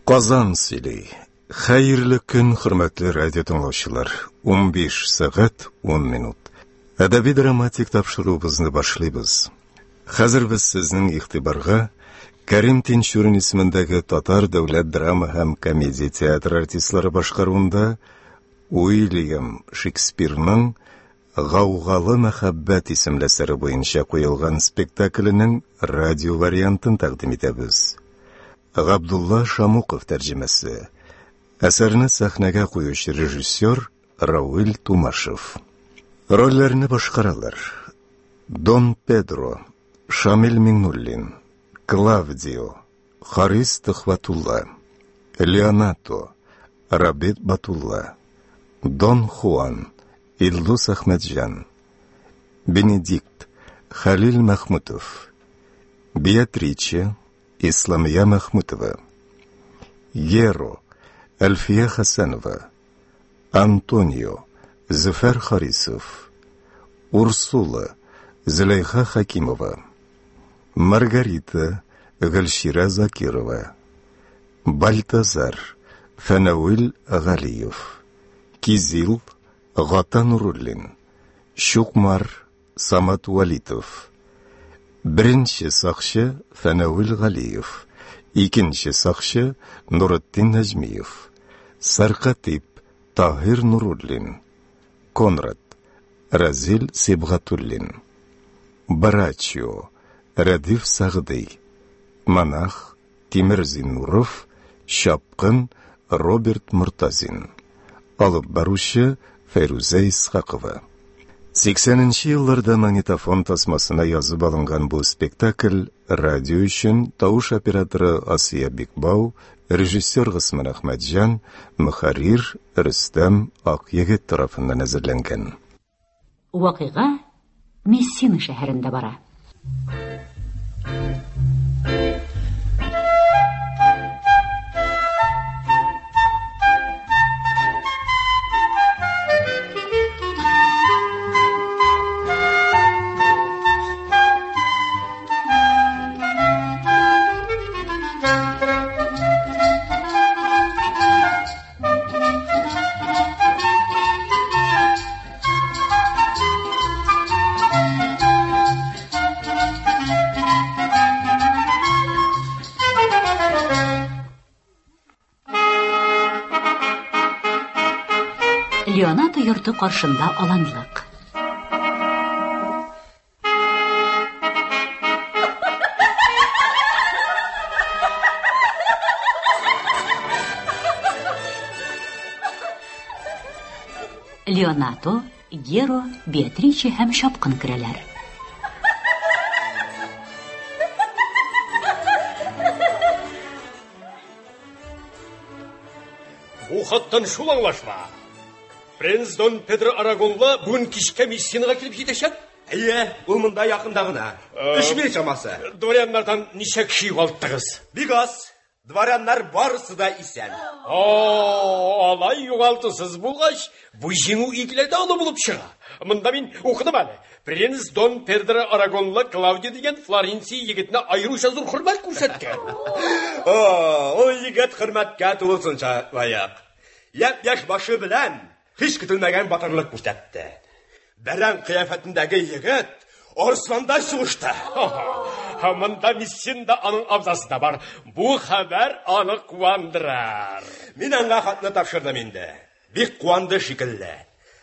Казан сөйли. Хәерле көн, хөрмәтле радио тыңлаучылар. 15 сәгать 10 минут. Әдәби драматик тапшыруыбызны башлыйбыз. Хәзер без сезнең игътибарга Кәрим Тинчурин исемендәге Татар дәүләт драма һәм комедия театры артистлары башкаруында Уильям Шекспирның Гаугалы мәхәббәт исемле әсәре буенча куелган спектакленең радио вариантын тәкъдим итәбез. Габдулла Шамуков тәрҗемәсе. Әсәрне сәхнәгә куючы режиссер Рауил Тумашев. Рольләрне башкаралар. Дон Педро, Шамил Миңнуллин, Клавдио, Харис Төхвәтулла, Леонато, Рабит Батулла, Дон Хуан, Илдус Әхмәтҗан, Бенедикт, Хәлил Мәхмүтов, Беатриче, Исламия Мәхмүтова, Геро, Әлфия Хәсәнова, Антонио, Зөфәр Харисов, Урсула, Зөләйха Хәкимова, Маргарита, Гөлчирә Закирова, Бальтазар, Фәнәвил Галиев, Кизил, Гата Нуруллин, Чукмар, Самат Вәлитов, Беренче сакчы Фәнәвил Галиев, икенче сакчы Нуретдин Нәҗмиев, Сәркатип Таһир Нуруллин, Конрад, Разил Сибгатуллин, Барачио, Рәдиф Сәгъдый, Монах, Тимер Зиннуров, Чапкын, Роберт Мортазин. Алып баручы Фәйрүзә Исхакова. 80 нче елларда магнитофон тасмасына язып алынган бу спектакль радио өчен тавыш операторы Асия Бикбау, режиссер Госман Әхмәтҗан, мөхәррир Рөстәм Акъегет тарафыннан әзерләнгән. Вакыйга Мессина шәһәрендә бара. Леонато йорты каршында аланлык. Леонато, Геро, Беатриче һәм Чапкын керәләр. Бу хаттан шул аңлашыла. Принц Дон Педро Арагонлы бүген кичкә Мессинага килеп җитәчәк. Әйе, ул монда якында гына. Өч миль чамасы. Дворяннардан ничә кеше югалттыгыз? Бик аз. Дворяннар барысы да исән. О, алай югалтусыз булгач, бу җиңү икеләтә олы булып чыга. Монда мин укыдым әле. Принц Дон Педро Арагонлы Клаудио дигән Флоренция егетенә аеруча зур хөрмәт күрсәткән. О, ул егет хөрмәткә тулысынча лаек. Япь-яшь башы белән һич көтелмәгән батырлык күрсәтте. Бәрән кыяфәтендәге егет арысландай сугышты. Монда Мессинда аның абзасы да бар. Бу хәбәр аны куандырыр. Мин аңа хатны тапшырдым инде. Бик куанды шикелле.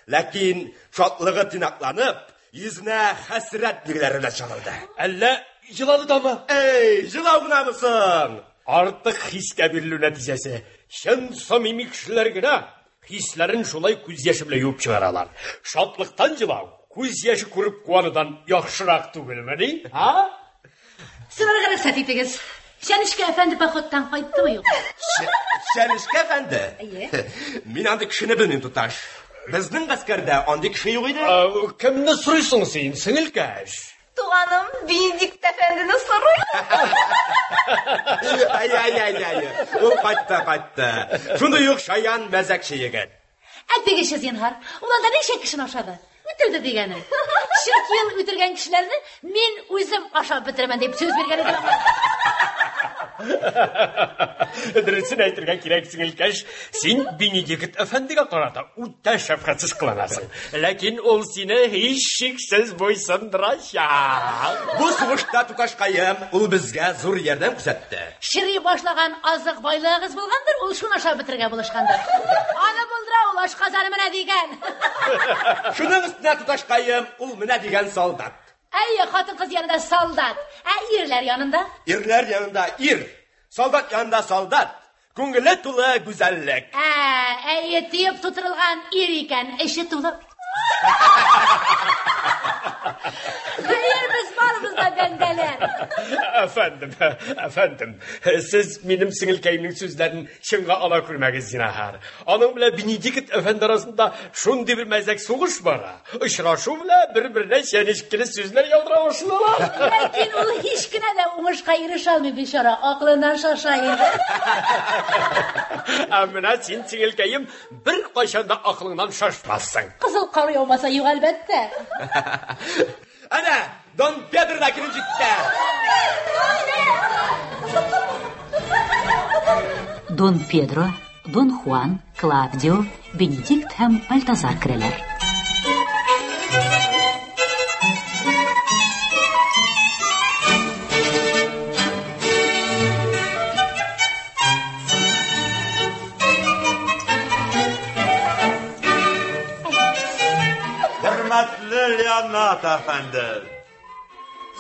Ләкин шатлыгы тыйнакланып, йөзенә хәсрәт билгеләре белән чагылды. Әллә җылады дамы? Эй, җылау гынамы соң? Артык хискә бирелү нәтиҗәсе. Чын самими кешеләр генә хисләрен шулай күз яше белән юып чыгаралар. Шатлыктан җылау, күз яше күреп куанудан яхшырак түгелмени? А? Сорарга рөхсәт итегез. Чәнечкә әфәнде походтан кайттымы юк? Чәнечкә әфәнде? Әйе. Мин андый кешене белмим, туташ. Безнең гаскәрдә андый кеше юк иде. Кемне сорыйсың син, сеңелкәш? Туганым Бенедикт әфәндене сорыйм. Әй, әй, әй, әй. Ул кайтты, кайтты. Шундый ук шаян мәзәкче егет. Ә тегеше зинһар, ул анда ничә кешене ашады? Үтерде дигәне. Чөнки ул үтергән кешеләрне мин үзем ашап бетерәмен дип сүз биргән идем. Дөресен әйтергә кирәк, сеңелкәш, син Бенедикт әфәндегә карата үтә шәфкатьсез кыланасың. Ләкин ул сине һичшиксез буйсындырачак. Бу сугышта, туташкаем, ул безгә зур ярдәм күрсәтте. Чери башлаган азык байлыгыгыз булгандыр, ул шуны ашап бетерергә булышкандыр. Аны булдыра ул, ашказаны менә дигән. Шуның өстенә, туташкаем, ул менә дигән солдат. Әйе, хатын-кыз янында солдат, ә ирләр янында? Ирләр янында ир, солдат янында солдат. Күңеле тулы гүзәллек. Ә, әйе, төеп тутырылган ир икән, эче тулы. Хәер, без барыбыз да бәндәләр. Әфәндем, әфәндем, сез минем сеңелкәемнең сүзләрен чынга ала күрмәгез, зинһар. Аның белән Бенедикт әфәнде арасында шундый бер мәзәк сугыш бара. Очрашу белән бер-беренә чәнечкеле сүзләр яудыра башлыйлар. Ләкин ул һич кенә дә уңышка ирешә алмый, бичара, акылыннан шаша инде. Ә менә син, сеңелкәем, беркайчан да акылыңнан шашмассың. Кызыл кар яумаса юк, әлбәттә. Әнә, Дон Педро да килеп җитте. Дон Педро, Дон Хуан, Клавдио, Бенедикт һәм Бальтазар керәләр. Хөрмәтле Леонард әфәнде,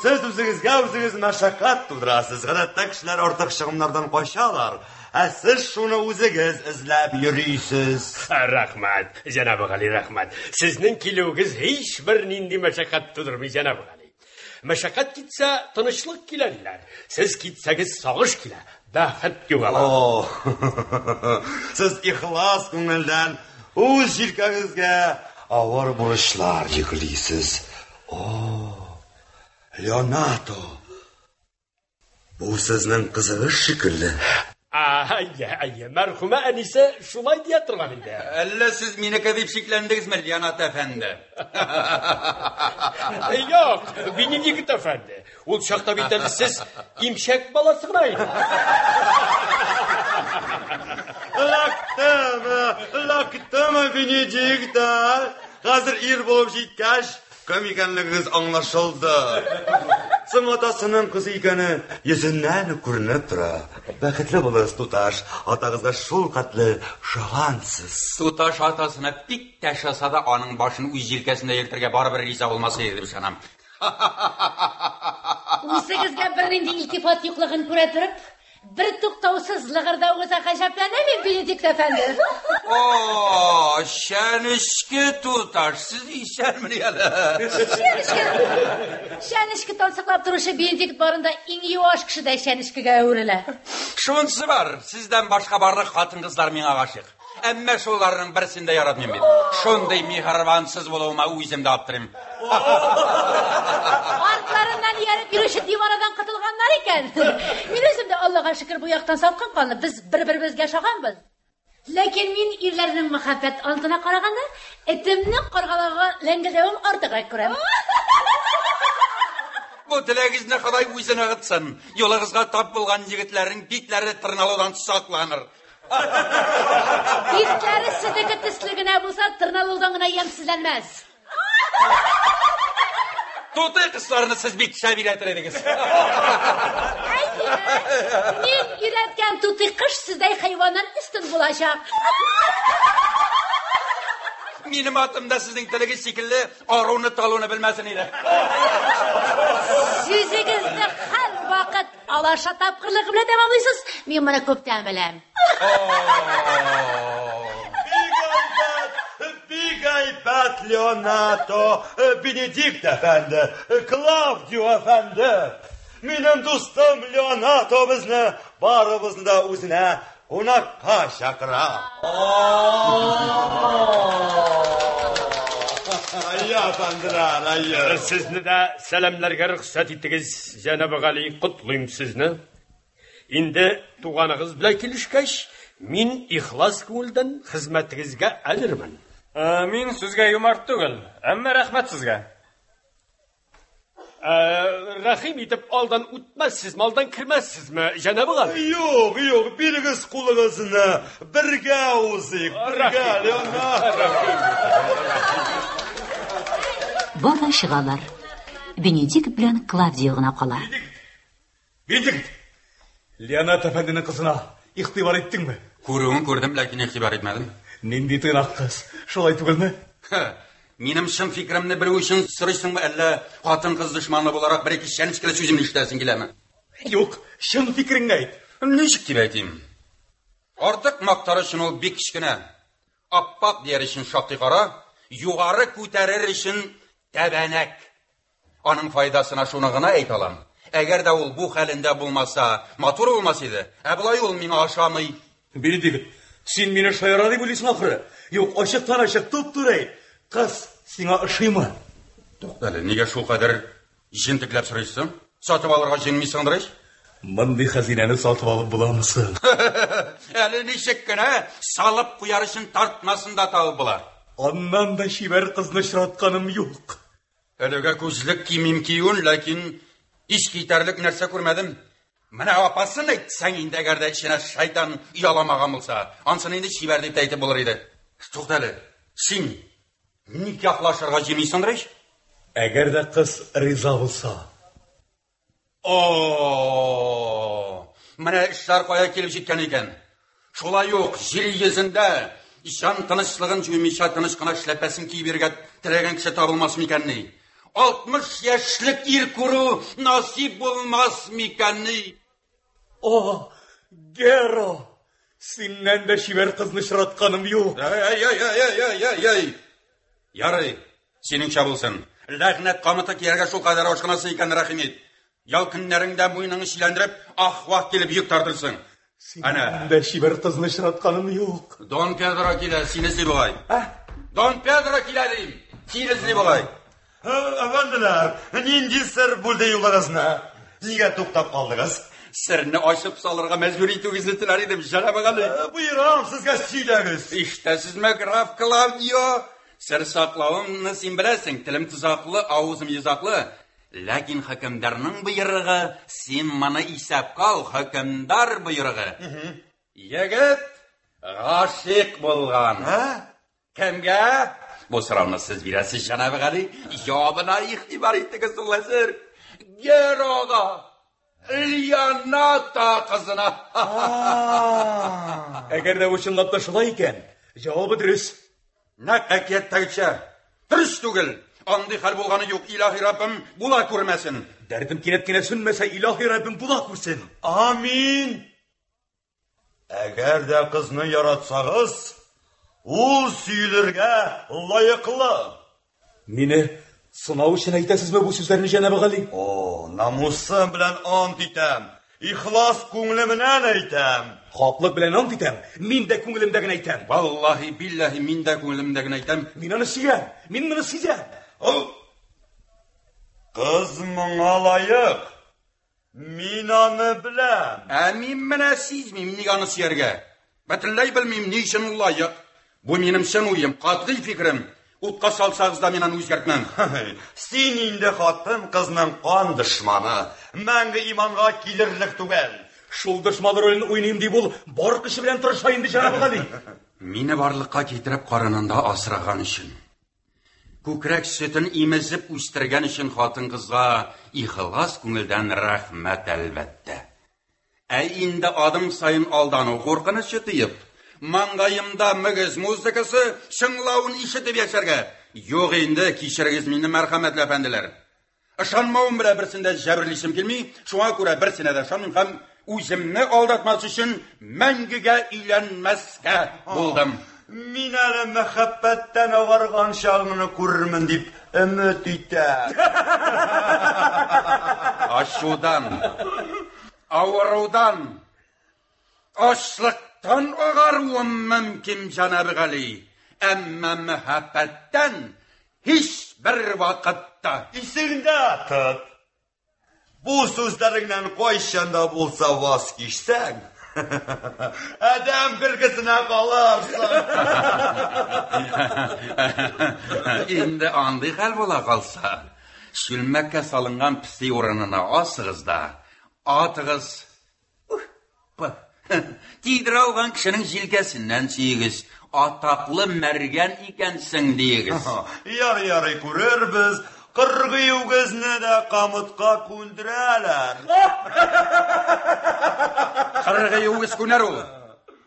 сез үзегезгә үзегез мәшәкать тудырасыз. Гадәттә кешеләр артык чыгымнардан качалар, ә сез шуны үзегез эзләп йөрисез. Рәхмәт, җәнабы Гали, рәхмәт. Сезнең килүегез һичбер нинди мәшәкать тудырмый, җәнабы Гали. Мәшәкать китсә, тынычлык килә диләр. Сез китсәгез, сагыш килә, бәхет югала. О, сез ихлас күңелдән үз җилкәгезгә авыр бурычлар йөклисез. О, Леонардо, бу сезнең кызыгыз шикелле. Әйе, әйе, мәрхүмә әнисе шулай дия торган иде. Әллә сез минеке дип шикләндегезме, Леонард әфәнде? Юк, Бенедикт әфәнде. Ул чакта бит әле сез имчәк баласы гына идегез. Эләктеме, эләктеме, Бенедикт? Хәзер ир булып җиткәч, кем икәнлегегез аңлашылды. Соң атасының кызы икәне йөзеннән үк күренеп тора. Бәхетле булыгыз, туташ, атагызга шул хәтле ошагансыз. Туташ атасына бик тә ошаса да, аның башын үз җилкәсендә йөртергә барыбер риза булмас иде дип ышанам. Үзегезгә бернинди илтифат юклыгын күрә торып, бер туктаусыз лыгырдавыгызга гаҗәпләнәм мин, Бенедикт әфәнде. О, чәнечке туташ, сез исәнмени әле? Чәнечке, чәнечке тансыклап торучы Бенедикт барында иң юаш кеше дә чәнечкегә әверелә. Шунысы бар, сездән башка барлык хатын-кызлар миңа гашыйк. Әмма шуларның берсен дә яратмыйм бит. Шундый миһербансыз булуыма үзем дә аптырыйм. Артларыннан ияреп йөрүче диванадан котылганнар икән. Мин үзем дә Аллага шөкер бу яктан салкын канлы. Без бер-беребезгә ошаганбыз. Ләкин мин ирләрнең мәхәббәт антына караганда, этемнең каргаларга ләңгелдәвен артыграк күрәм. Бу теләгегезне Ходай үзе ныгытсын. Юлыгызга тап булган егетләрнең битләре тырналудан сакланыр. Битләре сезнеке төсле генә булса, тырналудан гына ямьсезләнмәс. Тутый кызларны сез бик шәп өйрәтер идегез. Әйе, мин өйрәткән тутый кош сездәй хайваннан өстен булачак. Минем атым да сезнең телегез шикелле аруны талуны белмәсен иде. Сүзегезне һәрвакыт алаша тапкырлыгы белән тәмамлыйсыз. Мин моны күптән беләм. Бик әйбәт, Леонардо, Бенедикт әфәнде, Клавдио әфәнде. Минем дустым Леонардо безне барыбызны да үзенә кунакка чакыра. Әйе, әфәнделәр, әйе. Сезне дә сәламләргә рөхсәт итегез, җәнабы Гали, котлыйм сезне. Инде туганыгыз белән килешкәч, мин ихлас күңелдән хезмәтегезгә әзермен. Мин сүзгә юмарт түгел, әмма рәхмәт сезгә. Рәхим итеп алдан үтмәссезме, алдан кермәссезме, җәнабы Гали? Юк, юк, бирегез кулыгызны. Бергә узыйк, бергә, Леонардо. Бар да чыгалар. Бенедикт белән Клавдио гына кала. Бенедикт! Леонард әфәнденең кызына игътибар иттеңме? Күрүен күрдем, ләкин игътибар итмәдем. Нинди тыйнак кыз, шулай түгелме? Минем чын фикеремне белү өчен сорыйсыңмы, әллә хатын-кыз дошманы буларак бер-ике чәнечкеле сүземне ишетәсең киләме? Юк, чын фикереңне әйт. Ничек дип әйтим? Артык мактар өчен ул бик кечкенә. Аппак дияр өчен шактый кара, югары күтәрер өчен тәбәнәк. Аның файдасына шуны гына әйтә алам. Әгәр дә ул бу хәлендә булмаса, матур булмас иде. Ә болай ул миңа ошамый. Бенедикт, син мине шаяра дип уйлыйсың ахры. Юк, ачыктан-ачык туп-туры әйт. Кыз сиңа ошыймы? Туктале, нигә шулкадәр җентекләп сорыйсың? Сатып алырга җыенмыйсыңдыр ич? Мондый хәзинәне сатып алып буламы соң? Әле ничек кенә салып куяр өчен тартмасын да табып була. Аннан да чибәр кызны очратканым юк. Әлегә күзлек кимим киюен, ләкин ис китәрлек нәрсә күрмәдем. Менә апасын әйтсәң инде, әгәр дә эченә шайтан ояламаган булса, ансын инде чибәр дип тә әйтеп булыр иде. Туктале, син никахлашырга җыенмыйсыңдыр ич? Әгәр дә кыз риза булса. О, менә эшләр кая килеп җиткән икән. Шулай ук җир йөзендә җан тынычлыгын җуймыйча тыныч кына эшләпәсен киеп йөрергә теләгән кеше табылмас микәнни? 60 яшьлек ир күрү насыйп булмас микәнни? О, Геро! Синнән дә чибәр кызны очратканым юк. Ай, ай, ай, ай, ай, ай, ай. Ярый, синеңчә булсын. Ләгънәт камыты кияргә шулкадәр ашкынасың икән, рәхим ит. Ял көннәреңдә муеныңны чиләндереп, ах-вах килеп йөк тартырсың. Синнән дә чибәр кызны очратканым юк. Дон Педро килә, сине эзли бугай. Дон Педро килә дим, сине эзли бугай. Әфәнделәр, нинди сер бүлде юлларыгызны? Нигә туктап калдыгыз? Серне ачып салырга мәҗбүр итүегезне теләр идем, җәнабы Гали. Боерам сезгә, сөйләгез. Ишетәсезме, граф Клавдио? Сер саклавымны син беләсең, телем тозаклы, авызым йозаклы. Ләкин хөкемдарның боерыгы, син моны исәп кал, хөкемдар боерыгы. Егет гашыйк булган. Кемгә? Бу сорауны сез бирәсез, җәнабы Гали. Җавабына игътибар итегез ул әзер. Герога! Леоната кызына. Әгәр дә бу чынлап та шулай икән, җавабы дөрес. Нәкъ әкияттәгечә. Дөрес түгел. Андый хәл булганы юк, илаһи Раббым, була күрмәсен. Дәртем кинәт кенә сүнмәсә, илаһи Раббым була күрсен. Амин. Әгәр дә кызны яратсагыз, ул сөелергә лаеклы. Мине сынау өчен әйтәсезме бу сүзләрне, җәнабы Гали? О, намусым белән ант итәм, ихлас күңелемнән әйтәм. Хаклык белән ант итәм, мин дә күңелемдә генә әйтәм. Валлаһи, билләһи, мин дә күңелемдә генә әйтәм. Мин аны сөям, мин моны сизәм. Кыз моңа лаек. Мин аны беләм. Ә мин менә сизмим, нигә аны сөяргә. Бөтенләй белмим, ни өчен ул лаек. Бу минем чын уем, катгый фикерем. Утка салсагыз да мин аны үзгәртмәм. Син инде хатын-кызның кан дошманы. Мәңге иманга килерлек түгел. Шул дошман ролен уйныйм дип ул бар көче белән тырыша инде, җәнабы Гали. Мине барлыкка китереп карынында асраган өчен, күкрәк сөтен имезеп үстергән өчен хатын-кызга ихлас күңелдән рәхмәт, әлбәттә. Ә инде адым саен алдану куркынычы тоеп, маңгаемда мөгез музыкасы чыңлавын ишетеп яшәргә. Юк инде, кичерегез мине, мәрхәмәтле әфәнделәр. Ышанмавым белән берсен дә җәберлисем килми, шуңа күрә берсенә дә ышанмыйм һәм үземне алдатмас өчен мәңгегә өйләнмәскә булдым. Мин әле мәхәббәттән агарган чагыңны күрермен дип өмет итәм. Ачудан, авырудан, ачлыктан агаруым мөмкин, җәнабы Гали, әмма мәхәббәттән һич бер вакытта. Исеңдә тот. Бу сүзләреңнән кайчан да булса ваз кичсәң, адәм көлкесенә калырсың. Инде андый хәл була калса, Чүлмәккә салынган песи урынына асыгыз да, атыгыз. Ух, Тидерә алган кешенең җилкәсеннән сөегез. Атаклы мәргән икәнсең, диегез. Ярый, ярый, күрербез. Кыргый үгезне дә камытка күндерәләр. Кыргый үгез күнәр ул.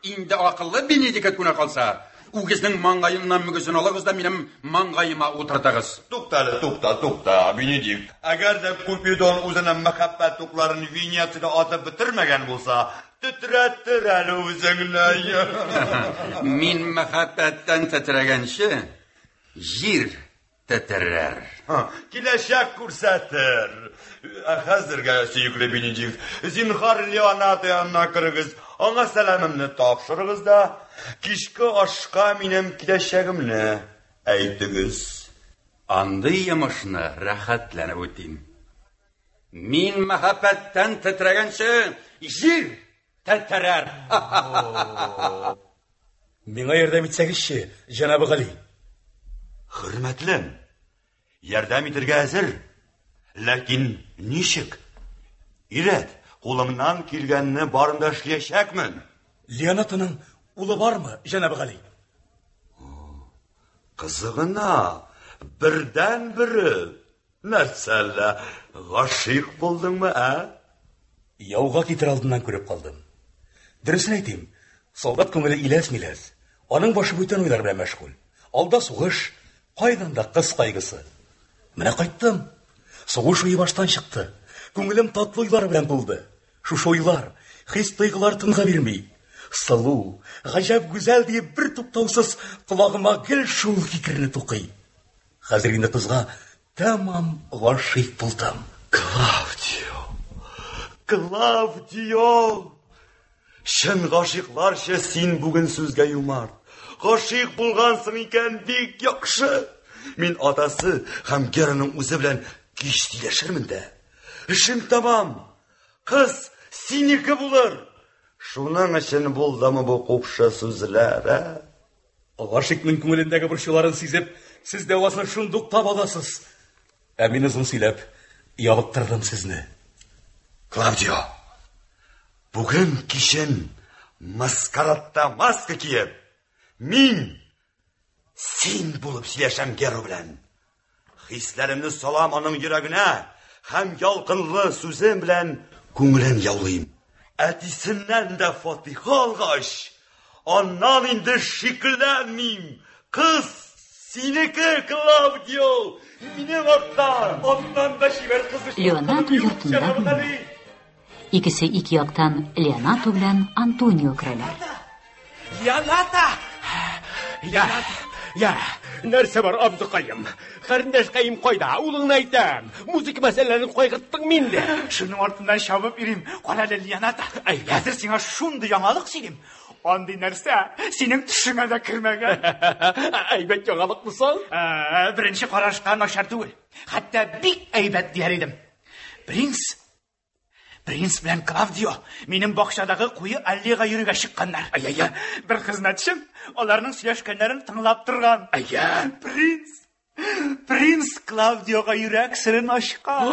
Инде акыллы Бенедикт күнә калса, үгезнең маңгаеннан мөгезен алыгыз да минем маңгаема утыртыгыз. Тукта әле, тукта, тукта, Бенедикт. Әгәр дә Купидон үзенең мәхәббәт тупларын Венециядә атып бетермәгән булса, тетрәтер әле үзеңне. Мин мәхәббәттән тетрәгәнче, җир тетрәр. Киләчәк күрсәтер. Ә хәзергә, сөекле Бенедикт, зинһар Леонардо янына керегез, аңа сәламемне тапшырыгыз да, кичке ашка минем киләчәгемне әйтегез. Андый йомышны рәхәтләнеп үтим. Мин мәхәббәттән тетрәгәнче, җир тетрәр. Миңа ярдәм итсәгезче, җәнабы Гали. Хөрмәтлем, ярдәм итергә әзер. Ләкин ничек? Өйрәт, кулымнан килгәнне барын да эшләячәкмен. Леонатоның улы бармы, җәнабы Гали? Кызы гына, бердән-бере. Нәрсә әллә, гашыйк булдыңмы, ә? Яуга китер алдыннан күреп калдым. Дөресен әйтим, солдат күңеле иләс-миләс. Аның башы бүтән уйлар белән мәшгуль. Алда сугыш, кайдан да кыз кайгысы. Менә кайттым. Сугыш уе баштан чыкты. Күңелем татлы уйлар белән тулды. Шушы уйлар, хис-тойгылар тынгы бирми. Сылу, гаҗәп гүзәл диеп бер туктаусыз колагыма гел шул фикерне тукый. Хәзер инде кызга тәмам гашыйк булдым. Клавдио! Клавдио! Чын гашыйкларча син бүген сүзгә юмарт. Гашыйк булгансың икән, бик яхшы. Мин атасы һәм Гераның үзе белән кич сөйләшермен дә. Эшем тәмам. Кыз синеке булыр. Шуның өчен булдымы бу купшы сүзләр, ә? Гашыйкның күңелендәге борчуларын сизеп, сез дәвасын шундук таба аласыз. Ә мин озын сөйләп ябыктырдым сезне. Клавдио, бүген кичен маскарадта маска киеп, мин син булып сөйләшәм Геро белән. Хисләремне салам аның йөрәгенә һәм ялкынлы сүзем белән күңелен яулыйм. Әтисеннән дә фатиха алгач, аннан инде шикләнмим. Кыз синеке, Клавдио, минем арттан. Аннан да чибәр кыз Леонардо йортында бүлмә. Икесе ике яктан Леонардо белән Антонио керәләр. Леонардо! Я, я, нәрсә бар, абзыкаем? Карендәшкәем кайда? Улыңны әйтәм. Музыка мәсьәләләрен кайгырттың миндә. Шуның артыннан чабып йөрим. Кара әле, Леонардо. Әйдә. Хәзер сиңа шундый яңалык сөйлим. Андый нәрсә синең төшеңә дә кермәгән. Әйбәт яңалыкмы соң? Беренче карашка начар түгел. Хәтта бик әйбәт дияр идем. Принц белән Клавдио минем бакчадагы куе аллеяга йөрергә чыкканнар. Әйә. Бер хезмәтчем аларның сөйләшкәннәрен тыңлап торган. Әйә. Принц Клавдиога йөрәк серен ачкан.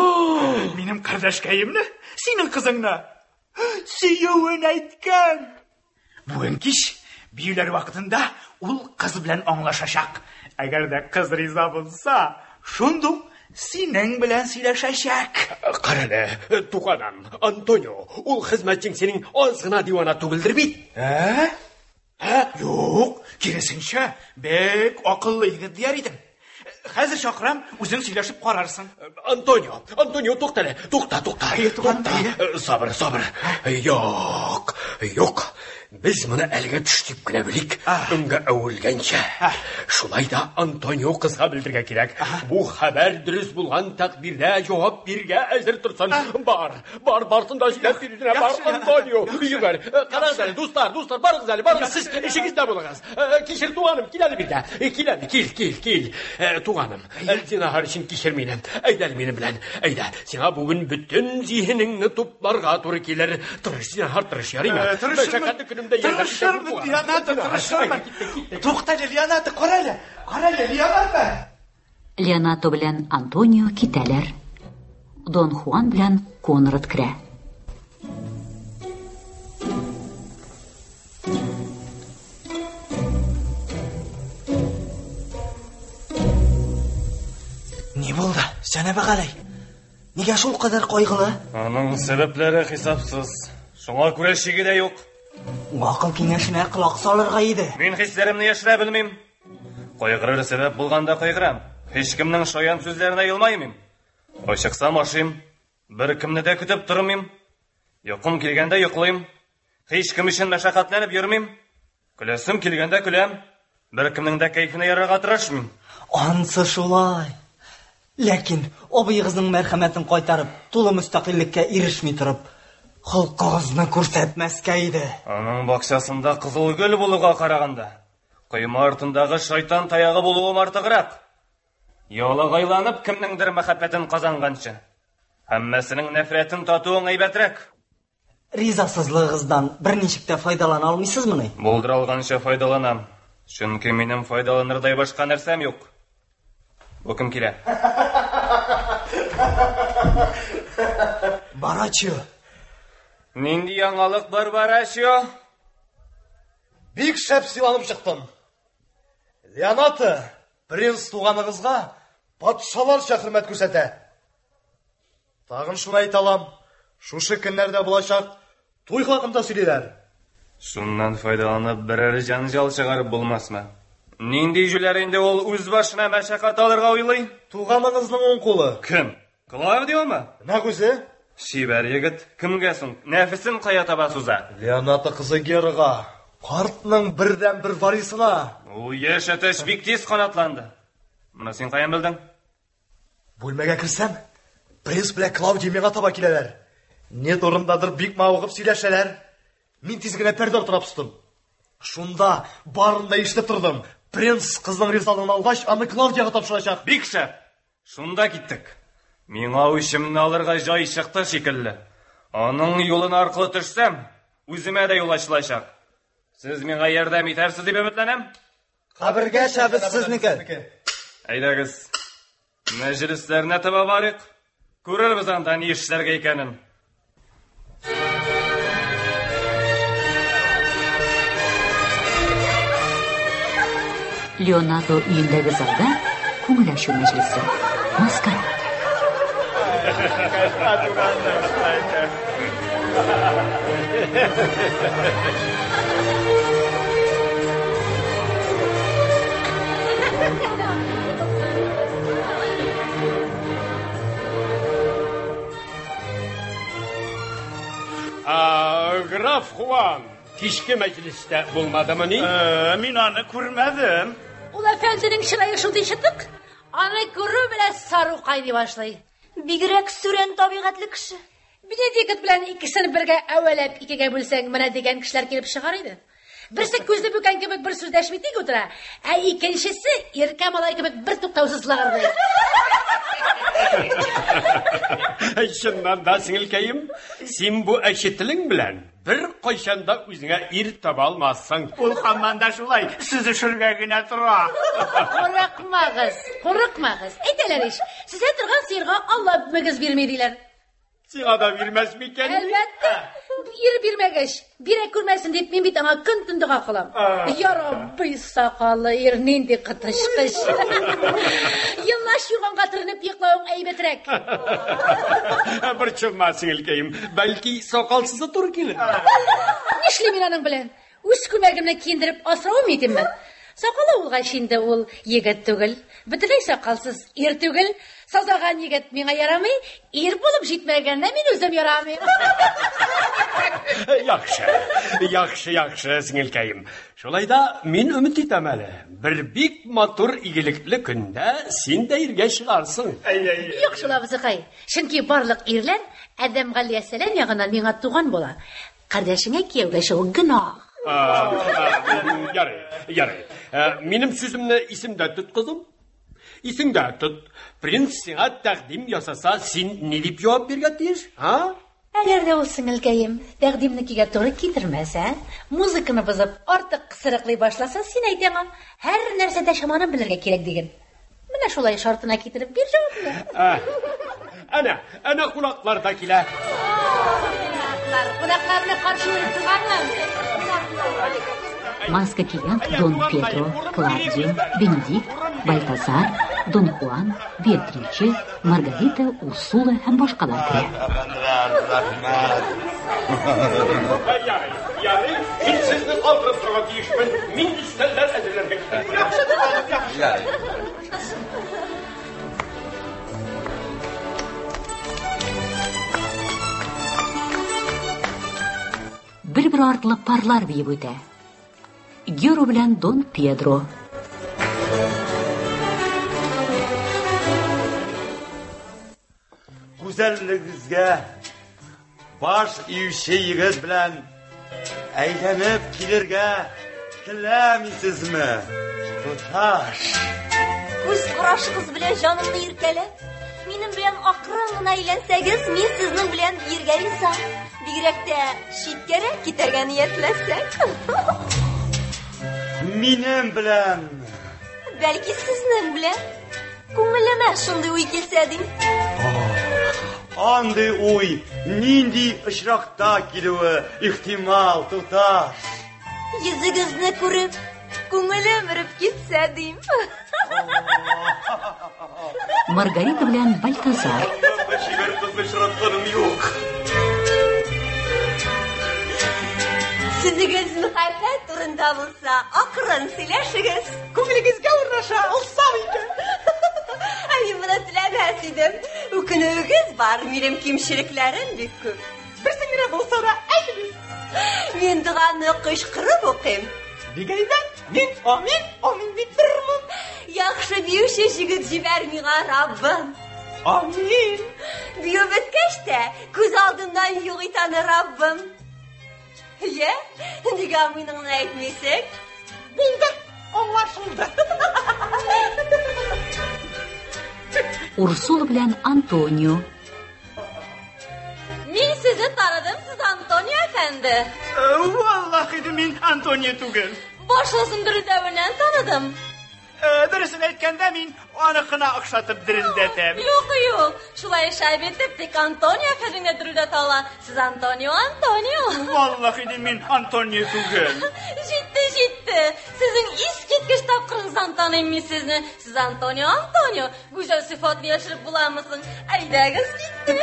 Минем кардәшкәемне, синең кызыңны сөюен әйткән. Бүген кич биюләр вакытында ул кыз белән аңлашачак. Әгәр дә кыз риза булса, шундук синең белән сөйләшәчәк. Кара әле, туганым, Антонио, ул хезмәтчең синең аз гына дивана түгелдер бит? Ә? Ә? Юк, киресенчә, бик акыллы егет дияр идем. Хәзер чакырам, үзең сөйләшеп карарсың. Антонио, Антонио, тукта әле, тукта, тукта. Әйе, туган, Тукта. әйе. Сабыр, сабыр. Юк, юк. Без моны әлегә төш дип кенә белик. Өнгә әверелгәнчә. Шулай да Антонио кызга белдергә кирәк. Бу хәбәр дөрес булган тәкъдирдә җавап бирергә әзер торсын. Бар, бар, барсын да сөйләп бирергә бар, Яхшы, Антонио. Йөгер. Карагыз әле, дуслар, дуслар, барыгыз әле, барыгыз, сез эшегездә булыгыз. Кичер, туганым, кил әле биргә. Кил әле, кил, кил, кил. Туганым, зинһар өчен кичер мине. Әйдә әле минем белән. Әйдә, сиңа бүген бөтен зиһенеңне тупларга туры килер. Тырыш, зинһар, тырыш, ярыймы? Тырышырмын, Мәшәкатьле көнемдә ярдәм итә тырышырмын, күр, Леонардо, туганым. тырышырмын. Әйдә, киттек, киттек. Тукта әле, Леонардо, кара әле, кара әле, Леонардо. Леонато белән Антонио китәләр. Дон Хуан белән Конрад керә. Ни булды, Сәнәбе Галәй? Нигә шул кадәр кайгылы? Аның сәбәпләре хисапсыз. Шуңа күрә шиге дә юк. Акыл киңәшенә колак салырга иде. Мин хисләремне яшерә белмим. Кайгырыр сәбәп булганда кайгырам. Һичкемнең шаян сүзләренә елмаймыйм. Ачыксам ашыйм. Беркемне дә көтеп тормыйм. Йокым килгәндә йоклыйм. Һичкем өчен мәшәкатьләнеп йөрмим. Көләсем килгәндә көләм. Беркемнең дә кәефенә ярарга тырышмыйм. Ансы шулай. Ләкин абыегызның мәрхәмәтен кайтарып, тулы мөстәкыйльлеккә ирешми торып, холкыгызны күрсәтмәскә иде. Аның бакчасында кызыл гөл булуга караганда, койма артындагы шайтан таягы булуым артыграк. Ялагайланып кемнеңдер мәхәббәтен казанганчы, һәммәсенең нәфрәтен татуың әйбәтрәк. Ризасызлыгыгыздан берничек тә файдалана алмыйсызмыни? Булдыра алганча файдаланам. Чөнки минем файдаланырдай башка нәрсәм юк. Бу кем килә? Барачо. Нинди яңалык бар, Барачо? Бик шәп сыйланып чыктым. Леоната, принц туганыгызга патшаларча хөрмәт күрсәтә. Тагын шуны әйтә алам, шушы көннәрдә булачак туй хакында сөйлиләр. Шуннан файдаланып берәр җәнҗал чыгарып булмасмы? Нинди җүләр инде ул үз башына мәшәкать алырга уйлый? Туганыгызның уң кулы. Кем? Клаудиомы? Нәкъ үзе. Чибәр егет. Кемгә соң? Нәфесен кая таба суза? Леоната кызы Герага. Картның бердәнбер варисына. Ул яшь әтәч бик тиз канатланды. Моны син каян белдең? Бүлмәгә керсәм, принц белән Клаудия миңа таба киләләр. Не турындадыр бик мавыгып сөйләшәләр. Мин тиз генә пәрдә артына постым. Шунда барын да ишетеп тордым. Принц кызның ризалыгын алгач, аны Клаудияга тапшырачак. Бик шәп! Шунда киттек. Миңа үчемне алырга җай чыкты шикелле. Аның юлын аркылы төшсәм, үземә дә юл ачылачак. Сез миңа ярдәм итәрсез дип өметләнәм. Кабергәчә без сезнеке. Әйдәгез, мәҗлесләренә таба барыйк. Күрербез анда ни эшләргә икәнен. Леонардо өендәге залда күңел ачу мәҗлесе. Маскарад. Граф Хуан кичке мәҗлестә булмадымыни? Мин аны күрмәдем. Ул әфәнденең чырае шундый чытык, аны күрү белән сару кайный башлый. Бигрәк сүрән табигатьле кеше. Бенедикт белән икесен бергә әвәләп икегә бүлсәң, менә дигән кешеләр килеп чыгар иде. Берсе күзле бүкән кебек бер сүз дәшми тик утыра, ә икенчесе иркә малай кебек бер туктаусыз лыгырдый. Чыннан да, сеңелкәем, син бу әче телең белән бер кайчан да үзеңә ир таба алмассың. Ул һаман да шулай сөзешергә генә тора. Курыкмагыз, курыкмагыз. Әйтәләр ич, сөзә торган сыерга Алла мөгез бирми диләр. Сиңа да бирмәс микән? Әлбәттә. Ир бирмәгәч, бирә күрмәсен дип мин бит аңа көн-төн дога кылам. Я Рабби, сакаллы ир нинди кытышкыч. Еллаш юганга төренеп йоклавың әйбәтрәк. Борчылма, сеңелкәем, бәлки сакалсызы туры килер. Нишлим мин аның белән? Үз күлмәгемне киендереп асравым итимме? Сакалы булгач инде ул егет түгел. Бөтенләй сакалсыз ир түгел. Сазаган егет миңа ярамый, ир булып җитмәгәндә мин үзем ярамыйм. Яхшы, яхшы, яхшы, сеңелкәем. Шулай да мин өмет итәм әле. Бер бик матур игелекле көндә син дә иргә чыгарсың. Юк шул, абзыкай. Чөнки барлык ирләр Адәм галәйһиссәлам ягыннан миңа туган була. Кардәшеңә кияүгә чыгу гөнаһ. Ярый, ярый. Минем сүземне исемдә тот, кызым. Исеңдә тот. Принц сиңа тәкъдим ясаса, син ни дип җавап бирергә тиеш, а? Әгәр дә ул сеңелкәем тәкъдимнекегә туры китермәсә, музыканы бозып, артык кысрыклый башласа, син әйт аңа, һәр нәрсәдә чаманы белергә кирәк диген. Менә шулай шартына китереп бир җавапны. Әнә, әнә кунаклар да килә. Кунаклар, кунакларны каршылыйк, туганым. Маска кигән Дон Педро, Клавдио, Бенедикт, Бальтазар, Дон Хуан, Беатриче, Маргарита, Урсула һәм башкалар керә. Әфәнделәр, рәхмәт. Ярый, ярый, мин сезне калдырып торырга тиешмен. Мин өстәлләр әзерләргә китәм. Яхшы, туганым, яхшы. Бер-бер артлы парлар биеп үтә. Геро белән Дон Педро. Гүзәллегегезгә баш июче егет белән әйләнеп килергә теләмисезме, туташ? Күз карашыгыз белән җанымны иркәләп, минем белән акрын гына әйләнсәгез, мин сезнең белән биергә риза. Бигрәк тә читкәрәк китәргә ниятләсәк. Минем белән. Бәлки сезнең белән. Күңелемә шундый уй килсә дим. Андый уй нинди очракта килүе ихтимал, туташ? Йөзегезне күреп, күңелем эреп китсә дим. Маргарита белән Бальтазар. Чибәр кызны очратканым юк. Сүзегез мәхәббәт турында булса, акрын сөйләшегез. Күңелегезгә урнаша алсам икән. Ә мин моны теләмәс идем. Үкенүегез бар, минем кимчелекләрем бик күп. Берсен генә булса да әйтегез. Мин доганы кычкырып укыйм. Бик әйбәт. Мин амин, амин дип торырмын. Яхшы биюче җегет җибәр миңа, Раббым. Амин. Бию беткәч тә, күз алдымнан юк ит аны, Раббым. Йә, нигә аминыңны әйтмисең? Булды, аңлашылды. Урсула белән Антонио. Мин сезне таныдым, сез Антонио әфәнде. Валлаһи, мин Антонио түгел. Башыгызның дерелдәвеннән таныдым. Дөресен әйткәндә, мин аныкына охшатып дерелдәтәм. Юк, юк, шулай шәп итеп, тик Антонио әфәнде генә дерелдәтә ала. Сез Антонио, Антонио. Валлаһи, мин Антонио түгел. Җитте, җитте. Сезнең искиткеч тапкырыгыздан таныйм мин сезне. Сез Антонио, Антонио. Гүзәл сыйфатны яшереп буламы соң? Әйдәгез, киттек.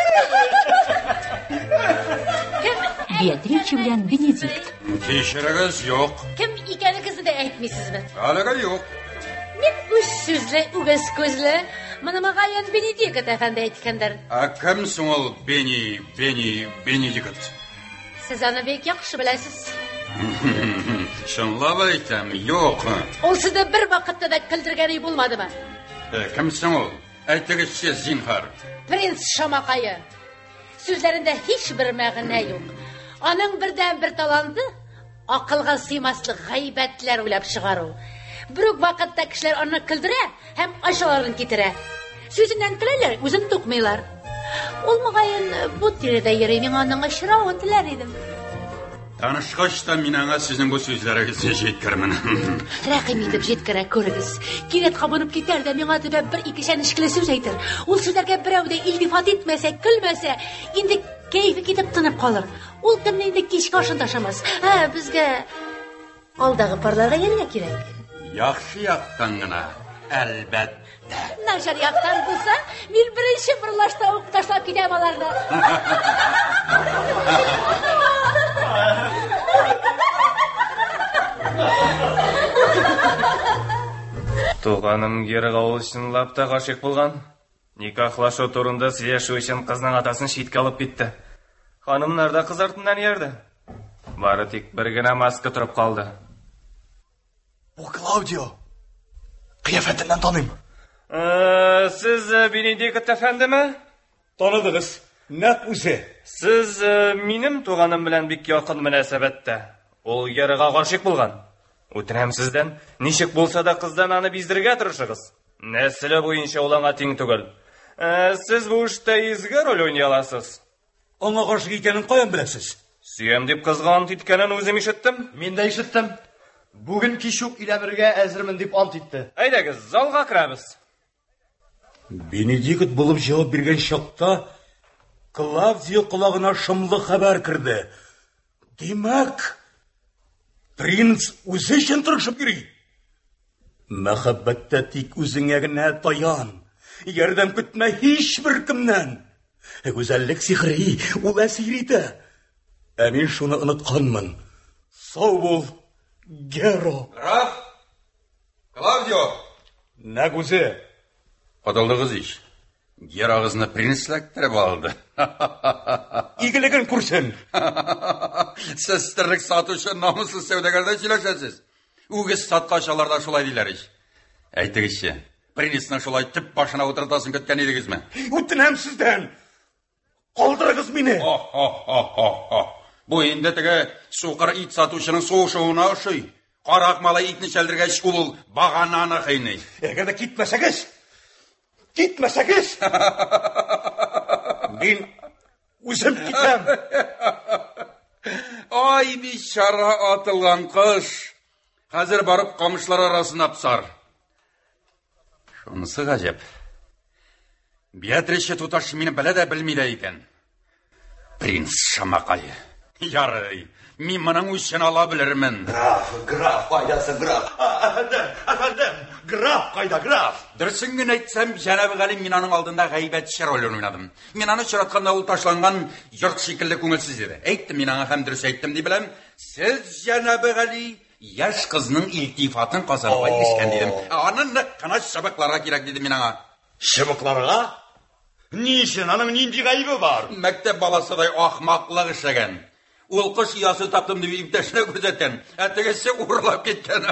Кем Беатриче белән Бенедикт. Кичерегез, юк. Кем икәнегезне дә әйтмисезме? Әлегә юк. Мин үз сүзле, үгез күзле. Моны мөгаен Бенедикт әфәнде әйткәндер. Ә кем соң ул Бени, Бени, Бенедикт? Сез аны бик яхшы беләсез. Чынлап әйтәм, юк. Ул сезне бер вакытта да көлдергәне булмадымы? Кем соң ул? Әйтегезче, зинһар. Принц шамакае. Сүзләрендә һичбер мәгънә юк. Аның бердәнбер таланты акылга сыймаслык гайбәтләр уйлап чыгару. Бер үк вакытта кешеләр аны көлдерә һәм ачуларын китерә. Сүзеннән көләләр, үзен тукмыйлар. Ул мөгаен бу тирәдә йөри, миңа аның очравын теләр идем. Танышкач та мин аңа сезнең бу сүзләрегезне җиткермен. Рәхим итеп җиткерә күрегез. Кинәт кабынып китәр дә миңа төбәп бер-ике чәнечкеле сүз әйтер. Ул сүзләргә берәү дә илтифат итмәсә, көлмәсә, инде кәефе китеп тынып калыр. Ул көнне инде кичке ашын да ашамас. Ә безгә алдагы парларга йөрергә кирәк. Яхшы яктан гына, әлбәттә. Начар яктан булса, мин беренче борылышта ук ташлап китәм аларны. Туганым Герага ул чынлап та гашыйк булган. Никахлашу турында сөйләшү өчен кызның атасын читкә алып китте. Ханымнар да кыз артыннан иярде. Бары тик бер генә маска торып калды. Бу Клаудио. Кыяфәтеннән таныйм. Сез Бенедикт әфәндеме? Таныдыгыз. Нәкъ үзе. Сез минем туганым белән бик якын мөнәсәбәттә. Ул Герага гашыйк булган. Үтенәм сездән, ничек булса да кыздан аны биздерергә тырышыгыз. Нәселе буенча ул аңа тиң түгел. Сез бу эштә изге роль уйный аласыз. Аңа гашыйк икәнен каян беләсез? Сөям дип кызга ант иткәнен үзем ишеттем. Мин дә ишеттем. Бүген кич үк өйләнергә әзермен дип ант итте. Әйдәгез, залга керәбез. Бенедикт булып җавап биргән чакта Клавдио колагына шомлы хәбәр керде. Димәк, принц үзе өчен тырышып йөри. Мәхәббәттә тик үзеңә генә таян. Ярдәм көтмә һичбер кемнән. Гүзәллек сихри, ул әсир итә. Ә мин шуны онытканмын. Сау бул, Геро. Граф! Клавдио! Нәкъ үзе. Котылдыгыз ич. Герогызны принц эләктереп алды. Игелеген күрсен. Сез терлек сатучы намуслы сәүдәгәрдән сөйләшәсез. Үгез саткач алар да шулай диләр ич. Әйтегезче, принцны шулай төп башына утыртасын көткән идегезме? Үтенәм сездән. Калдырыгыз мине. Хо-хо-хо-хо. Бу инде теге сукыр ит сатучының сугышуына ошый. Карак малай итне чәлдергәч, ул багананы кыйный. Әгәр дә китмәсәгез, китмәсәгез, мин үзем китәм. Ай, бичара атылган кош. Хәзер барып камышлар арасына псар. Шунысы гаҗәп. Беатриче туташ мине белә дә белми дә икән. Принц шамакай. Ярый, мин моның үчен ала белермен. Граф, граф, кайдасың, граф? Әфәндем, әфәндем, граф кайда, граф? Дөресен генә әйтсәм, җәнабы Галим, мин аның алдында гайбәтче ролен уйнадым. Мин аны очратканда ул ташланган йорт шикелле күңелсез иде. Әйттем мин аңа һәм дөрес әйттем дип беләм. Сез, җәнабы Гали, яшь кызның илтифатын казануга ирешкән дидем. Ә аны нык кына чыбыкларга кирәк дидем мин аңа. Чыбыкларга? Ни өчен? Аның нинди гаебе бар? Мәктәп баласыдай ахмаклык эшләгән. Ул кош оясы таптым дип иптәшенә күрсәткән, ә тегесе урлап киткән.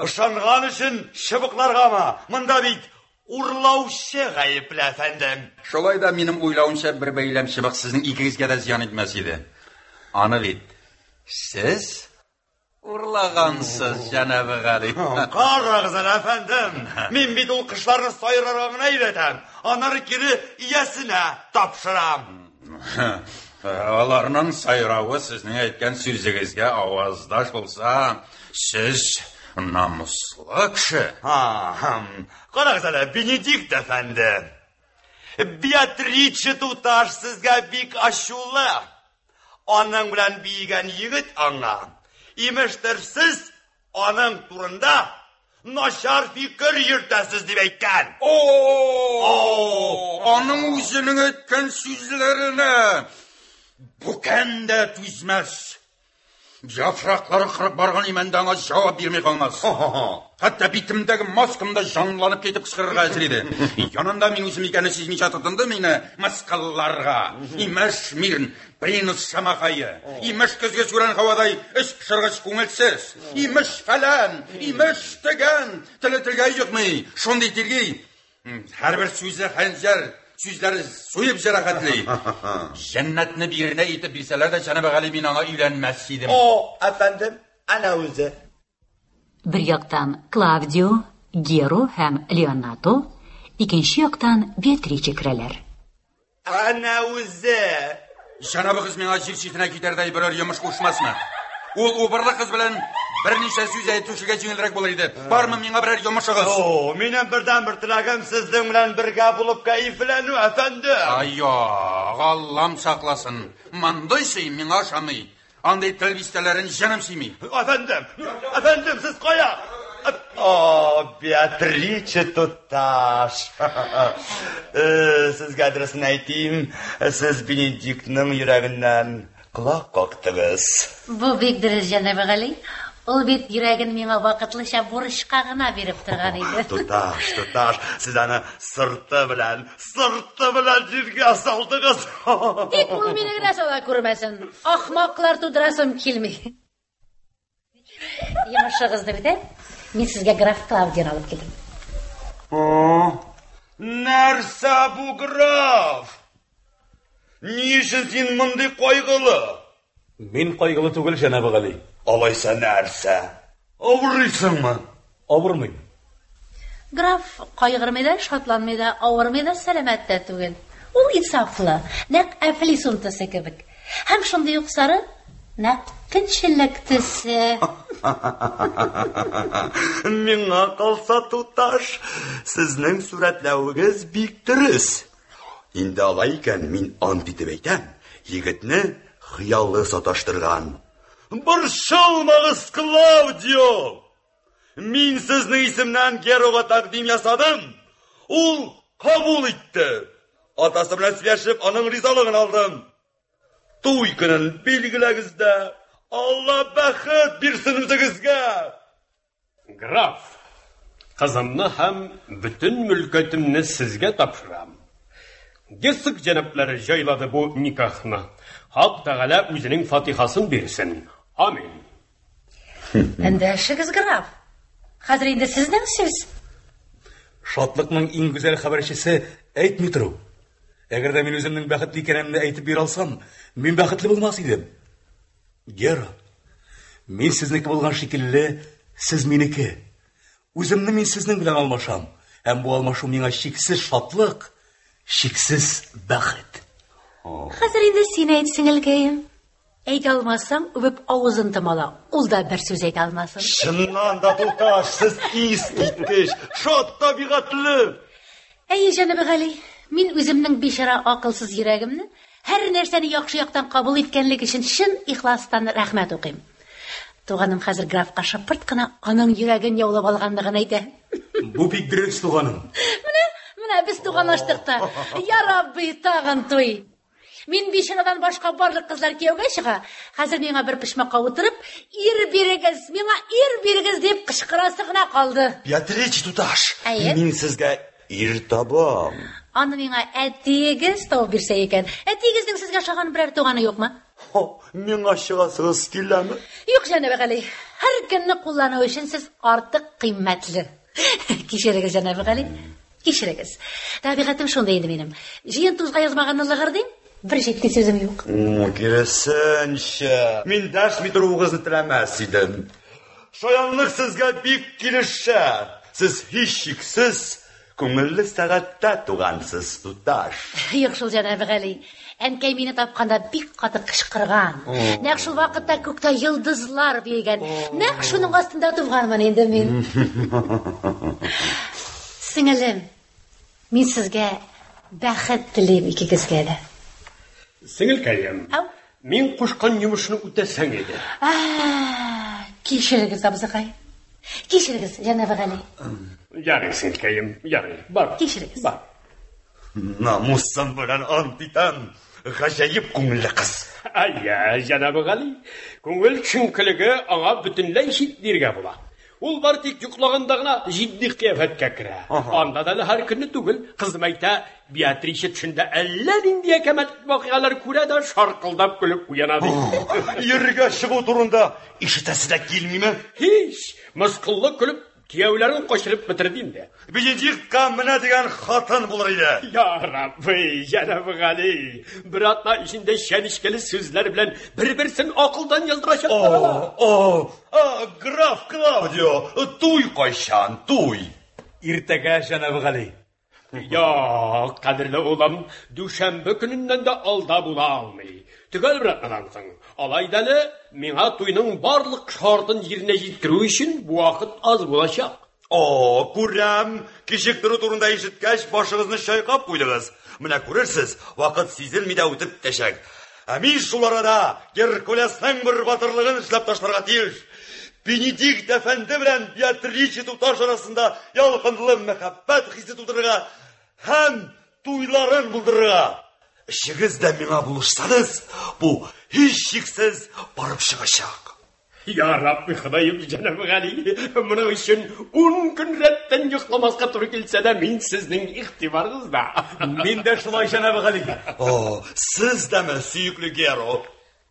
Ышанган өчен чыбыкларгамы? Монда бит урлаучы гаепле, әфәндем. Шулай да минем уйлавымча, бер бәйләм чыбык сезнең икегезгә дә зыян итмәс иде. Аны бит сез урлагансыз, җәнабы Гали. Карагыз әле, әфәндем. Мин бит ул кошларны сайрарга гына өйрәтәм. Аннары кире иясенә тапшырам. Аларның сайравы сезнең әйткән сүзегезгә аваздаш булса, сез намуслы кеше. Карагыз әле, Бенедикт әфәнде. Беатриче туташ сезгә бик ачулы. Аның белән биегән егет аңа, имештер, сез аның турында начар фикер йөртәсез дип әйткән. О, аның үзенең әйткән сүзләренә бүкән дә түзмәс. Яфраклары кырып барган имәндә аңа җавап бирми калмас. Хәтта битемдәге маскам да җанланып китеп кычкырырга әзер иде. Янында мин үзем икәнне сизмичә тотынды мине мыскылларга. Имеш, мин принц шамахае. Имеш, көзге сүрән һавадай эч пошыргыч күңелсез. Имеш, фәлән, имеш, тегән. Теле телгә йокмый, шундый тирги. Һәрбер сүзе хәнҗәр, сүзләре суеп җәрәхәтли. Җәннәтне биренә итеп бирсәләр дә, Җәнабы Гали, мин аңа өйләнмәс идем. О, әфәндем, әнә үзе. Бер яктан Клавдио, Геро һәм Леонато, икенче яктан Беатриче керәләр. Әнә үзе. Җанабыгыз миңа җир читенә китәрдәй берәр йомыш кушмасмы? Ул убырлы кыз белән берничә сүз әйтүчегә җиңелрәк булыр иде. Бармы миңа берәр йомышыгыз? О, минем бердәнбер теләгем сезнең белән бергә булып кәефләнү, әфәнде. Ай, юк, Аллам сакласын. Мондый сый миңа ошамый. Андый тел бистәләрен җаным сөйми. Әфәндем, әфәндем, сез кая? О, Беатриче туташ. Сезгә дөресен әйтим, сез Бенедиктның йөрәгеннән колак кактыгыз. Бу бик дөрес, җәнабы Гали. Ул бит йөрәген миңа вакытлыча бурычка гына биреп торган иде. Туташ, туташ, сез аны сырты белән, сырты белән җиргә салдыгыз. Тик ул мине генә сала күрмәсен. Ахмаклар тудырасым килми. Йомышыгызны үтәп, мин сезгә граф Клавдияне алып килдем. Нәрсә бу, граф? Ни өчен син мондый кайгылы? Мин кайгылы түгел, җәнабы Гали. Алайса нәрсә? Авырыйсыңмы? Авырмыйм. Граф кайгырмый да, шатланмый да, авырмый да, сәламәт тә түгел. Ул инсафлы, нәкъ әфлисун төсе кебек. Һәм шундый ук сары, нәкъ көнчеллек төсе. Миңа калса, туташ, сезнең сурәтләвегез бик дөрес. Инде алай икән, мин ант итеп әйтәм, егетне хыялы саташтырган. Борчылмагыз, Клаудио! Мин сезнең исемнән Герога тәкъдим ясадым. Ул кабул итте. Атасы белән сөйләшеп, аның ризалыгын алдым. Туй көнен билгеләгез дә, Алла бәхет бирсен үзегезгә! Граф, кызымны һәм бөтен мөлкәтемне сезгә тапшырам. Герцог җәнаплары җайлады бу никахны. Хак Тәгалә үзенең фатихасын бирсен. Амин. Эндәшегез, граф. Хәзер инде сезнең сүз. Шатлыкның иң гүзәл хәбәрчесе әйтми тору. Әгәр дә мин үземнең бәхетле икәнемне әйтеп бирә алсам, мин бәхетле булмас идем. Гера, мин сезнеке булган шикелле, сез минеке. Үземне мин сезнең белән алмашам, һәм бу алмашу миңа чиксез шатлык, чиксез бәхет. Хәзер инде син әйт, сеңелкәем. Әйтә алмасаң, үбеп авызын томала. Ул да бер сүз әйтә алмасын. Чыннан да, туташ, сез искиткеч, шат табигатьле. Әйе, җәнабе Гали, мин үземнең бичара акылсыз йөрәгемне һәр нәрсәне яхшы яктан кабул иткәнлек өчен чын ихластан рәхмәт укыйм. Туганым хәзер графка шыпырт кына аның йөрәген яулап алганлыгын әйтә. Бу бик дөрес, туганым. Менә, менә без туганлаштык та. Я Рабби, тагын туй. Мин бичарадан башка барлык кызлар кияүгә чыга. Хәзер миңа бер почмакка утырып, ир бирегез, миңа ир бирегез дип кычкырасы гына калды. Беатриче туташ, Әйе. мин сезгә ир табам. Аны миңа әтиегез табып бирсә икән. Әтиегезнең сезгә ошаган берәр туганы юкмы? Хо, миңа чыгасыгыз киләме? Юк, җәнабе Гали. Һәр көнне куллану өчен сез артык кыйммәтле. Кичерегез, җәнабе Гали. Кичерегез. Табигатем шундый инде минем. Җыен тузга язмаганны лыгырдыйм, бер җитди сүзем юк. Киресенчә, мин дәшми торуыгызны теләмәс идем. Шаянлык сезгә бик килешә. Сез һичшиксез күңелле сәгатьтә тугансыз, туташ. Юк шул, җәнабе Гали. Әнкәй мине тапканда бик каты кычкырган. Нәкъ шул вакытта күктә йолдызлар биегән. Нәкъ шуның астында туганмын инде мин. Сеңелем, мин сезгә бәхет телим икегезгә дә. Сеңелкәем, мин кушкан йомышны үтәсәң иде. Кичерегез, абзыкай. Кичерегез, җәнабе Гали. Ярый, сеңелкәем, ярый. Бар. Кичерегез. Бар. Намусым белән ант итәм, гаҗәеп күңелле кыз. Әйе, җәнабе Гали, күңел төшенкелеге аңа бөтенләй чит дияргә була. Ул бары тик йоклаганда гына җитди кыяфәткә керә. Анда да әле һәр көнне түгел. Кызым әйтә, Беатриче төшендә әллә нинди әкәмәт вакыйгалар күрә дә шаркылдап көлеп уяна ди. Йөрергә чыгу турында ишетәсе дә килмиме? Һич, мыскыллы көлеп Кияүләрен качырып бетерде инде. Бенедиктка менә дигән хатын булыр иде. Я Рабби, җәнабы Гали, бер атна эчендә чәнечкеле сүзләр белән бер-берсен акылдан яздырачаклар алар. О, о, граф Клаудио, туй кайчан, туй? Иртәгә, җәнабы Гали. Юк, кадерле улым, дүшәмбе көненнән дә алда була алмый. Төгәл бер атнадан соң. Алай да әле миңа туйның барлык шартын җиренә җиткерү өчен бу вакыт аз булачак. О, күрәм, кичектерү турында ишеткәч, башыгызны чайкап куйдыгыз. Менә күрерсез, вакыт сизелми дә үтеп китәчәк. Ә мин шул арада Геркулесның бер батырлыгын эшләп ташларга тиеш. Бенедикт әфәнде белән Беатриче туташ арасында ялкынлы мәхәббәт хисе тудырырга һәм туйларын булдырырга. Өчегез дә миңа булышсагыз, бу һичшиксез барып чыгачак. Я Рабби Ходаем, җәнабы Гали, моның өчен 10 көн рәттән йокламаска туры килсә дә, мин сезнең игътибарыгызда. Мин дә шулай, җәнабы Гали. О, сез дәме, сөекле Геро?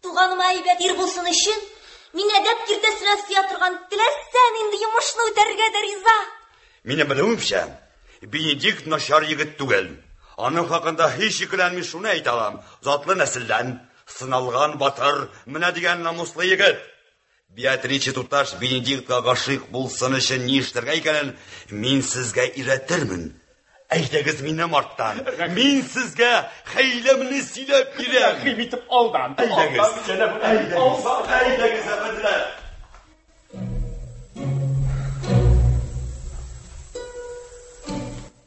Туганыма әйбәт ир булсын өчен, мин әдәп киртәсенә сыя торган теләсә нинди йомышны үтәргә дә риза. Минем белүемчә, Бенедикт начар егет түгел. Аның хакында һич икеләнми шуны әйтә алам: затлы нәселдән, сыналган батыр, менә дигән намуслы егет. Беатриче туташ Бенедиктка гашыйк булсын өчен ни эшләргә икәнен мин сезгә өйрәтермен. Әйдәгез минем арттан. Мин сезгә хәйләмне сөйләп бирәм. Рәхим итеп алдан. Әйдәгез. Әйдәгез. Әйдәгез, әфәнделәр.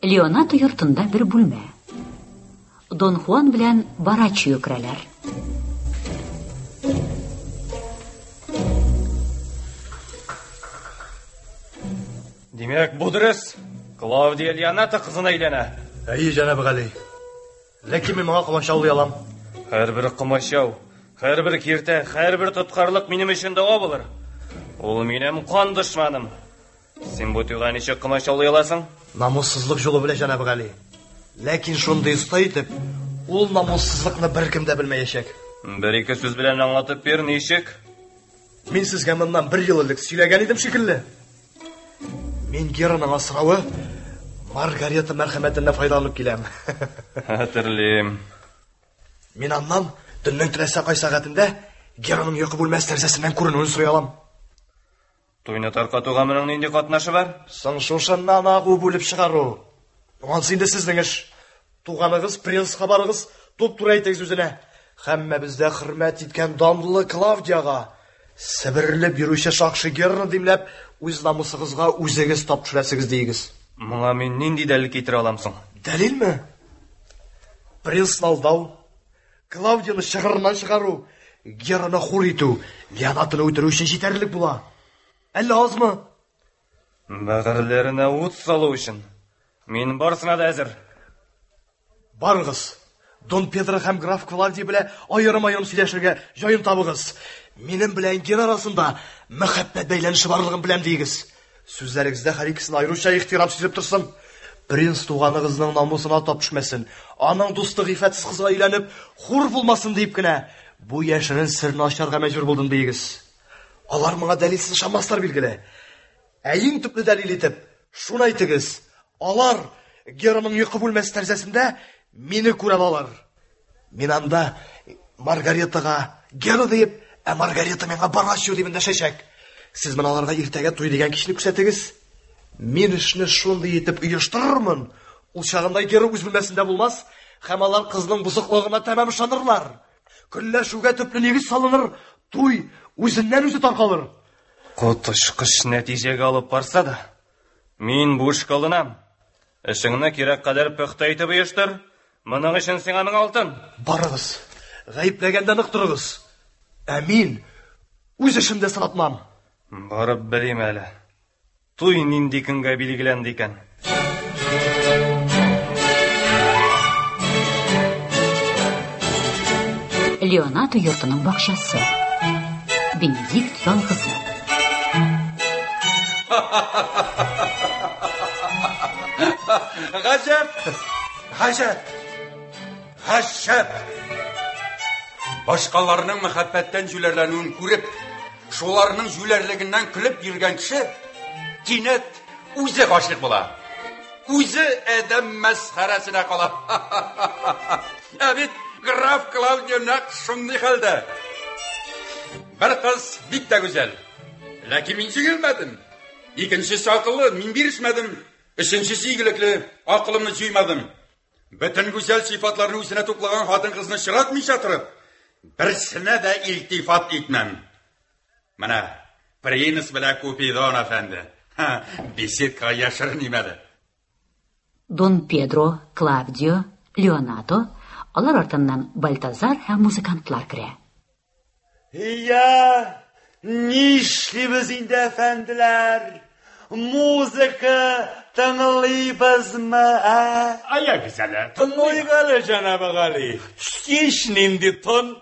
Леонато йортында бер бүлмә. Дон Хуан белән Барачио керәләр. Димәк, бу дөрес. Клавдия Леонато кызына әйләнә. Әйе, җәнабы Гали. Ләкин мин моңа комачаулый алам. Һәрбер комачау, һәрбер киртә, һәрбер тоткарлык минем өчен дәва булыр. Ул минем кан дошманым. Син бу туйга ничек комачаулый аласың? Намуссызлык юлы белән, җәнабы Гали. Ләкин шундый оста итеп, ул намуссызлыкны беркем дә белмәячәк. Бер-ике сүз белән аңлатып бир, ничек? Мин сезгә моннан бер ел элек сөйләгән идем шикелле. Мин Гераның асравы Маргарита мәрхәмәтеннән файдаланып киләм. Хәтерлим. Мин аннан төннең теләсә кай сәгатендә Гераның йокы бүлмәсе тәрәзәсеннән күренүен сорый алам. Туйны таркатуга моның нинди катнашы бар? Соң шушыннан агу бүлеп чыгару. Ансы инде сезнең эш. Туганыгыз принцка барыгыз, туп-туры әйтегез үзенә. Һәммәбездә хөрмәт иткән данлы Клавдияга себерелеп йөрүче шакшы Герны димләп, үз намусыгызга үзегез тап төшерәсегез диегез. Моңа мин нинди дәлил китерә алам соң? Дәлилме? Принцны алдау, Клавдияны чыгырыннан чыгару, Гераны хур итү, Леонатоны үтерү өчен җитәрлек була. Әллә азмы? Бәгырьләренә ут салу өчен мин барысына да әзер. Барыгыз. Дон Педро һәм граф Клавдия белән аерым-аерым сөйләшергә җаен табыгыз. Минем белән Гера арасында мәхәббәт бәйләнеше барлыгын беләм диегез. Сүзләрегездә һәр икесен аеруча ихтирам сизеп торсын. Принц туганыгызның намусына тап төшмәсен, аның дусты гыйффәтсез кызга өйләнеп, хур булмасын диеп кенә, бу яшерен серне ачарга мәҗбүр булдым диегез. Алар моңа дәлилсез ышанмаслар билгеле. Ә иң төпле дәлил итеп, шуны әйтегез. Алар Гераның йокы бүлмәсе тәрәзәсендә мине күрә алалар. Мин анда Маргаритага Гера диеп, ә Маргарита миңа Барачио дип эндәшәчәк. Сез менә аларга иртәгә туй дигән кичне күрсәтегез. Мин эшне шундый итеп оештырырмын, ул чагында Гера үз бүлмәсендә булмас, һәм алар кызның бозыклыгына тәмам ышанырлар. Көнләшүгә төпле нигез салыныр, туй үзеннән-үзе таркалыр. Коточкыч нәтиҗәгә алып барса да, мин бу эшкә алынам. Эшеңне кирәк кадәр пөхтә итеп оештыр. Моның өчен сиңа 1000 алтын. Барыгыз, гаепләгәндә нык торыгыз. Ә мин үз эшемдә сынатмам. Барып белим әле. Туй нинди көнгә билгеләнде икән? Леонардо йортының бакчасы. Бенедикт ялгызы. Гаҗәп! Гаҗәп! Гаҗәп! Башкаларның мәхәббәттән җүләрләнүен күреп, шуларның җүләрлегеннән көлеп йөргән кеше кинәт үзе гашыйк була. Үзе адәм мәсхәрәсенә кала. Ә бит граф Клаудио нәкъ шундый хәлдә. Бер кыз бик тә гүзәл. Ләкин мин җиңелмәдем. Икенчесе акыллы, мин бирешмәдем. Өченчесе игелекле, акылымны җуймадым. Бөтен гүзәл сыйфатларны үзенә туплаган хатын-кызны очратмыйча торып, берсенә дә илтифат итмәм. Менә принц белән Купидон әфәнде. Беседкага яшереним әле. Дон Педро, Клавдио, Леонардо, алар артыннан Бальтазар һәм музыкантлар керә. Я, нишлибез инде, әфәнделәр? Музыка тыңлыйбызмы, ә? Аягыз әле, тыңлыйк әле, җәнабы Гали. Һич нинди тын,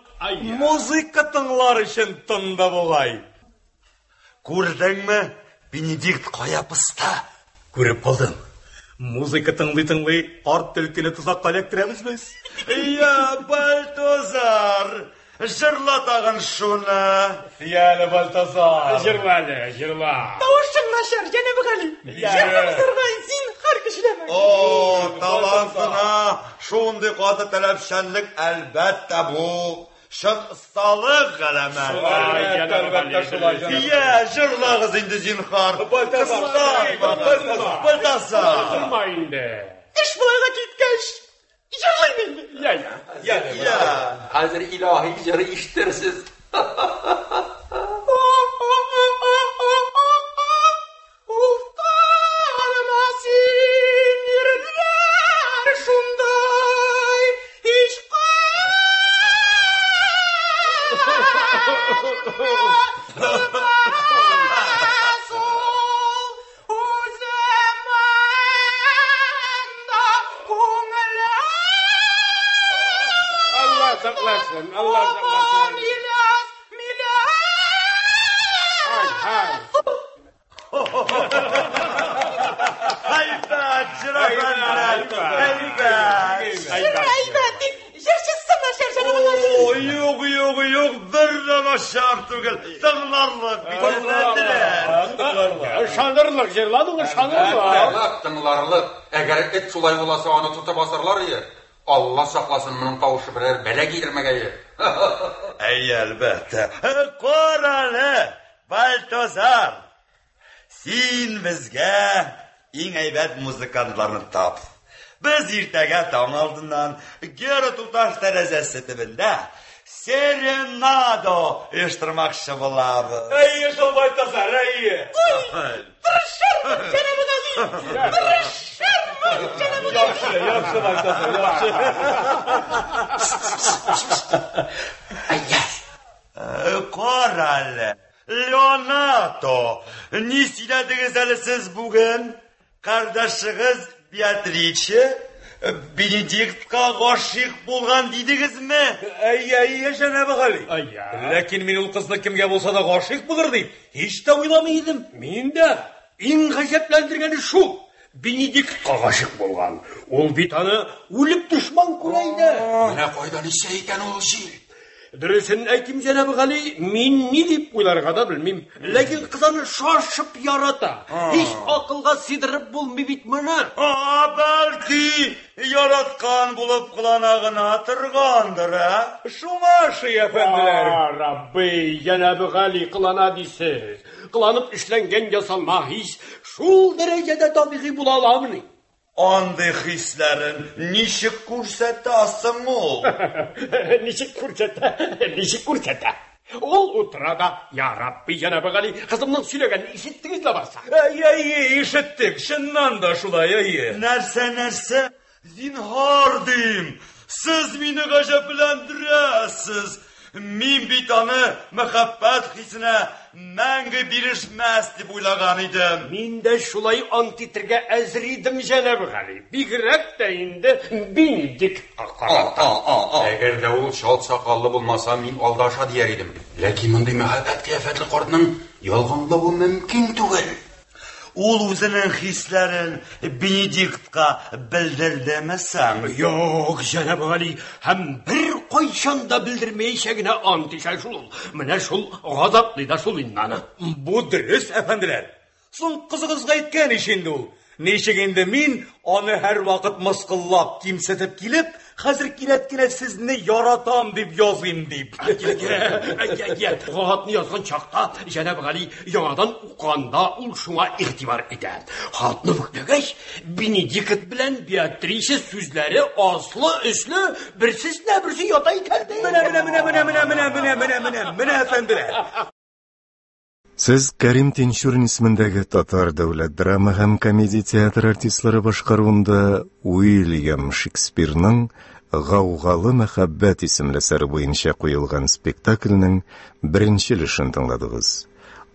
музыка тыңлар өчен тын да бугай. Күрдеңме, Бенедикт кая пыста? Күреп калдым. Музыка тыңлый-тыңлый, карт төлкене тозакка эләктерәбез без. Я, Бальтазар, җырла тагын шуны. Яле, Бальтазар. Җырла әле, җырла. Тавышың начар, җәнабы Гали. Җырламасарга зинһар көчләмә. О, талантына шундый каты таләпчәнлек, әлбәттә, бу чын осталык галәмәте. Я, җырлагыз инде, зинһар. Бальтазар, Бальтазар. Тормы инде. Эш болайга киткәч, җырлыйм инде. Я, я. Я. Хәзер илаһи җыры ишетерсез. Уфтанма син ирләр. сакласын, Алла сакласын. Миляс, Миляс! Ай, Әйбәт, җыр әфәнделәр, әйбәт. Җыр әйбәт дип, җырчысы начар, җәнабы Гали. О, юк, юк, юк, бер дә начар түгел. Тыңларлык бит, әфәнделәр. Ышанырлык җырладың, ышанырлык. Тыңларлык, тыңларлык. Әгәр эт шулай уласа, аны тотып асарлар ие. Алла сакласын, моның тавышы берәр бәла китермәгәе. Әй, әлбәттә. Кара әле, Бальтазар. Син безгә иң әйбәт музыкантларны тап. Без иртәгә таң алдыннан Гера туташ тәрәзәсе төбендә серенадо оештырмакчы булабыз. Әйе шул, Бальтазар, әйе. Тырышырмын, җәнабы Гали, тырышырмын, җәнабы Гали. Яхшы, яхшы, Бальтазар, яхшы. Кара әле, Леонардо, ни сөйләдегез әле сез бүген? Кардәшегез Беатриче Бенедиктка гашыйк булган дидегезме? Әйе, әйе, җәнабы Гали. Ләкин мин ул кызны кемгә булса да гашыйк булыр дип һич тә уйламый идем. Мин дә иң гаҗәпләндергәне шул. Бенедиктка гашыйк булган. Ул бит аны үлеп дошман күрә иде. Менә кайдан исә икән ул җил. Дөресен әйтим, җәнабы Гали, мин ни дип уйларга да белмим. Ләкин кыз аны шашып ярата. Һич акылга сыйдырып булмый бит моны. А, бәлки, яраткан булып кылана гына торгандыр, ә? Шуңа шый, әфәнделәр. А, Рабби, җәнабы Гали кылана дисез. Кыланып эшләнгән ясалма хис шул дәрәҗәдә табигый була аламыни? Андый хисләрен ничек күрсәтә соң ул? Ничек күрсәтә? Ничек күрсәтә? Ул утыра да, я Рабби, җәнабы Гали, кызымның сөйләгәнен ишеттегез ләбаса. Әйе, әйе, ишеттек. Чыннан да шулай, әйе. Нәрсә, нәрсә? Зинһар дим, сез мине гаҗәпләндерәсез. Мин бит аны мәхәббәт хисенә мәңге бирешмәс дип уйлаган идем. Мин дә шулай ант итәргә әзер идем, җәнабы Гали. Бигрәк тә инде Бенедиктка карата. Әгәр дә ул чал сакаллы булмаса, мин алдаша дияр идем. Ләкин мондый мәһабәт кыяфәтле картның ялганлавы мөмкин түгел. Ул үзенең хисләрен Бенедиктка белдердеме соң? Юк, җәнабы Гали, һәм бер кайчан да белдермәячәгенә генә ант итә шул ул. Менә шул газаплый да шул инде аны. Бу дөрес, әфәнделәр. Соң кызыгызга әйткән ич инде ул. Ничек инде мин аны һәрвакыт мыскыллап, кимсетеп килеп, хәзер кинәт кенә сезне яратам дип языйм дип. Хатны язган чакта җәнаб Гали яңадан укыганда ул шуңа игътибар итә. Хатны бөкләгәч, Бенедикт белән Беатриче сүзләре аслы-өсле берсенә берсе ята икән. Менә, менә, менә, менә, менә, менә, менә, менә, менә, менә, әфәнделәр. Сез Кәрим Тинчурин исемендәге Татар дәүләт драма һәм комедия театры артистлары башкаруында Уильям Шекспирның Гаугалы мәхәббәт исемле әсәре буенча куелган спектакльнең беренче өлешен тыңладыгыз.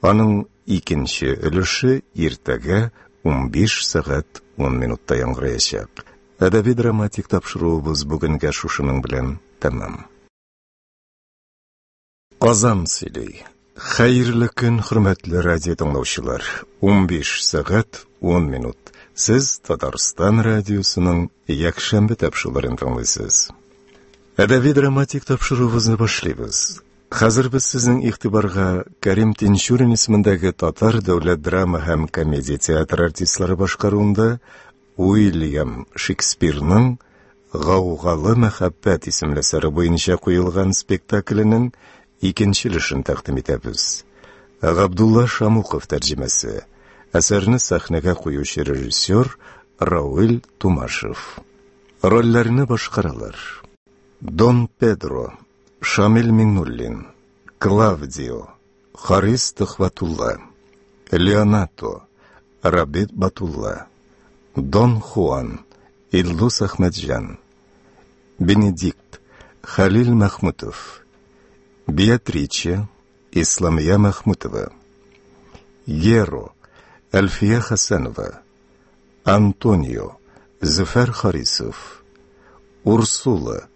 Аның икенче өлеше иртәгә 15 сәгать 10 минутта яңгыраячак. Әдәби-драматик тапшыруыбыз бүгенгә шушының белән тәмам. Казан сөйли. Хәерле көн, хөрмәтле радио тыңлаучылар. 15 сәгать 10 минут. Сез Татарстан радиосының якшәмбе тапшыруларын тыңлыйсыз. Әдәби драматик тапшыруыбызны башлыйбыз. Хәзер без сезнең игътибарга Кәрим Тинчурин исемендәге Татар дәүләт драма һәм комедия театры артистлары башкаруында Уильям Шекспирның Гаугалы мәхәббәт исемле әсәре буенча куелган спектакленең икенче өлешен тәкъдим итәбез. Габдулла Шамуков тәрҗемәсе. Әсәрне сәхнәгә куючы режиссер Рауил Тумашев. Рольләрне башкаралар. Дон Педро, Шамил Миңнуллин, Клавдио, Харис Төхвәтулла, Леонато, Рабит Батулла, Дон Хуан, Илдус Әхмәтҗан, Бенедикт, Хәлил Мәхмүтов, Беатриче, Исламия Мәхмүтова, Геро, Әлфия Хәсәнова, Антонио, Зөфәр Харисов, Урсула,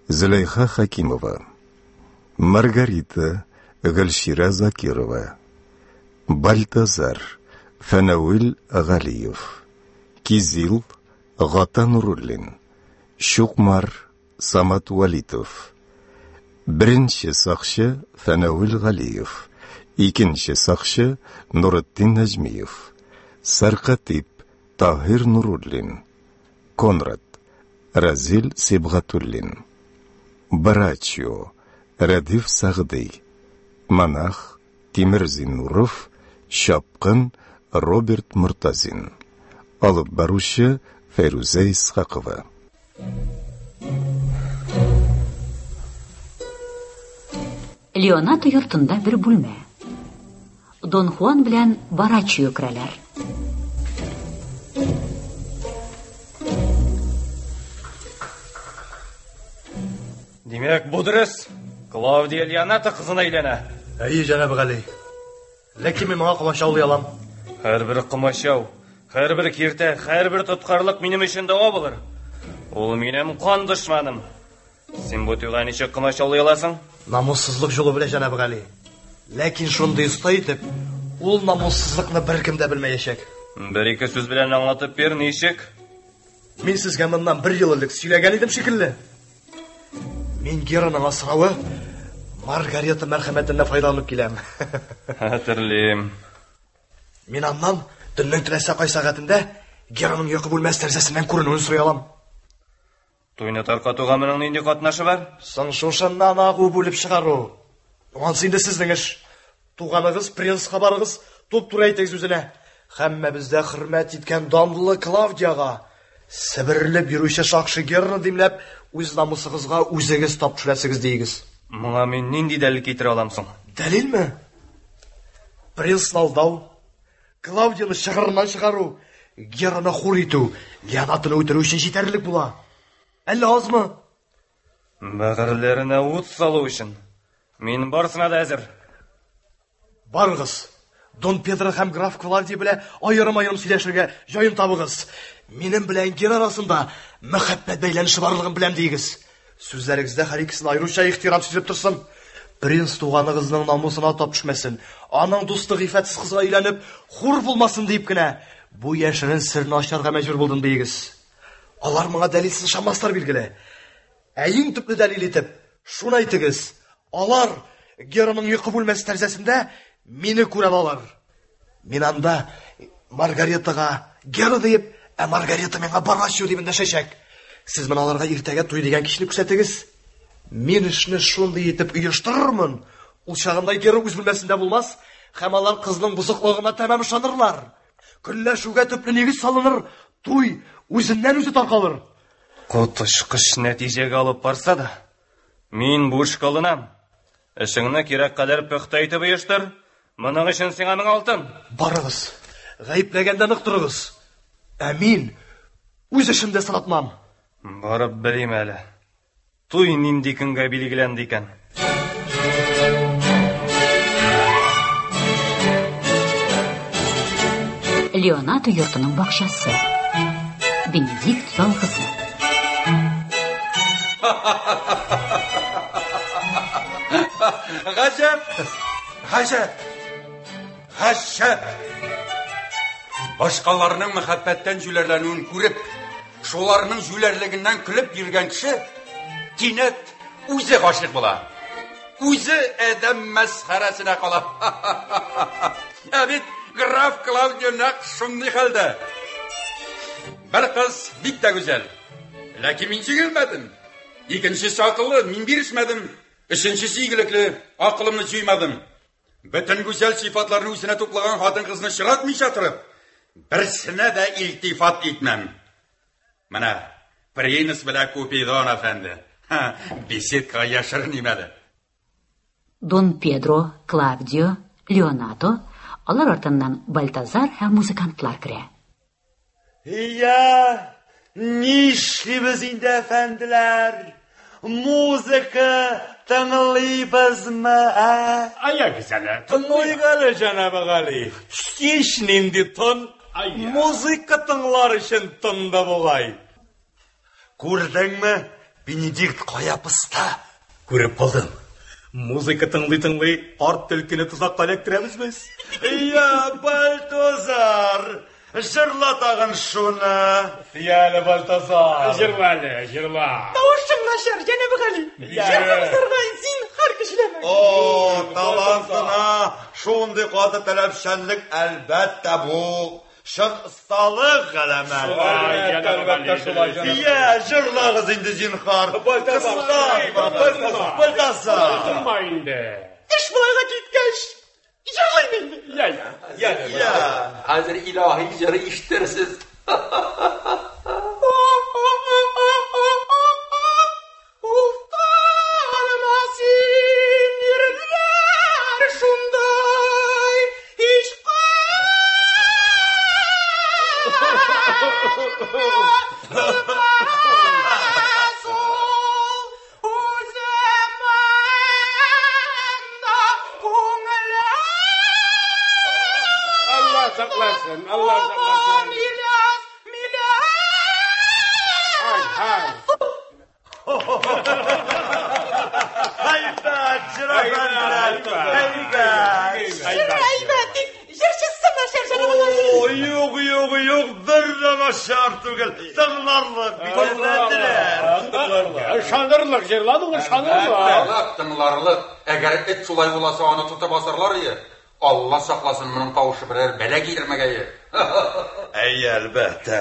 Зөләйха Хәкимова. Маргарита, Гөлчирә Закирова. Бальтазар, Фәнәвил Галиев. Кизил, Гата Нуруллин. Чукмар, Самат Вәлитов. Беренче сакчы Фәнәвил Галиев. Икенче сакчы Нуретдин Нәҗмиев. Сәркатип Таһир Нуруллин. Конрад Разил Сибгатуллин. Барачио Рәдиф Сәгъди. Монах Тимер Зиннуров, Чапкын Роберт Мортазин. Алып баручы Фәйрүзә Исхакова. Леонато йортында бер бүлмә. Дон Хуан белән Барачио керәләр. Димәк, бу дөрес. Клавдия Леонато кызына әйләнә. Әйе, җәнаб Гали. Ләкин мин моңа комачаулый алам. Һәрбер комачау, һәрбер киртә, һәрбер тоткарлык минем өчен дәва булыр. Ул минем кан дошманым. Син бу туйга ничек комачаулый аласың? Намуссызлык юлы белән, җәнаб Гали. Ләкин шундый оста итеп, ул намуссызлыкны беркем дә белмәячәк. Бер-ике сүз белән аңлатып бир, ничек? Мин сезгә моннан бер ел элек сөйләгән идем шикелле. Мин Гераның асравы Маргарита мәрхәмәтеннән файдаланып киләм. Хәтерлим. Мин аннан төннең теләсә кай сәгатендә Гераның йокы бүлмәсе тәрәзәсеннән күренүен сорый алам. Туйны таркатуга моның нинди катнашы бар? Соң шушыннан агу бүлеп чыгару. Ансы инде сезнең эш. Туганыгыз принцка барыгыз, туп-туры әйтегез үзенә. Һәммәбез дә хөрмәт иткән данлы Клавдияга себерелеп йөрүче шакшы Герны димләп, үз намусыгызга үзегез тап төшерәсегез диегез. Моңа мин нинди дәлил китерә алам соң? Дәлилме? Принцны алдау, Клавдияны чыгырыннан чыгару, Гераны хур итү, Леонатоны үтерү өчен җитәрлек була. Әллә азмы? Бәгырьләренә ут салу өчен мин барысына да әзер. Барыгыз. Дон Педро һәм граф Клавдия белән аерым-аерым сөйләшергә җаен табыгыз. Минем белән Гера арасында мәхәббәт бәйләнеше барлыгын беләм диегез. Сүзләрегездә һәр икесенә аеруча ихтирам сизелеп торсын. Принц туганыгызның намусына тап төшмәсен, аның дусты гыйффәтсез кызга өйләнеп, хур булмасын диеп кенә, бу яшерен серне ачарга мәҗбүр булдым диегез. Алар моңа дәлилсез ышанмаслар билгеле. Ә иң төпле дәлил итеп, шуны әйтегез. Алар Гераның йокы бүлмәсе тәрәзәсендә мине күрә алалар. Мин анда Маргаритага Гера диеп, ә Маргарита миңа Барачио дип эндәшәчәк. Сез менә аларга иртәгә туй дигән кичне күрсәтегез. Мин эшне шундый итеп оештырырмын, ул чагында Гера үз бүлмәсендә булмас, һәм алар кызның бозыклыгына тәмам ышанырлар. Көнләшүгә төпле нигез салыныр, туй үзеннән-үзе таркалыр. Коточкыч нәтиҗәгә алып барса да, мин бу эшкә алынам. Эшеңне кирәк кадәр пөхтә итеп оештыр. Моның өчен сиңа 1000 алтын. Барыгыз, гаепләгәндә нык торыгыз. Ә мин үз эшемдә сынатмам. Барып белим әле. Туй нинди көнгә билгеләнде икән? Леонардо йортының бакчасы. Бенедикт ялгызы. Гаҗәп! Гаҗәп! Гаҗәп! Башкаларның мәхәббәттән җүләрләнүен күреп, шуларның җүләрлегеннән көлеп йөргән кеше кинәт үзе гашыйк була. Үзе адәм мәсхәрәсенә кала. Ә бит граф Клаудио нәкъ шундый хәлдә. Бер кыз бик тә гүзәл. Ләкин мин җиңелмәдем. Икенчесе акыллы, мин бирешмәдем. Өченчесе игелекле, акылымны җуймадым. Бөтен гүзәл сыйфатларны үзенә туплаган хатын-кызны очратмыйча торып, берсенә дә илтифат итмәм. Менә принц белән Купидон әфәнде. Беседкага яшереним әле. Дон Педро, Клавдио, Леонардо, алар артыннан Бальтазар һәм музыкантлар керә. Я, нишлибез инде, әфәнделәр? Музыка тыңлыйбызмы, ә? Аягыз әле. Тыңлыйк әле, җәнабы Гали. Һич нинди тын, музыка тыңлар өчен тынды бугай. Күрдеңме? Бенедикт кая посты? Күреп калдым. Музыка тыңлый-тыңлый, карт төлкене тозакка эләктерәбез без. Я, Бальтазар, җырла тагын шуны. Яле, Бальтазар. Җырла әле, җырла. Тавышың начар, җәнабы Гали. Җырламасарга зинһар көчләмә. О, талантына шундый каты таләпчәнлек, әлбәттә, бу чын осталык галәмәте. Әлбәттә, шулай, җәнабы. Я, җырлагыз инде, зинһар. Бальтазар, Бальтазар, Бальтазар. Тынма инде. Эш болайга киткәч, җырлыйм инде. Я, я. Я. Хәзер илаһи җыры ишетерсез. Ултарма син ирләр шундай һич кайтмас ул үземнең дә күңелем. Алла сакласын, Алла сакласын. Миләс, миләс. Ай, ай. Әйбәт, җыр әфәнделәр, әйбәт. Җыр әйбәт, тик җырчысы начар, җәнабы Гали. О, юк, юк, юк, бер дә начар түгел. Тыңларлык бит, әфәнделәр. Ышанырлык җырладың, ышанырлык. Тыңларлык, тыңларлык. Әгәр эт шулай буласа, аны тотып асарлар ие. Алла сакласын, моның тавышы берәр бәла китермәгәе. Әй, әлбәттә.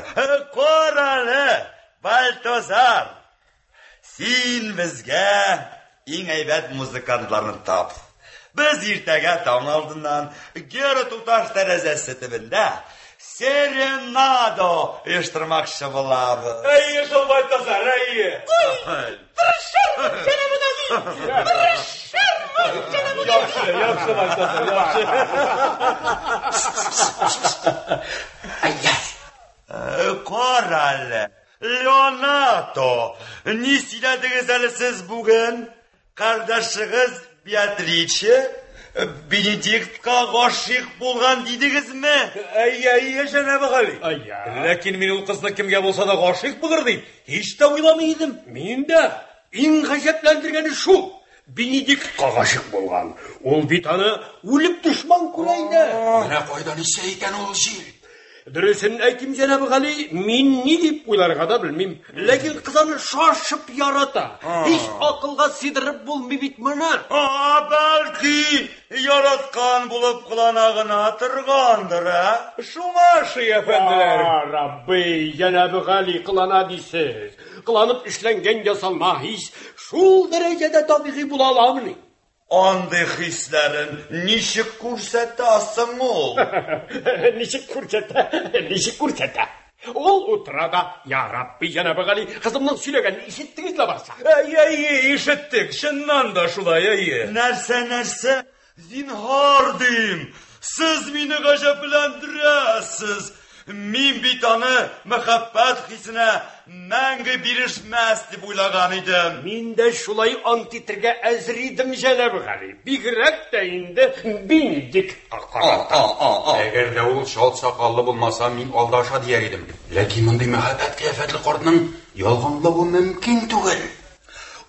Кара әле, Бальтазар. Син безгә иң әйбәт музыкантларны тап. Без иртәгә таң алдыннан Гера туташ тәрәзәсе төбендә серенадо оештырмакчы булабыз. Әйе шул, Бальтазар, әйе. Тырышырмын, җәнабы Гали. Тырышырмын, җәнабы Гали. Яхшы, яхшы, Бальтазар, яхшы. Кара әле, Леонардо, ни сөйләдегез әле сез бүген? Кардәшегез Беатриче Бенедиктка гашыйк булган дидегезме? Әйе, әйе, җәнабы Гали. Әйе. Ләкин мин ул кызны кемгә булса да гашыйк булыр дип һич тә уйламый идем. Мин дә иң гаҗәпләндергәне шул. Бенедиктка гашыйк булган. Ул бит аны үлеп дошман күрә иде. Менә кайдан исә икән ул җил. Дөресен әйтим, җәнабы Гали, мин ни дип уйларга да белмим. Ләкин кыз аны шашып ярата. Һич акылга сыйдырып булмый бит моны. А, бәлки яраткан булып кылана гына торгандыр, ә? Шуңа ши, әфәнделәр. Я Рабби, җәнабы Гали кылана дисез. Кыланып эшләнгән ясалма хис шул дәрәҗәдә табигый була аламыни? Андый хисләрен ничек күрсәтә соң ул? Ничек күрсәтә? Ничек күрсәтә? Ул утыра да, я Рабби, җәнабы Гали, кызымның сөйләгәнен ишеттегез ләбаса. Әйе, әйе, ишеттек. Чыннан да шулай, әйе. Нәрсә, нәрсә? Зинһар дим, сез мине гаҗәпләндерәсез. Мин бит аны мәхәббәт хисенә мәңге бирешмәс дип уйлаган идем. Мин дә шулай ант итәргә әзер идем, җәнабы Гали. Бигрәк тә инде Бенедиктка карата. Әгәр дә ул чал сакаллы булмаса, мин алдаша дияр идем. Ләкин мондый мәхәббәт кыяфәтле картның ялганлавы мөмкин түгел.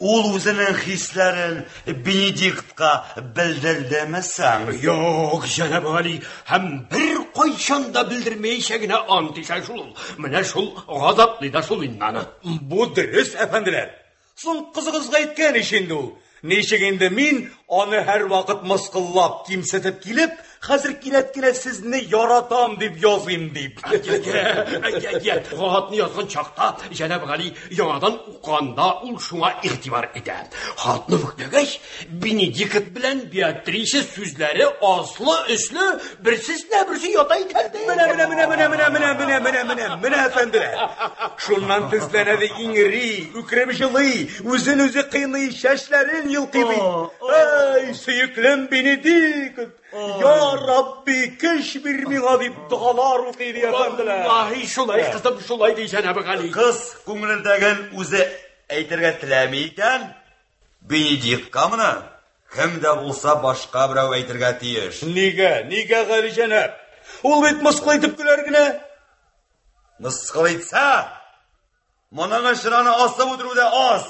Ул үзенең хисләрен Бенедиктка белдердеме соң? Юк, җәнабы Гали, һәм бер кайчан да белдермәячә генә ант итә шул. Менә шул газаплый да шул инде аны. Бу дөрес, әфәнделәр. Соң кызыгызга әйткән ич инде ул. Ничек инде мин аны һәрвакыт мыскыллап, кимсетеп килеп, хәзер кинәт кенә сезне яратам дип языйм дип. Әйе, хатны язган чакта җәнаб Гали яңадан укыганда ул шуңа игътибар итә. Хатны бөкләгәч, Бенедикт белән Беатриче сүзләре аслы-өсле берсенә берсе ята икән. Менә, менә, менә, менә, менә, менә, менә, менә, менә, менә, әфәнделәр. Шуннан төсләнә дә иңри, үкереп җылый, үзен үзе кыйный, чәчләрен йолкый бит. Ай, сөеклем Бенедикт! Я Рабби, көч бир миңа дип догалар укый ди, әфәнделәр. Валлаһи шулай, кызым, шулай ди җәнабы Гали. Кыз күңелендәген үзе әйтергә теләми икән, Бенедиктка моны кем дә булса башка берәү әйтергә тиеш. Нигә, нигә, Гали җәнаб? Ул бит мыскыл итеп көләр генә. Мыскыл итсә, моның өчен аны асып үтерү дә аз.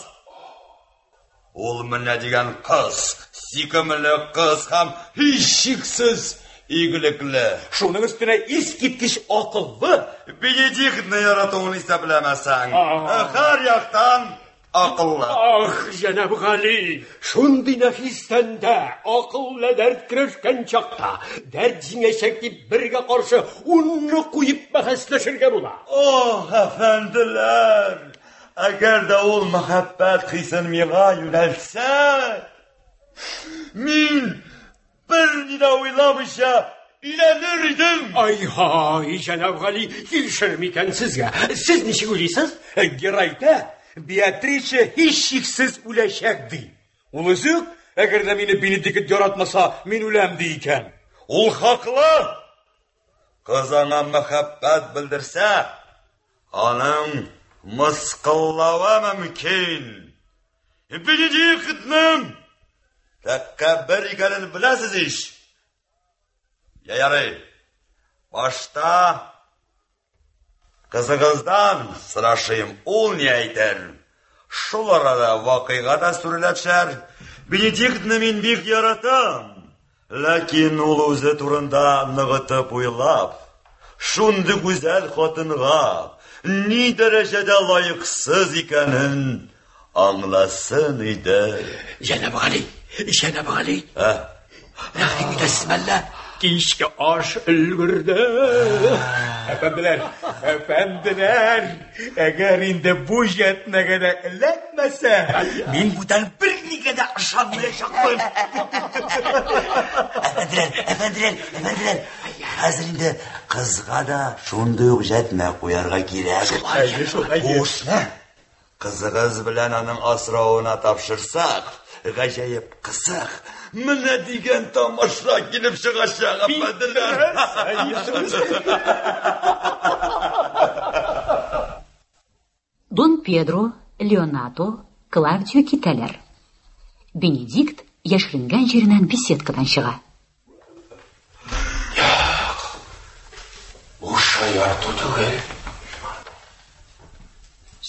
Ул менә дигән кыз, сөйкемле кыз һәм һичшиксез игелекле. Шуның өстенә искиткеч акыллы. Бенедиктны яратуын исәпләмәсәң, һәр яктан акыллы. Ах, җәнаб Гали, шундый нәфис тәндә, акыл белән дәрт көрәшкән чакта, дәрт җиңәчәк дип бергә каршы унны куеп бәхәсләшергә була. Ох, әфәнделәр, әгәр дә ул мәхәббәт хисен миңа юнәлтсә, мин берни дә уйламыйча өйләнер идем. Ай-һай, җәнаб Гали, килешер микән сезгә? Сез ничек уйлыйсыз? Гера әйтә, Беатриче һичшиксез үләчәк, ди. Ул үзе үк, әгәр дә мине Бенедикт яратмаса, мин үләм, ди икән. Ул хаклы. Кыз аңа мәхәббәт белдерсә, аның мыскыллавы мөмкин. Бенедиктның тәкәббер икәнен беләсез ич. Я ярый. Башта кызыгыздан сорашыйм, ул ни әйтер. Шул арада вакыйга да сүрелә төшәр. Бенедиктны мин бик яратам. Ләкин ул үзе турында ныгытып уйлап, шундый гүзәл хатынга ни дәрәҗәдә лаексыз икәнен аңласын иде. Җәнаб Гали, Җәнаб Гали. Рәхим итәсезме әллә? Кичке аш өлгерде. Әфәнделәр, әфәнделәр, әгәр инде бу җәтмәгә дә эләкмәсә, мин бүтән бернигә дә ышанмаячакмын. Әфәнделәр, әфәнделәр, әфәнделәр. Хәзер инде кызга да шундый ук җәтмә куярга кирәк. Шулай, шулай. Бу эшне кызыгыз белән аның асравына тапшырсак, гаҗәеп кызык, менә дигән тамаша килеп чыгачак, әфәнделәр. Дон Педро, Леонардо, Клавдио китәләр. Бенедикт яшеренгән җиреннән беседкадан чыга. Бу шаярту түгел.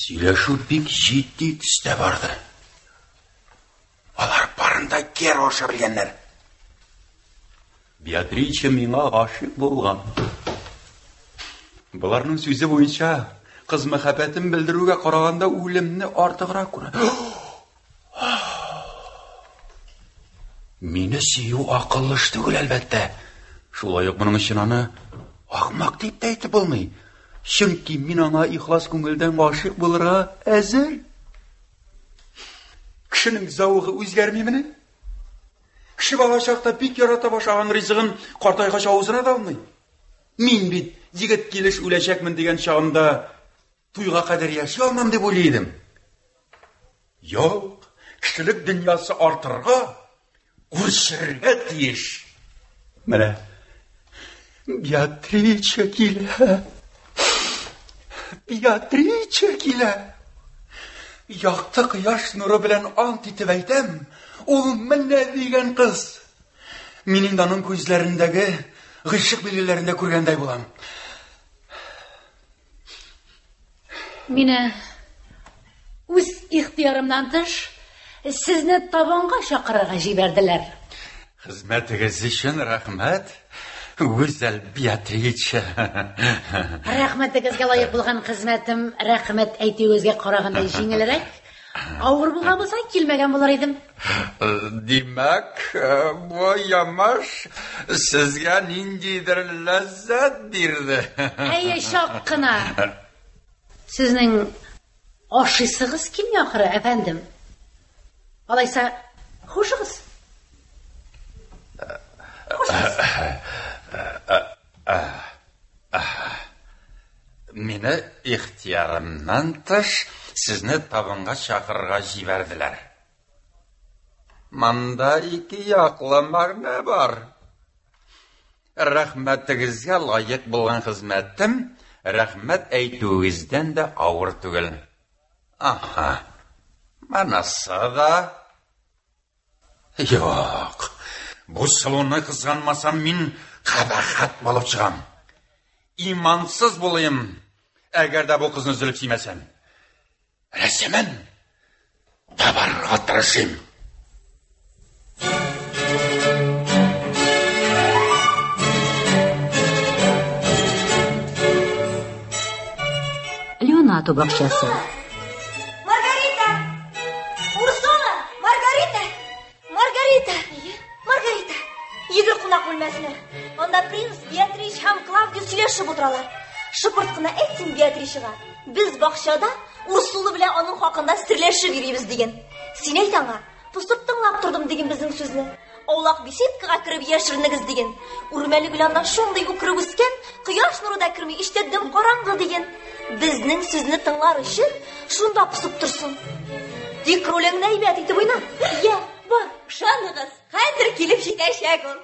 Сөйләшү бик җитди төстә барды. Алар барын да Гера аша белгәннәр. Беатриче миңа гашыйк булган. Боларның сүзе буенча, кыз мәхәббәтен белдерүгә караганда үлемне артыграк күрә. Мине сөю акыллы эш түгел, әлбәттә. Шулай ук моның өчен аны ахмак дип тә әйтеп булмый. Чөнки мин аңа ихлас күңелдән гашыйк булырга әзер. Кешенең зәвыгы үзгәрмимени? Кеше бала чакта бик ярата башлаган ризыгын картайгач авызына да алмый. Мин бит егет килеш үләчәкмен дигән чагымда туйга кадәр яши алмам дип уйлый идем. Юк, кешелек дөньясы артырга, үрчергә тиеш. Менә Беатриче килә. Беатриче килә. Якты кояш нуры белән ант итеп әйтәм, ул менә дигән кыз. Мин инде аның күзләрендәге гыйшык билгеләрен дә күргәндәй булам. Мине үз ихтыярымнан тыш сезне табынга чакырырга җибәрделәр. Хезмәтегез өчен рәхмәт, гүзәл Беатриче. Рәхмәтегезгә лаек булган хезмәтем рәхмәт әйтүегезгә караганда җиңелрәк. Авыр булган булса, килмәгән булыр идем. Димәк, бу ямаш сезгә ниндидер ләззәт бирде. Әйе, чак кына. Сезнең ашыйсыгыз килми ахыры, әфәндем. Алайса, хушыгыз. Хушыгыз. Мине ихтыярымнан тыш сезне табынга чакырырга җибәрделәр. Монда ике яклы мәгънә бар. Рәхмәтегезгә лаек булган хезмәтем рәхмәт әйтүегездән дә авыр түгел. Аһа. Монысы да Юк. Бу сылуны кызганмасам, мин кабахәт булып чыгам. Имансыз булыйм, әгәр дә бу кызны өзелеп сөймәсәм. Рәсемен! Табарга тырышыйм. Леонардо бакчасы. Маргарита! Урсула! Маргарита! Маргарита! Маргарита! Йөгер кунак бүлмәсенә. Анда принц, Беатрич һәм Клавдио сөйләшеп утыралар. Шыпырт кына әйт син Беатричыга. Без бакчада Урсула белән аның хакында серләшеп йөрибез диген. Син әйт аңа, посып тыңлап тордым диген безнең сүзне. Аулак беседкага кереп яшеренегез диген. Үрмәле гөл анда шундый үкереп үскән, кояш нуры да керми, эчтә дөм караңгы диген. Безнең сүзне тыңлар өчен шунда посып торсын. Тик ролеңне әйбәт итеп уйна. Я, бар, ышаныгыз, хәзер килеп җитәчәк ул.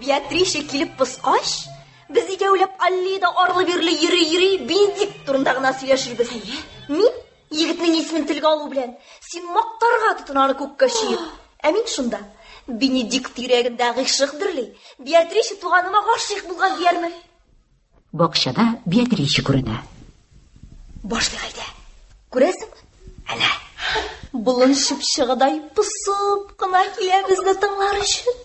Беатриче килеп поскач, без икәүләп аллеяда арлы-бирле йөри-йөри Бенедикт турында гына сөйләшербез. Мин егетнең исемен телгә алу белән син мактарга тотын аны күккә чөеп. Ә мин шунда Бенедикт йөрәгендә гыйшык дөрли, Беатриче туганыма гашыйк булган диярмен. Бакчада Беатриче күренә. Башлыйк әйдә. Күрәсеңме? Әнә. Болын чыпчыгыдай посып кына килә безне тыңлар өчен.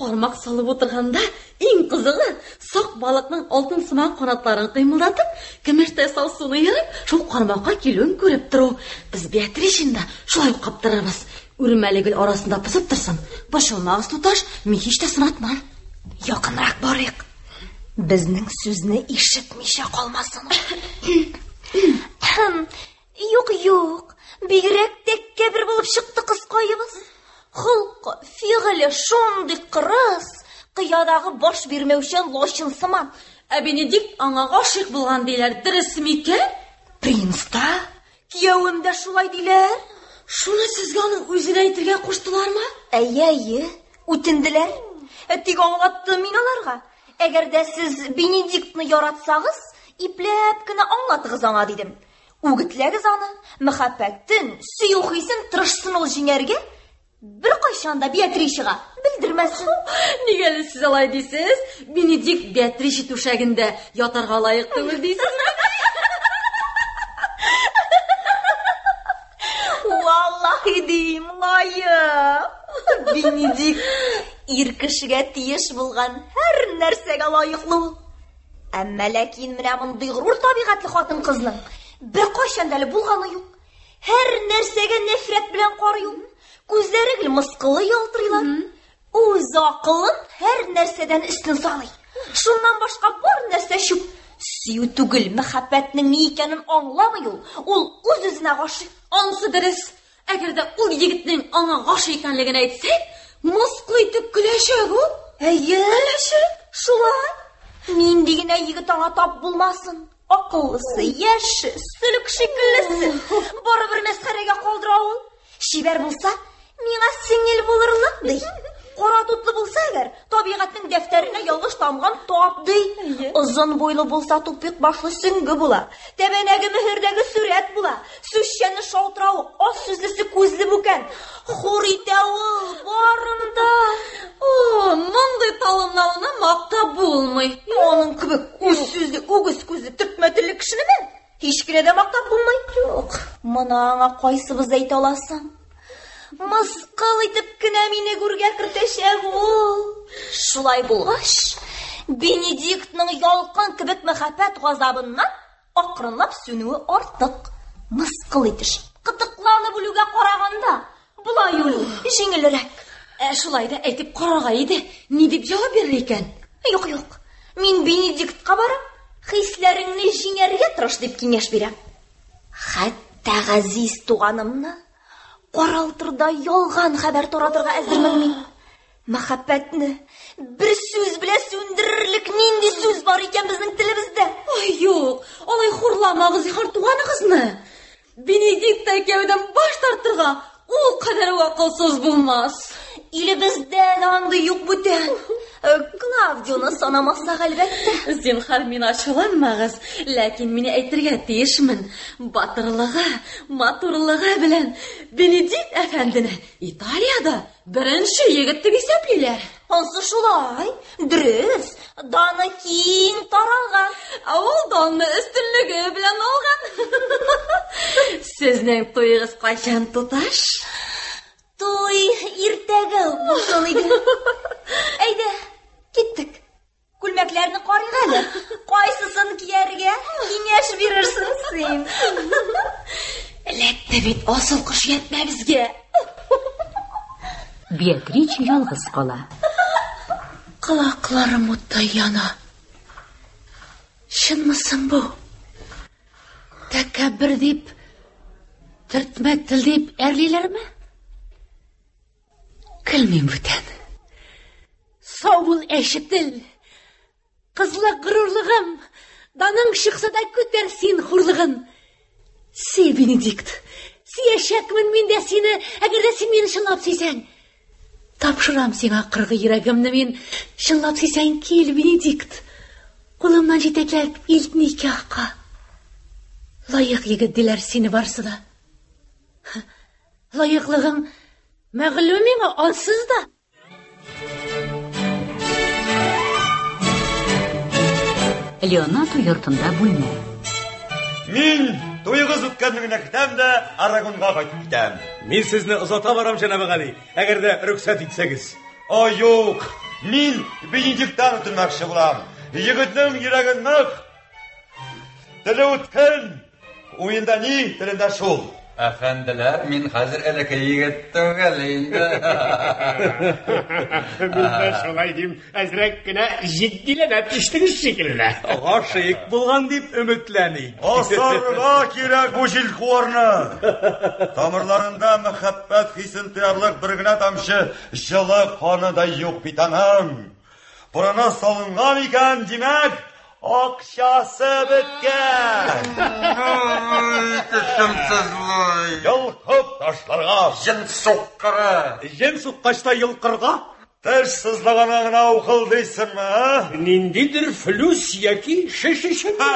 Кармак салып утырганда иң кызыгы сак балыкның алтын сыман канатларын кыймылдатып, көмештәй саф суны ерып, шул кармакка килүен күреп тору. Без Беатричаны да шулай ук каптырырбыз. Үрмәле гөл арасында посып торсын. Борчылмагыз, туташ, мин һич тә сынатмам. Якынрак барыйк. Безнең сүзне ишетмичә калмасын ул. Юк, юк, бигрәк тәкәббер булып чыкты кызкаебыз. Холкы, фигыле шундый кырыс, кыядагы баш бирмәүчән лачын сыман. Ә Бенедикт аңа гашыйк булган диләр, дөресме икән? Принц та, киявем дә шулай диләр. Шуны сезгә аның үзенә әйтергә куштылармы? Әйе, әйе, үтенделәр. Тик аңлаттым мин аларга. Әгәр дә сез Бенедиктны яратсагыз, ипләп кенә аңлатыгыз аңа, дидем. Үгетләгез аны, мәхәббәтен, сөю хисен тырышсын ул җиңәргә, беркайчан да Беатричега белдермәсен. Нигә әле сез алай дисез? Бенедикт Беатриче түшәгендә ятарга лаек түгел дисезме? Валлаһи дим, лаек. Бенедикт ир кешегә тиеш булган һәр нәрсәгә лаеклы ул. Әмма ләкин менә мондый горур табигатьле хатын-кызның беркайчан да әле булганы юк. Һәр нәрсәгә нәфрәт белән карый ул. Күзләре гел мыскыллы ялтырыйлар. Үз акылын һәр нәрсәдән өстен саный. Шуннан башка бар нәрсә чүп. Сөю түгел, мәхәббәтнең ни икәнен аңламый ул. Ул үз-үзенә гашыйк. Ансы дөрес. Әгәр дә ул егетнең аңа гашыйк икәнлеген әйтсәк, мыскыл итеп көләчәк ул. Әйе, көләчәк. Шулай. Нинди генә егет аңа тап булмасын. Акыллысы, яше, сөлек шикеллесе. Барыбер мәсхәрәгә калдыра ул. Чибәр булса, миңа сеңел булырлык, ди. Кара тутлы булса әгәр, табигатьнең дәфтәренә ялгыш тамган тап, ди. Озын буйлы булса, тупик башлы сөңге була. Тәбәнәге мөһердәге сурәт була. Сүзчәне шалтыравык, аз сүзлесе күзле бүкән. Хур итә ул барын да. О, мондый талымлауны мактап булмый. Аның кебек үз сүзле, үгез күзле, төртмә телле кешенеме? Һич кенә дә мактап булмый. Юк. Моны аңа кайсыбыз әйтә ала соң? Мыскыл итеп кенә мине гүргә кертәчәк ул. Шулай булгач, Бенедиктның ялкын кебек мәхәббәт газабыннан акрынлап сүнүе артык. Мыскыл итеш, кытыкланып үлүгә караганда, болай үлү җиңелрәк. Ә шулай да әйтеп карарга иде. Ни дип җавап бирер икән? Юк, юк. Мин Бенедиктка барып, хисләреңне җиңәргә тырыш дип киңәш бирәм. Хәтта газиз туганымны каралтырдай ялган хәбәр таратырга әзермен мин. Мәхәббәтне бер сүз белән сүндерерлек нинди сүз бар икән безнең телебездә? Ай, юк, алай хурламагыз зинһар туганыгызны. Бенедикт та кияүдән баш тартырга ул кадәр акылсыз булмас. Илебездә дә андый юк бүтән. Клавдионы санамасак, әлбәттә. Зинһар, мин ачуланмагыз, ләкин мин әйтергә тиешмен. Батырлыгы, матурлыгы белән Бенедикт әфәндене Италиядә беренче егет дип исәплиләр. Ансы шулай, дөрес, даны киң таралган. Ә ул данны өстенлеге белән алган. Сезнең туегыз кайчан, туташ? Туй иртәгә үк булсын иде. Әйдә, киттек. Күлмәкләрне карыйк әле. Кайсысын кияргә киңәш бирерсең син? Эләкте бит асыл кош ятмәбезгә. Беатрич ялгыз кала. Колакларым уттай яна. Чынмы соң бу? Тәкәббер дип, төртмә тел дип әрлиләрме? Көлмим бүтән. Сау бул, әче тел. Кызлык горурлыгым, даның чыкса да күтәр син хурлыгын. Сөй, Бенедикт, сөячәкмен мин дә сине, әгәр дә син мине чынлап сөйсәң. Тапшырам сиңа кыргый йөрәгемне мин, чынлап сөйсәң, кил, Бенедикт. Кулымнан җитәкләп илт никахка. Лаек егет диләр сине барсы да. Лаеклыгың мәгълүм миңа ансыз да. Леонардо йортында бүлмә. Мин туегыз үткәнне генә көтәм дә Арагонга кайтып китәм. Мин сезне озата барам, җәнабы Гали, әгәр дә рөхсәт итсәгез. О, юк, мин Бенедикттан үтенмәкче булам. Егетнең йөрәге нык, теле үткен. Уенда ни, телендә шул. Әфәнделәр, мин хәзер элекке егет түгел инде. Мин дә шулай дим, әзрәк кенә җитдиләнә төштегез шикелле. Гашыйк булган дип өметләник. Асарга кирәк бу җилкуарны. Тамырларында мәхәббәт хисен тоярлык бер генә тамчы җылы каны да юк бит аның. Борына салынган икән, димәк, акчасы беткән. Тешем сызлый. Йолкып ташларга. Җен суккыры. Җен суккач та йолкырга. Теш сызлаганга гына ухылдыйсыңмы, а? Ниндидер флюс яки шеш эчендә.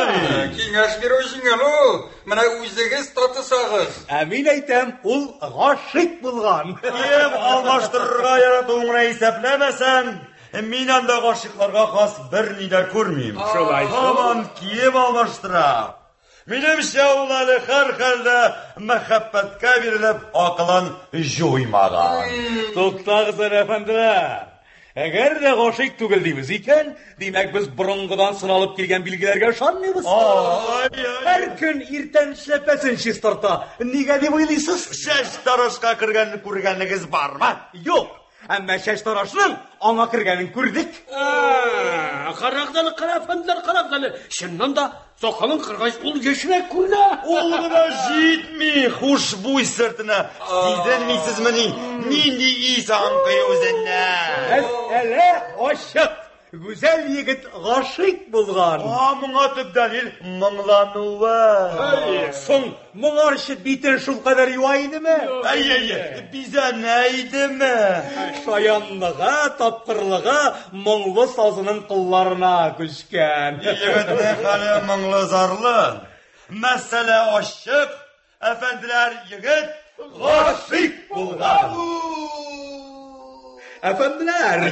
Киңәш бирү җиңел ул. Менә үзегез татысагыз. Ә мин әйтәм, ул гашыйк булган. Кием алмаштырырга яратуын гына исәпләмәсәң, мин анда гашыйкларга хас берни дә күрмим. Шулай шул. Һаман кием алмаштыра. Минемчә, ул әле һәрхәлдә мәхәббәткә бирелеп акылын җуймаган. Туктагыз әле, әфәнделәр. Әгәр дә гашыйк түгел дибез икән, димәк без борынгыдан сыналып килгән билгеләргә ышанмыйбыз. Һәр көн иртән эшләпәсен чистарта. Нигә дип уйлыйсыз? Чәч тарашка кергәнне күргәнегез бармы? Юк. Әмма чәч тарашның аңа кергәнен күрдек. Карагыз әле, кара әфәнделәр, карагыз әле. Чыннан да, сакалын кыргач, ул яшьрәк күренә. Ул гына җитми, хушбуй сөртенә. Сизенмисезмени, нинди ис аңкый үзеннән. Мәсьәлә ачык. Гүзәл егет гашыйк булган. А, моңа төп дәлил моңлануы. Соң, моңарчы битен шулкадәр юа идеме? Әй, әй, әй, бизәнә идеме? Шаянлыгы, тапкырлыгы моңлы сазының кылларына күчкән. Егетнең хәле моңлы зарлы. Мәсьәлә ачык. Әфәнделәр, егет гашыйк булган. Әфәнделәр,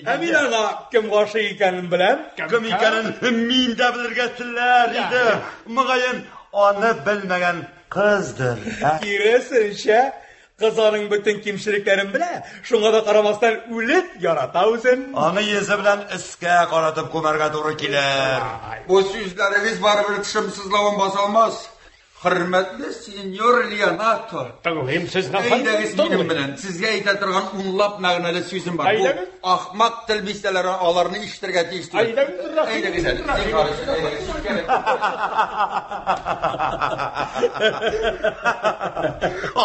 ә мин аңа кем гашыйк икәнен беләм. Кем икәнен мин дә белергә теләр идем. Мөгаен, аны белмәгән кыздыр. Киресенчә, кыз аның бөтен кимчелекләрен белә, шуңа да карамастан үлеп ярата үзен. Аны йөзе белән өскә каратып күмәргә туры килер. Бу сүзләрегез барыбер тешем сызлавын баса алмас. Хөрмәтле сеньор Леонардо. Тыңлыйм сезне, Әйдәгез минем белән. Сезгә әйтә торган унлап мәгънәле сүзем бар. Бу ахмак тел бистәләре аларны ишетергә тиеш түгел. Әйдәгез әле. Зинһар өчен, әйдәгез.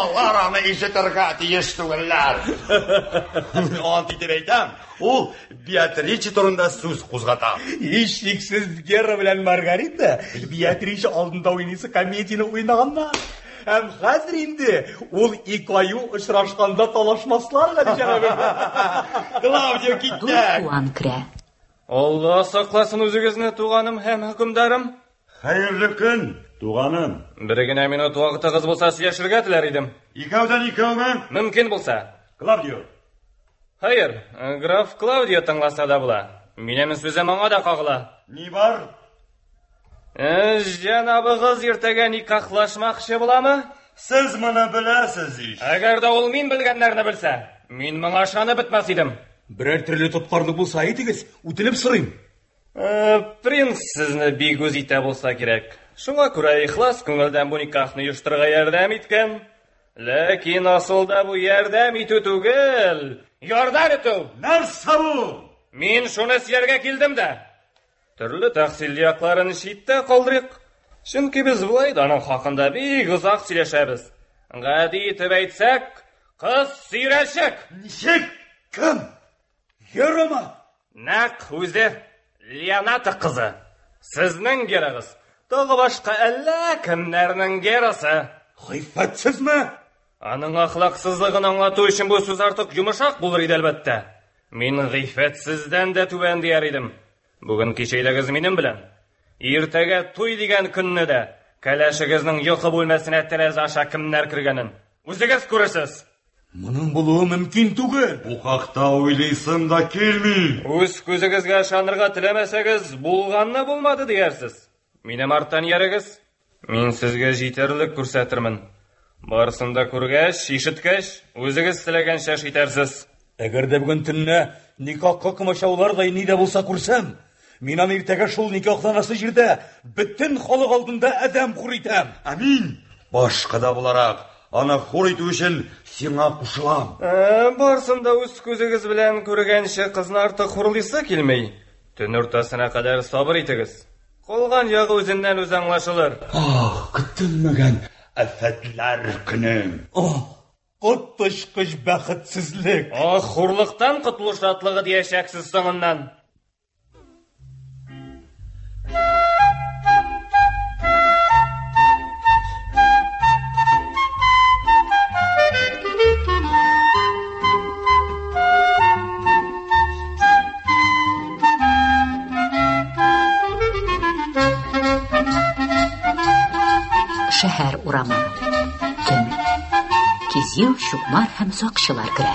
Алар аны ишетергә тиеш түгелләр. Ант итеп әйтәм, ул Беатриче турында сүз кузгата. Һичшиксез Гера белән Маргарита Беатриче алдында уйныйсы комедияне уйнаганнар. Һәм хәзер инде ул ике аю очрашканда талашмаслар гали җәнабем. Клаудио китте. Хуан керә. Алла сакласын үзегезне, туганым һәм хөкемдарым. Хәерле көн, туганым. Бер генә минут вакытыгыз булса сөйләшергә теләр идем. Икәүдән икәүме? Мөмкин булса. Клаудио. Хәер, граф Клаудио тыңласа да була. Минем сүзем аңа да кагыла. Ни бар? Җәнабыгыз иртәгә никахлашмакчы буламы? Сез моны беләсез ич. Әгәр дә ул мин белгәннәрне белсә, мин моңа ышанып бетмәс идем. Берәр төрле тоткарлык булса әйтегез, үтенеп сорыйм. Принц сезне бик үз итә булса кирәк. Шуңа күрә ихлас күңелдән бу никахны оештырырга ярдәм иткән. Ләкин асылда бу ярдәм итү түгел, ярдәм итү. Нәрсә бу? Мин шуны сөйләргә килдем дә. Төрле тәхсилле якларын читтә калдырыйк. Чөнки без болай да аның хакында бик озак сөйләшәбез. Гади итеп әйтсәк, кыз сөйрәлчек. Ничек? Кем? Герамы? Нәкъ үзе, Леоната кызы. Сезнең Герагыз. Тагы башка әллә кемнәрнең Герасы. Гыйффәтсезме? Аның әхлаксызлыгын аңлату өчен бу сүз артык йомшак булыр иде, әлбәттә. Мин гыйффәтсездән дә түбән дияр идем. Бүген кич әйдәгез минем белән. Иртәгә туй дигән көнне дә кәләшегезнең йокы бүлмәсенә тәрәзә аша кемнәр кергәнен үзегез күрерсез. Моның булуы мөмкин түгел. Бу хакта уйлыйсым да килми. Үз күзегезгә ышанырга теләмәсәгез, булганны булмады диярсез. Минем арттан иярегез. Мин сезгә җитәрлек күрсәтермен. Барысын да күргәч, ишеткәч, үзегез теләгәнчә эш итәрсез. Әгәр дә бүген төнлә никахка комачаулардай ни дә булса күрсәм, мин аны иртәгә шул никахланасы җирдә бөтен халык алдында адәм хур итәм. Ә мин, башка да буларак, аны хур итү өчен сиңа кушылам. Барысын да үз күзегез белән күргәнче кызны артык хурлыйсы килми. Төн уртасына кадәр сабыр итегез. Калган ягы үзеннән үзе аңлашылыр. Ах, көтелмәгән афәтләр көне. Ах, коточкыч бәхетсезлек. Ах, хурлыктан котылу шатлыгы диячәксез соңыннан. Шәһәр урамы. Төн. Кизил, Чукмар һәм сакчылар керә.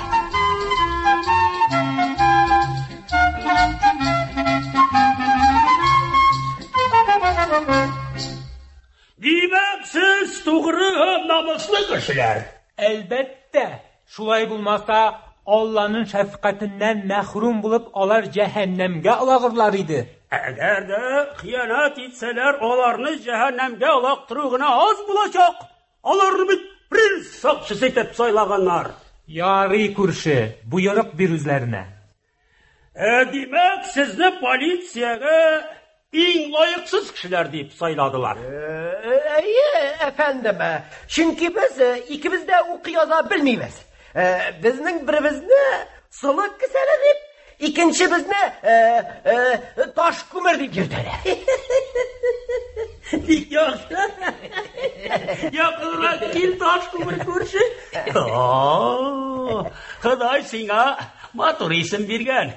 Димәк, сез тугры һәм намуслы кешеләр. Әлбәттә, шулай булмаса, Алланың шәфкатеннән мәхрүм булып, алар җәһәннәмгә олагырлар иде. Әгәр дә хыянәт итсәләр, аларны җәһәннәмгә олактыру гына аз булачак. Аларны бит принц сакчысы итеп сайлаганнар. Ярый, күрше, боерык бир үзләренә. Димәк, сезне полициягә иң лаексыз кешеләр дип сайладылар. Әйе, әфәндем. Чөнки без икебез дә укый яза белмибез. Безнең беребезне солы кесәле дип, икенчебезне таш күмер дип йөртәләр. Бик яхшы. Якынрак кил, таш күмер күрше. Ходай сиңа матур исем биргән.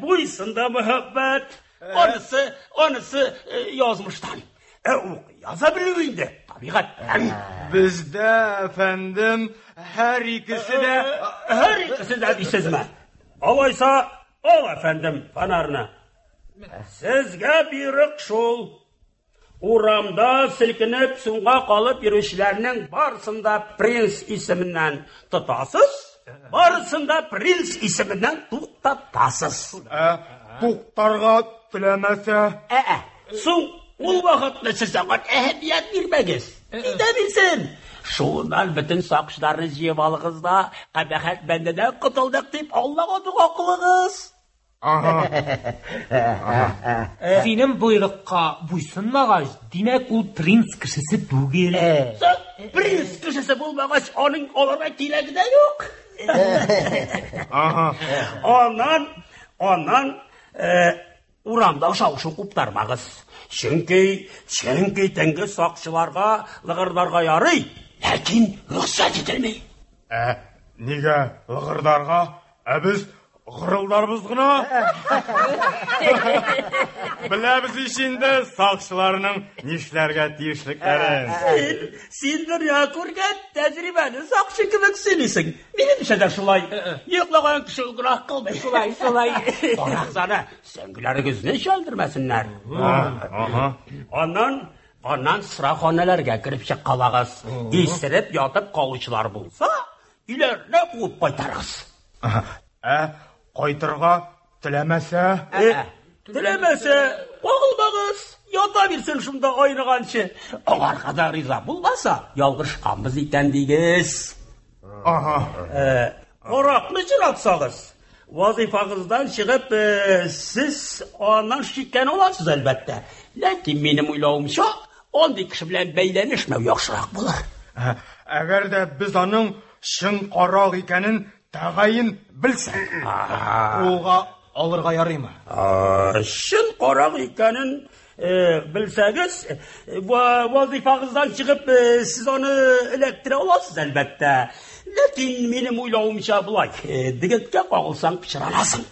Буйсында мәхәббәт, анысы, анысы язмыштан. Ә укый яза белү инде табигатьтән. Бездә, әфәндем, һәр икесе дә... Һәр икесе дә дисезме? Алайса, ал, әфәндем, фонарны. Сезгә боерык шул. Урамда селкенеп соңга калып йөрүчеләрнең барысын да принц исеменнән тотасыз, барысын да принц исеменнән туктатасыз. Туктарга теләмәсә? Ә-ә, соң ул вакытны сез аңа әһәмият бирмәгез. Китә бирсен. Шуннан бөтен сакчыларны җыеп алыгыз да, кабахәт бәндәдән котылдык дип Аллага дога кылыгыз. Синең боерыкка буйсынмагач, димәк, ул принц кешесе түгел. Принц кешесе булмагач, аның аларга кирәге дә юк. Аннан, аннан урамда шау-шу куптармагыз. Чөнки, чөнки төнге сакчыларга лыгырдарга ярый, ләкин рөхсәт ителми. Ә нигә лыгырдарга? Ә без гырылдарбыз гына. Беләбез ич инде сакчыларның нишләргә тиешлекләрен. Син, син дөнья күргән тәҗрибәле сакчы кебек сөйлисең. Минемчә дә шулай. Йоклаган кеше ул гөнаһ кылмый. Шулай, шулай. Карагыз аны, сөңгеләрегезне чәлдермәсеннәр. Аннан Аннан сыраханәләргә кереп чыккалагыз. Исереп ятып калучылар булса, өйләренә куып кайтарыгыз. Ә кайтырга теләмәсә? Теләмәсә, кагылмагыз, ята бирсен шунда айныганчы. Аңарга да риза булмаса, ялгышканбыз икән дигез. Ага. Каракны очратсагыз, вазыйфагыздан чыгып, сез аннан шикләнә аласыз, әлбәттә. Ләкин минем уйлавымча, андый кеше белән бәйләнешмәү яхшырак булыр. Әгәр дә без аның чын карак икәнен тәгаен белсәк, кулга алырга ярыймы? Чын карак икәнен белсәгез, вазыйфагыздан чыгып, сез аны эләктерә аласыз, әлбәттә. Ләкин минем уйлавымча болай, дегеткә кагылсаң пычранасың.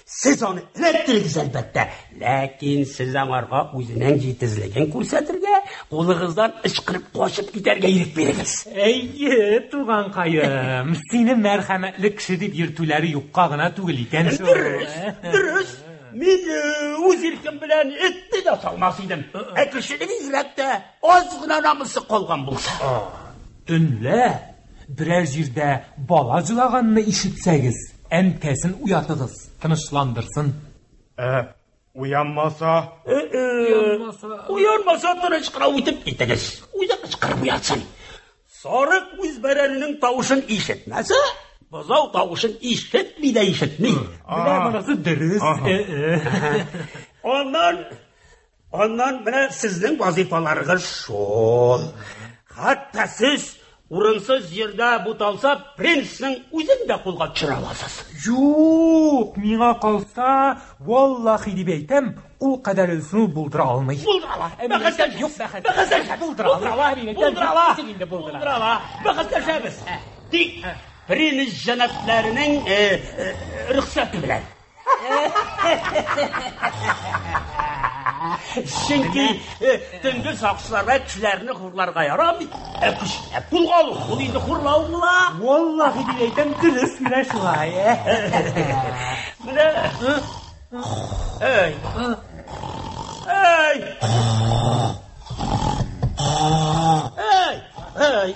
Сез аны эләктерегез, әлбәттә. Ләкин сез аңарга үзенең җитезлеген күрсәтергә, кулыгыздан ычкынып качып китәргә ирек бирегез. Әйе, туганкаем, сине мәрхәмәтле кеше дип йөртүләре юкка гына түгел икән шул. Дөрес, дөрес. Мин үз иркем белән этне дә салмас идем. Ә кешенең бигрәк тә аз гына намусы калган булса. Төнлә берәр җирдә бала җылаганны ишетсәгез, әнкәсен уятыгыз, тынычландырсын. Ә уянмаса? Уянмаса, тыныч кына үтеп китегез. Үзе кычкырып уятсын. Сарык үз бәрәненең тавышын ишетмәсә, бозау тавышын ишетми дә ишетми. Менә монысы дөрес. Аннан менә сезнең вазифаларыгыз шул. Хәтта сез урынсыз җирдә буталса, принцның үзен дә кулга төшерә аласыз. Юк, миңа калса, валлахи дип әйтәм, ул кадәресен ул булдыра алмый. Булдыра ала. Бәхәсләшәбез. Юк, бәхәсләшәбез. Булдыра ала. Булдыра ала. Булдыра ала. Бәхәсләшәбез. Тик принц җәнәпләренең рөхсәте белән. Чөнки төнге сакчыларга кешеләрне хурларга ярамый. Ә көчләп кулга алу, ул инде хурлау була. Валлахи дип әйтәм, дөрес менә шулай. Менә. Әй. Әй. Әй. Әй.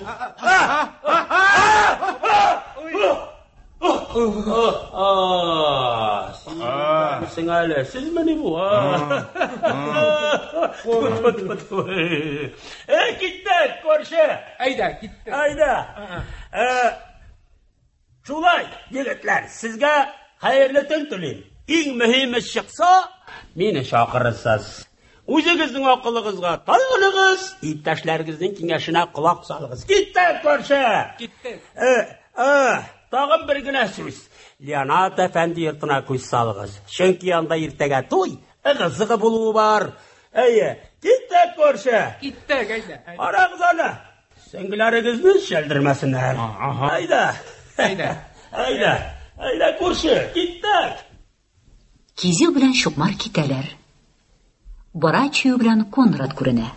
Син әле, сезмени бу? Әй, киттек, күрше. Әйдә, киттек. Әйдә. Шулай, егетләр, сезгә хәерле төн телим. Иң мөһиме чыкса, мине чакырырсыз. Үзегезнең акылыгызга таяныгыз, иптәшләрегезнең киңәшенә колак салыгыз. Киттек, күрше. Киттек. Тагын бер генә сүз. Леонард әфәнде йортына күз салыгыз. Чөнки анда иртәгә туй, ыгы-зыгы булуы бар. Әйе, киттек, күрше. Киттек, әйдә. Карагыз аны. Сөңгеләрегезне чәлдермәсеннәр. Әйдә. Әйдә. Әйдә. Әйдә, күрше, киттек. Кизил белән Чукмар китәләр. Барачио белән Конрад күренә.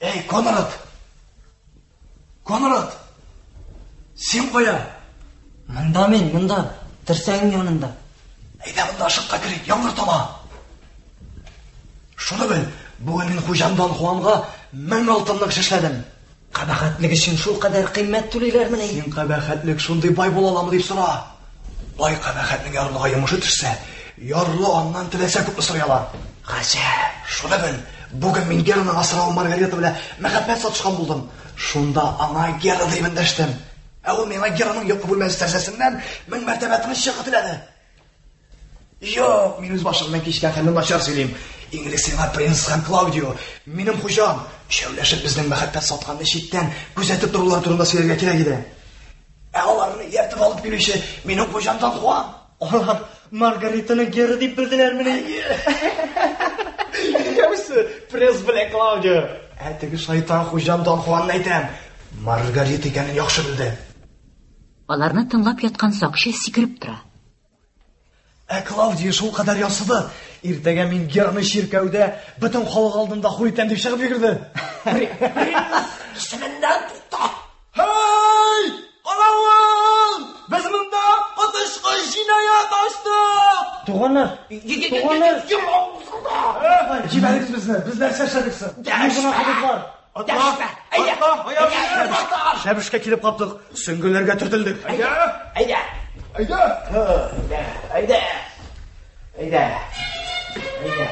Эй, Конрад! Конрад! Син кая? Монда мин, монда, терсәгең янында. Әйдә монда ашыкка керик, яңгыр тама. Шуны бел, бүген мин хуҗам Дон Хуанга 1000 алтынлык эш эшләдем. Кабахәтлек өчен шул кадәр кыйммәт түлиләрмени? Син кабахәтлек шундый бай була аламы дип сора. Бай кабахәтнең ярлыга йомышы төшсә, ярлы аннан теләсә күпме сорый ала. Гаҗәп. Шуны бел, бүген мин Гераның асравы Маргарита белән мәхәббәт сатышкан булдым. Шунда аңа Гера дип эндәштем. Ә ул миңа Гераның йокы бүлмәсе тәрәзәсеннән 1000 мәртәбә тыныч чыгы теләде. Юк, мин үз башымнан кичкән хәлне начар сөйлим. Иң элек сиңа принц һәм Клаудио, минем хуҗам, өчәүләшеп безнең мәхәббәт сатканны читтән күзәтеп торулары турында сөйләргә кирәк иде. Ә аларны ияртеп алып килүче минем хуҗам Дон Хуан. Алар Маргаританы Гера дип белделәрмени? Икәүсе, принц белән Клаудио. Ә теге шайтан хуҗам Дон Хуанны әйтәм, Маргарита икәнен яхшы белде. Аларны тыңлап яткан сакчы сикереп тора. Ә Клаудия шул кадәр ярсыды. Иртәгә мин Гераны чиркәүдә бөтен халык алдында хур итәм дип чыгып йөгерде. Исеменнән тукта. Һей! Каравыл! Без монда коточкыч җинаять ачтык! Туганнар, туганнар. Тукта! Җибәрегез безне, без нәрсә эшләдек соң? Дәшмә! Атла! Әйдә! Атла! Шәбешкә килеп каптык, сөңгеләргә төртелдек. Әйдә! Әйдә! Әйдә! Әйдә! Әйдә! Әйдә!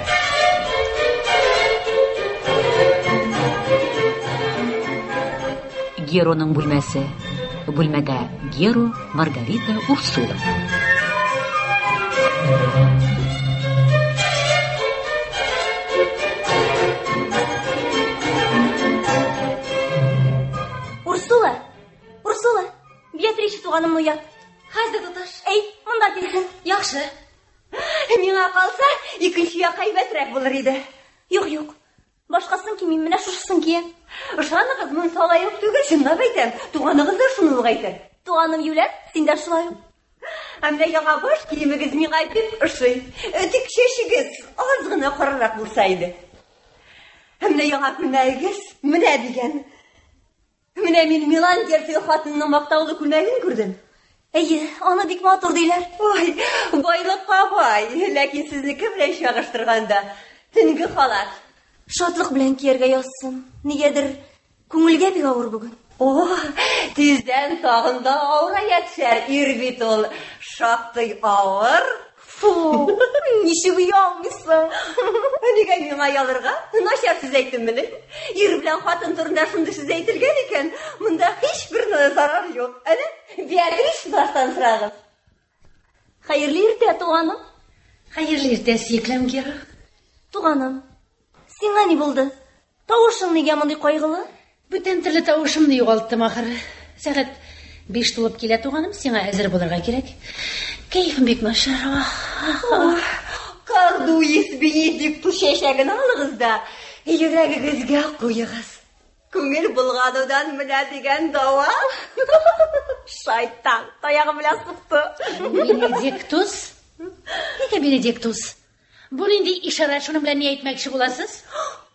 Героның бүлмәсе. Бүлмәдә Геро, Маргарита, Урсула. Урсула! Урсула! Беатриче туганымны уят. Хәзер, туташ. Әйт, монда килсен. Яхшы. Миңа калса, икенче як әйбәтрәк булыр иде. Юк, юк. Башкасын кимим, менә шушысын киям. Ышаныгыз, монысы алай ук түгел, чынлап әйтәм. Туганыгыз да шуны ук әйтер. Туганым юләр, син дә шулай ук. Ә менә яңа баш киемегез миңа бик ошый. Тик чәчегез аз гына карарак булса иде. Ә менә яңа күлмәгегез менә дигән. Менә мин Милан герцогы хатынының мактаулы күлмәген күрдем. Әйе, аны бик матур диләр. Ой, байлыкка бай, ләкин сезнеке белән чагыштырганда төнге халат. Шатлык белән кияргә язсын. Нигәдер күңелгә бик авыр бүген. О, тиздән тагын да авырая төшәр. Ир бит ул шактый авыр. Фу, ничек оялмыйсың? Нигә миңа оялырга? Начар сүз әйттеммени? Ир белән хатын турында шундый сүз әйтелгән икән, монда һичбер зарар юк. Әнә, Беатрис туташтан сорагыз. Хәерле иртә, туганым. Хәерле иртә, сөеклем Гера. Туганым, сиңа ни булды? Тавышың нигә мондый кайгылы? Бүтән төрле тавышымны югалттым ахыры. Сәгать 5 тулып килә, туганым, сиңа әзер булырга кирәк. Кәефем бик начар. Кардуис Бенедиктус чәчәген алыгыз да, йөрәгегезгә куегыз. Күңел болганудан менә дигән дава. Шайтан таягы белән сукты. Бенедиктус? Нигә Бенедиктус? Бу нинди ишарә, шуның белән ни әйтмәкче буласыз?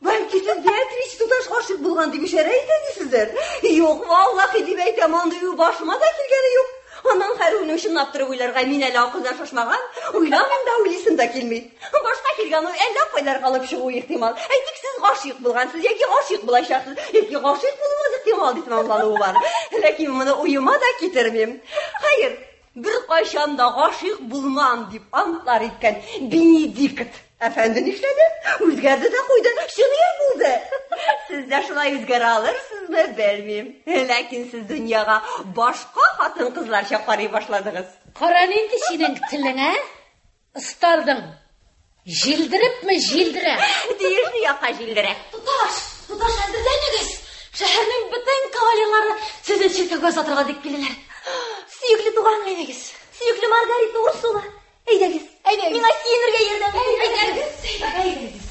Бәлки сез Беатрич туташ гашыйк булган дип ишарә итәсездер? Юк, валлахи дип әйтәм, андый уй башыма да килгәне юк. Аннан һәр уйны чынлап торып уйларга мин әле акылдан шашмаган, уйламыйм да, уйлыйсым да килми. Башка килгән уй әллә кайларга алып чыгуы ихтимал. Әйтик, сез гашыйк булгансыз яки гашыйк булачаксыз, яки гашыйк булуыгыз ихтимал дип тәмамлануы бар. Ләкин моны уема да китермим. Хәер, беркайчан да гашыйк булмам дип антлар иткән Бенедикт әфәнде нишләде? Үзгәрде дә куйды, чын ир булды. Сез дә шулай үзгәрә алырсызмы, белмим. Ләкин сез дөньяга башка хатын-кызларча карый башладыгыз. Кара нинди синең телеңә? Остардың. Җилдерепме җилдерә? Тиешле якка җилдерә. Туташ, туташ, әзерләнегез. Шәһәрнең бөтен кавалерлары сезне чиркәүгә озатырга дип киләләр. Сөекле туганым, Әйдәгез. Сөекле Маргарита Урсула. Әйдәгез. Әйдәгез. Миңа киенергә ярдәм итегез. Әйдәгез.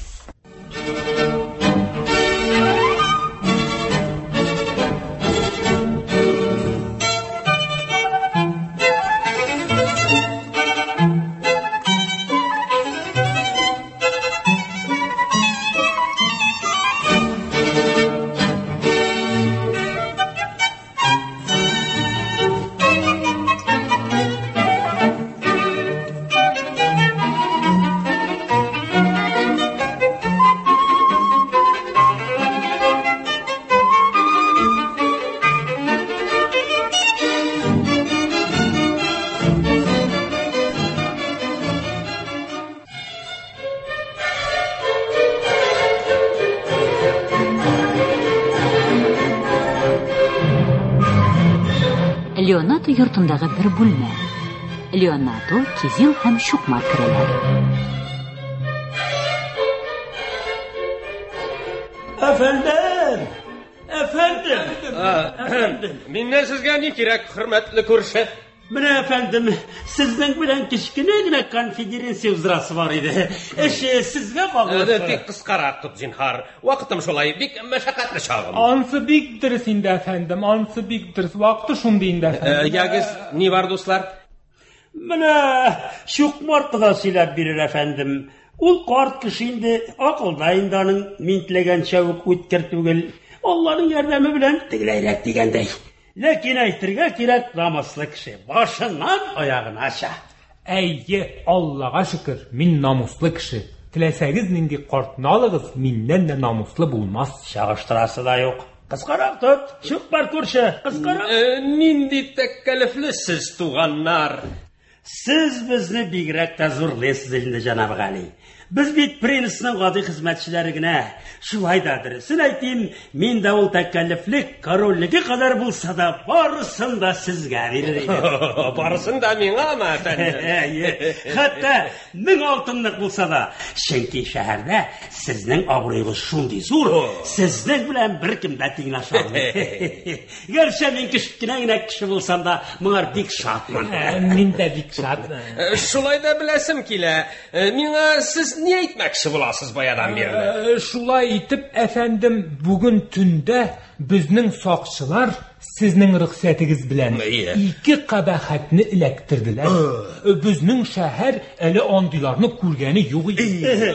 Леонато йортындагы бер бүлмә. Леонато, Кизил һәм Чукмар керәләр. Әфәндем! Әфәндем! Әфәндем! Миннән сезгә ни кирәк, хөрмәтле күрше? Менә, әфәндем, сезнең белән кечкенә генә конфедерация уздырасы бар иде. Эш сезгә баглы. Тик кыскарак тот, зинһар. Вакытым шулай, бик мәшәкатьле чагым. Ансы бик дөрес инде, әфәндем, ансы бик дөрес. Вакыты шундый инде, әфәндем. Ягез, ни бар, дуслар? Менә Чукмар кода сөйләп бирер, әфәндем. Ул карт кеше инде, акылда инде аның мин теләгәнчә үк үткер түгел. Алланың ярдәме белән тегеләйрәк дигәндәй. Ләкин әйтергә кирәк, намуслы кеше, башыннан аягынача. Әйе, Аллага шөкер, мин намуслы кеше. Теләсәгез нинди картны алыгыз, миннән дә намуслы булмас. Чагыштырасы да юк. Кыскарак тот, чукмар күрше, кыскарак. Нинди тәккәлефле сез, туганнар. Сез безне бигрәк тә зурлыйсыз инде, җанаб Гали. Без бит принцның гади хезмәтчеләре генә. Шулай да дөресен әйтим, мин дә ул тәкәллефлек корольнеке кадәр булса да, барысын да сезгә бирер идем. Барысын да миңамы, әфәндем? Әйе. Хәтта 1000 алтынлык булса да, чөнки шәһәрдә сезнең абруегыз шундый зур, сезнең белән беркем дә тиңләшә алмый. Гәрчә мин кечкенә генә кеше булсам да, моңар бик шатмын. Мин дә бик шатмын. Шулай да беләсем килә. Миңа сез ни әйтмәкче буласыз баядан бирле? Шулай итеп, әфәндем, бүген төндә безнең сакчылар сезнең рөхсәтегез белән ике кабахәтне эләктерделәр. Безнең шәһәр әле андыйларны күргәне юк иде.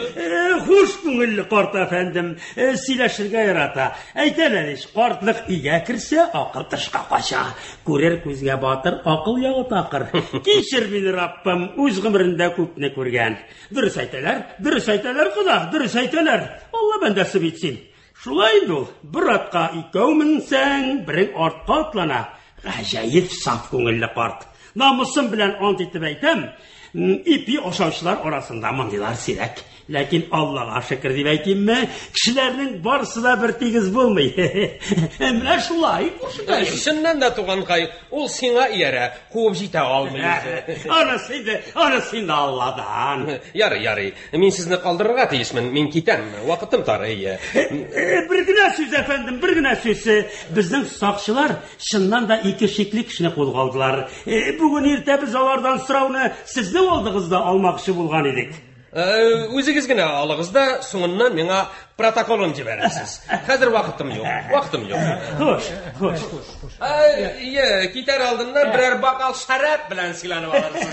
Хуш күңелле карт әфәндем, сөйләшергә ярата. Әйтәләр ич, картлык өйгә керсә, акыл тышка кача. Күрер күзгә батыр, акыл ягы такыр. Кичер мине, Раббым, үз гомерендә күпне күргән. Дөрес әйтәләр, дөрес әйтәләр, кода, дөрес әйтәләр. Алла бәндәсе бит син. Шулай инде ул, бер атка икәү менсәң, берең артка атлана. Гаҗәеп саф күңелле карт. Намусым белән ант итеп әйтәм, ипи ашаучылар арасында мондыйлар сирәк. Ләкин Аллага шөкер дип әйтимме, кешеләрнең барысы да бер тигез булмый. Менә шулай, күршекәем. Чыннан да, туганкай, ул сиңа иярә, куып җитә алмый үзе. Анысы инде, анысы инде Алладан. Ярый, ярый. Мин сезне калдырырга тиешмен. Мин китәм. Вакытым тар, әйе. Бер генә сүз, әфәндем, бер генә сүз. Безнең сакчылар чыннан да ике шикле кешене кулга алдылар. Бүген иртә без алардан сорауны сезнең алдыгызда алмакчы булган идек. Үзегез генә алыгыз да, соңыннан миңа протоколын җибәрерсез. Хәзер вакытым юк, вакытым юк. Хуш, хуш, хуш. Ие, китәр алдыннан берәр бокал шәраб белән сыйланып алырсыз.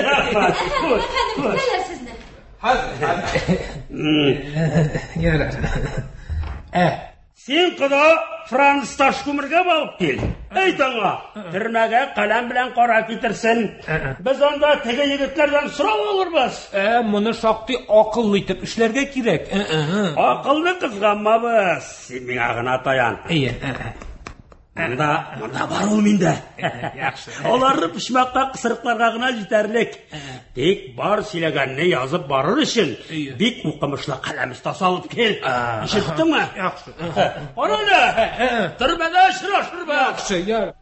Рәхмәт, хуш, Әфәндем, көтәләр сезне. Хәзер, хәзер. Ярар. Син, кода, Франц Ташкүмергә барып кил. Әйт аңа, төрмәгә каләм белән кара китерсен. Без анда теге егетләрдән сорау алырбыз. Моны шактый акыллы итеп эшләргә кирәк. Акылны кызганмабыз. Син миңа гына таян. Әйе. Монда, монда бар ул миндә. Яхшы. Аларны почмакка кысрыкларга гына җитәрлек. Тик бар сөйләгәнне язып барыр өчен бик укымышлы каләм остасы алып кил. Ишеттеңме? Яхшы. Кара әле. Төрмәдә очрашырбыз. Яхшы, яр.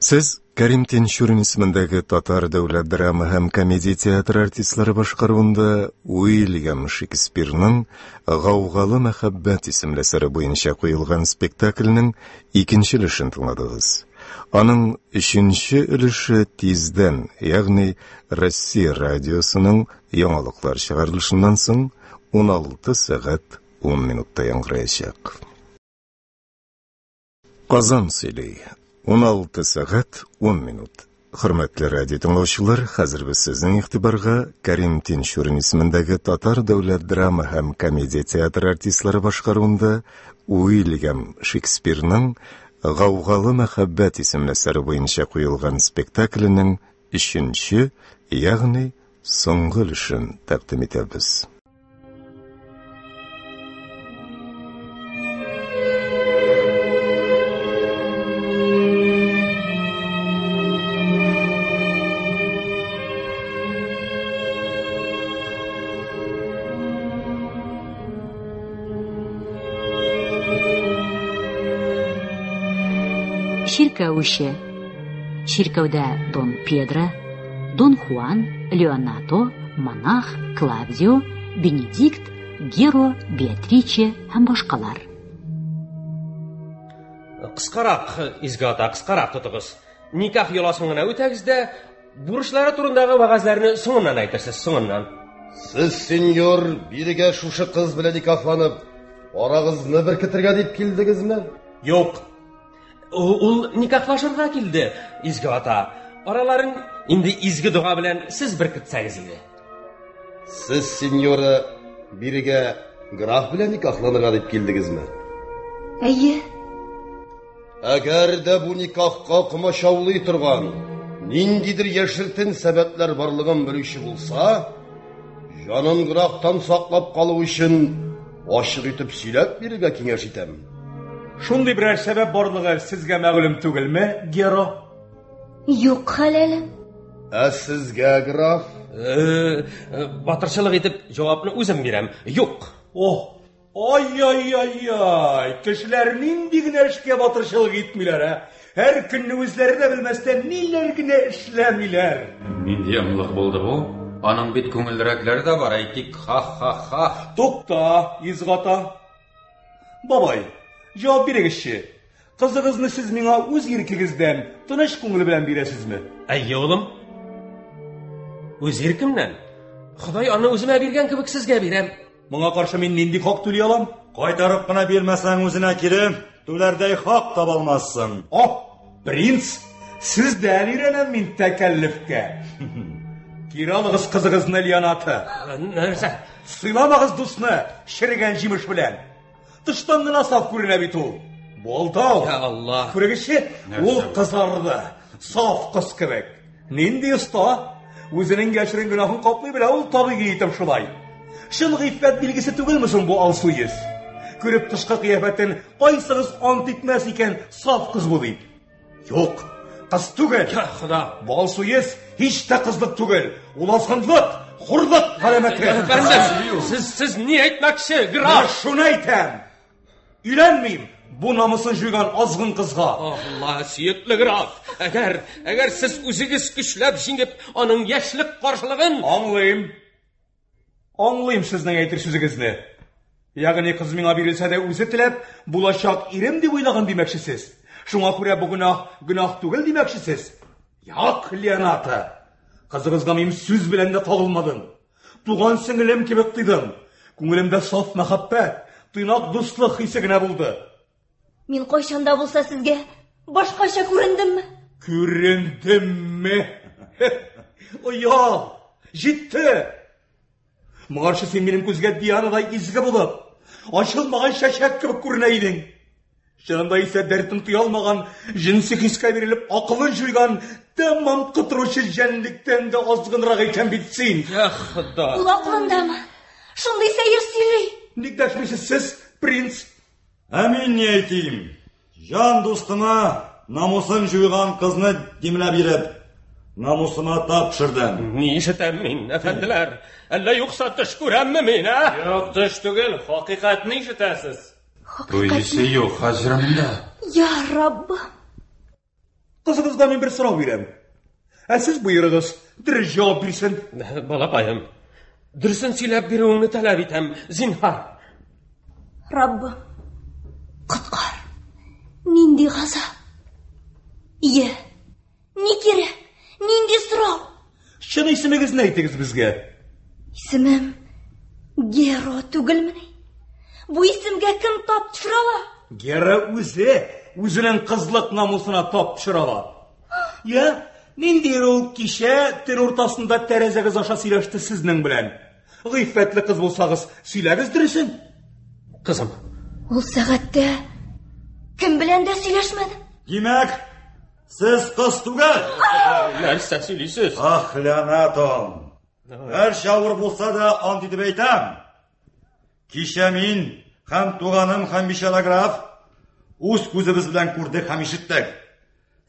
Сез Кәрим Тинчурин исемендәге Татар дәүләт драма һәм комедия театры артистлары башкаруында Уильям Шекспирның Гаугалы мәхәббәт исемле әсәре буенча куелган спектакльнең икенче өлешен тыңладыгыз. Аның өченче өлеше тиздән, ягъни Россия радиосының яңалыклар чыгарылышыннан соң 16 сәгать 10 минутта яңгыраячак. Казан сөйли. 16 сәгать 10 минут. Хөрмәтле радио тыңлаучылар, хәзер без сезнең игътибарга Кәрим Тинчурин исемендәге Татар дәүләт драма һәм комедия театры артистлары башкаруында Уильям Шекспирның Гаугалы мәхәббәт исемле әсәре буенча куелган спектакленең өченче, ягъни соңгы өлешен тәкъдим итәбез. Чиркәү эше. Чиркәүдә Дон Педро, Дон Хуан, Леонардо, Монах, Клавдио, Бенедикт, Геро, Беатриче һәм башкалар. Кыскарак, изге ата, кыскарак тотыгыз. Никах йоласын гына үтәгез дә, бурычлары турындагы вәгазьләрне соңыннан әйтерсез, соңыннан. Сез, сеньор, бирегә шушы кыз белән никахланып, арагызны беркетергә дип килдегезме? Юк. Ул никахлашырга килде, изге ата. Араларын инде изге дога белән сез беркетсәгез иде. Сез, сеньора, бирегә граф белән никахланырга дип килдегезме? Әйе. Әгәр дә бу никахка комачаулый торган ниндидер яшертен сәбәпләр барлыгын белүче булса, җанын гөнаһтан саклап калу өчен ачык итеп сөйләп бирергә киңәш итәм. Шундый берәр сәбәп барлыгы сезгә мәгълүм түгелме, Геро? Юк, хәләлем. Ә сезгә, граф? Э, э, батырчылык итеп җавапны үзем бирәм. Юк. Ох, ай-яй-яй-яй, кешеләр нинди генә эшкә батырчылык итмиләр, ә? Һәр көнне үзләре дә белмәстән ниләр генә эшләмиләр. Нинди ымлык булды бу? Аның бит күңелрәкләре дә бар, әйтик, ха-ха-ха. Тукта, Изгата. Бабай, җавап бирегезче. Кызыгызны сез миңа үз иркегездән, тыныч күңел белән бирәсезме? Әйе, улым. Үз иркемнән. Ходай аны үземә биргән кебек сезгә бирәм. Моңа каршы мин нинди хак түли алам? Кайтарып кына бирмәсәң үзенә кире, түләрдәй хак таба алмассың. Ох, принц, сездән өйрәнәм мин тәкәллефкә. Кире алыгыз кызыгызны, Леоната. Нәрсә? Сыйламагыз дусны черегән җимеш белән. Тыштан гына саф күренә бит ул. Бу алдау. Я Алла. Күрегезче, ул кызарды. Саф кыз кебек. Нинди оста! Үзенең яшерен гөнаһын каплый белә ул табигый итеп шулай. Чын гыйффәт билгесе түгелме соң бу алсу йөз? Күреп тышкы кыяфәтен кайсыгыз ант итмәс икән, саф кыз бу дип. Юк, кыз түгел. Я Хода. Бу алсу йөз һич тә кызлык түгел. Ул азгынлык, хурлык галәмәте. Әфәндем, сез сез ни әйтмәкче, граф? Менә шуны әйтәм. Өйләнмим бу намусын җуйган азгын кызга. Алла, сөекле граф, әгәр, әгәр сез үзегез көчләп җиңеп, аның яшьлек каршылыгын... Аңлыйм. Аңлыйм сезнең әйтер сүзегезне. Ягъни кыз миңа бирелсә дә үзе теләп, булачак ирем дип уйлаган димәкчесез. Шуңа күрә бу гөнаһ гөнаһ түгел димәкчесез. Як, Леоната. Кызыгызга мин сүз белән дә кагылмадым. Туган сеңелем кебек тыйдым. Күңелемдә саф мәхәббәт, тыйнак дуслык хисе генә булды. Мин кайчан да булса сезгә башкача күрендемме? Күрендемме? Оял! Җитте! Моңарчы син минем күзгә Дианадай изге булып, ачылмаган чәчәк кебек күренә идең. Чынында исә дәртен тыя алмаган, җенси хискә бирелеп, акылын җуйган, тәмам котыручы җәнлектән дә азгынрак икән бит син. Я Хода! Ул акылындамы? Шундый сәер сөйли. Ник дәшмисез сез, принц? Ә мин ни әйтим? Җан дустыма намусын җуйган кызны димләп биреп, намусыма тап төшердем. Ни ишетәм мин, әфәнделәр? Әллә юкса төш күрәмме мин, ә? Юк, төш түгел, хакыйкатьне ишетәсез. Туйсы юк хәзер монда. Я Раббым! Кызыгызга мин бер сорау бирәм. Ә сез боерыгыз, дөрес җавап бирсен. Балакаем, дөресен сөйләп бирүеңне таләп итәм, зинһар. Раббым, коткар. Нинди газап. Ие, ни кирәк? Нинди сорау? Чын исемегезне әйтегез безгә. Исемем Геро түгелмени? Бу исемгә кем тап төшерә ала? Гера үзе үзенең кызлык намусына тап төшерә ала. Я, нинди ул кичә төн уртасында тәрәзәгез аша сөйләште сезнең белән? Гыйффәтле кыз булсагыз, сөйләгез дөресен. Кызым. Ул сәгатьтә кем белән дә сөйләшмәдем. Димәк, сез кыз түгел. Нәрсә сөйлисез? Ах, Леонатом. Гәрчә авыр булса да, ант итеп әйтәм. Кичә мин һәм туганым һәм бичара граф үз күзебез белән күрдек һәм ишеттек.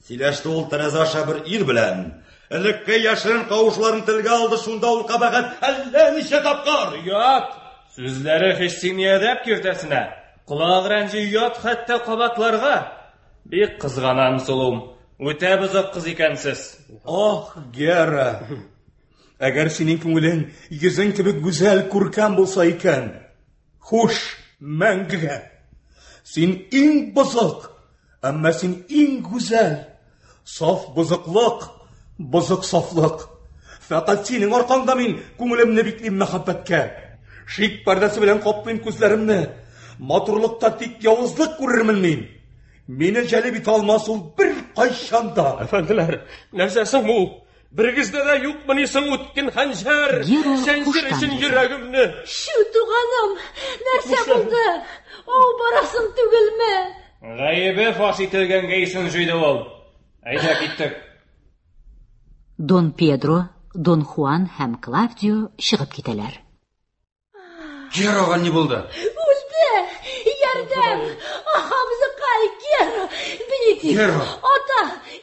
Сөйләште ул тәрәзә аша бер ир белән. Элекке яшерен кавышларын телгә алды, шунда ул кабахәт әллә ничә тапкыр. Оят! Сүзләре һич сине әдәп киртәсенә. Колак рәнҗи оят хәтта кабатларга. Бик кызганам, сылуым. Үтә бозык кыз икәнсез. Ах, Гера! Әгәр синең күңелең йөзең кебек гүзәл, күркәм булса икән. Хуш, мәңгегә. Син иң бозык, әмма син иң гүзәл. Саф бозыклык, бозык сафлык. Фәкать синең аркаңда мин күңелемне биклим мәхәббәткә. Шик пәрдәсе белән каплыйм күзләремне. Матурлыкта тик явызлык күрермен мин. Мине җәлеп итә алмас ул бер кайчан да. Әфәнделәр, нәрсә соң бу? Берегездә дә юкмыни соң үткен хәнҗәр? Гера Чәнчер һуштан өчен яза. йөрәгемне. Чү, туганым, нәрсә булды? Ау барасың түгелме? Гаебе фаш ителгәнгә исен җуйды ул. Әйдә киттек. Дон Педро, Дон Хуан һәм Клавдио чыгып китәләр. Герога ни булды? Үлде! Ярдәм! Ах, абзыкай, Гера! Бенедикт! Гера! Ата!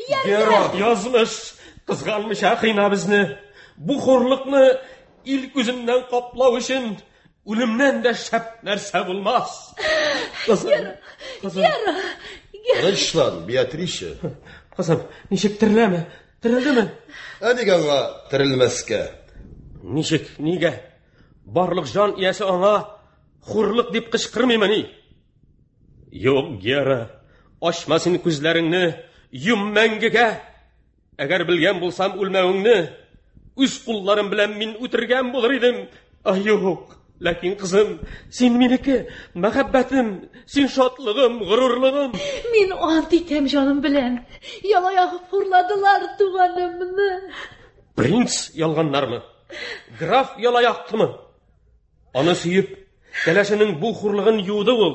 Ярдәм! Язмыш, кызганмыйча кыйна безне. Бу хурлыкны ил күзеннән каплау өчен үлемнән дә шәп нәрсә булмас. Кызым, кызым. Гера! Тынычлан, Беатриче. Кызым, ничек тереләме? Терелдеме? Ә ник аңа терелмәскә? Ничек, нигә? Барлык җан иясе аңа хурлык дип кычкырмыймыни? Юк, Гера, ачма син күзләреңне, йом мәңгегә. Әгәр белгән булсам үлмәвеңне, үз кулларым белән мин үтергән булыр идем. Ай, юк. Ләкин кызым, син минеке, мәхәббәтем, син шатлыгым, горурлыгым. Мин ант итәм җаным белән. Яла ягып хурладылар туганымны. Принц ялганнармы? Граф яла яктымы? Аны сөеп, кәләшенең бу хурлыгын юды ул.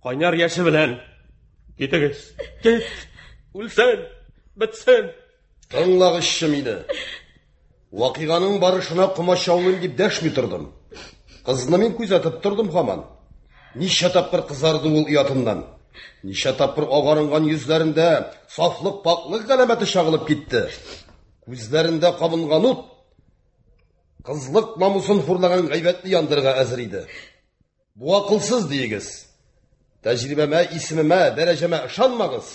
Кайнар яше белән. Китегез, кит, үлсен, бетсен. Тыңлагызчы мине. Вакыйганың барышына комачаулыйм дип дәшми тордым. Кызны мин күзәтеп тордым һаман. Ничә тапкыр кызарды ул оятыннан. Ничә тапкыр агарынган йөзләрендә сафлык, пакьлык галәмәте чагылып китте. Күзләрендә кабынган ут кызлык намусын хурлаган гайбәтне яндырырга әзер иде. Бу акылсыз диегез. Тәҗрибәмә, исемемә, дәрәҗәмә ышанмагыз.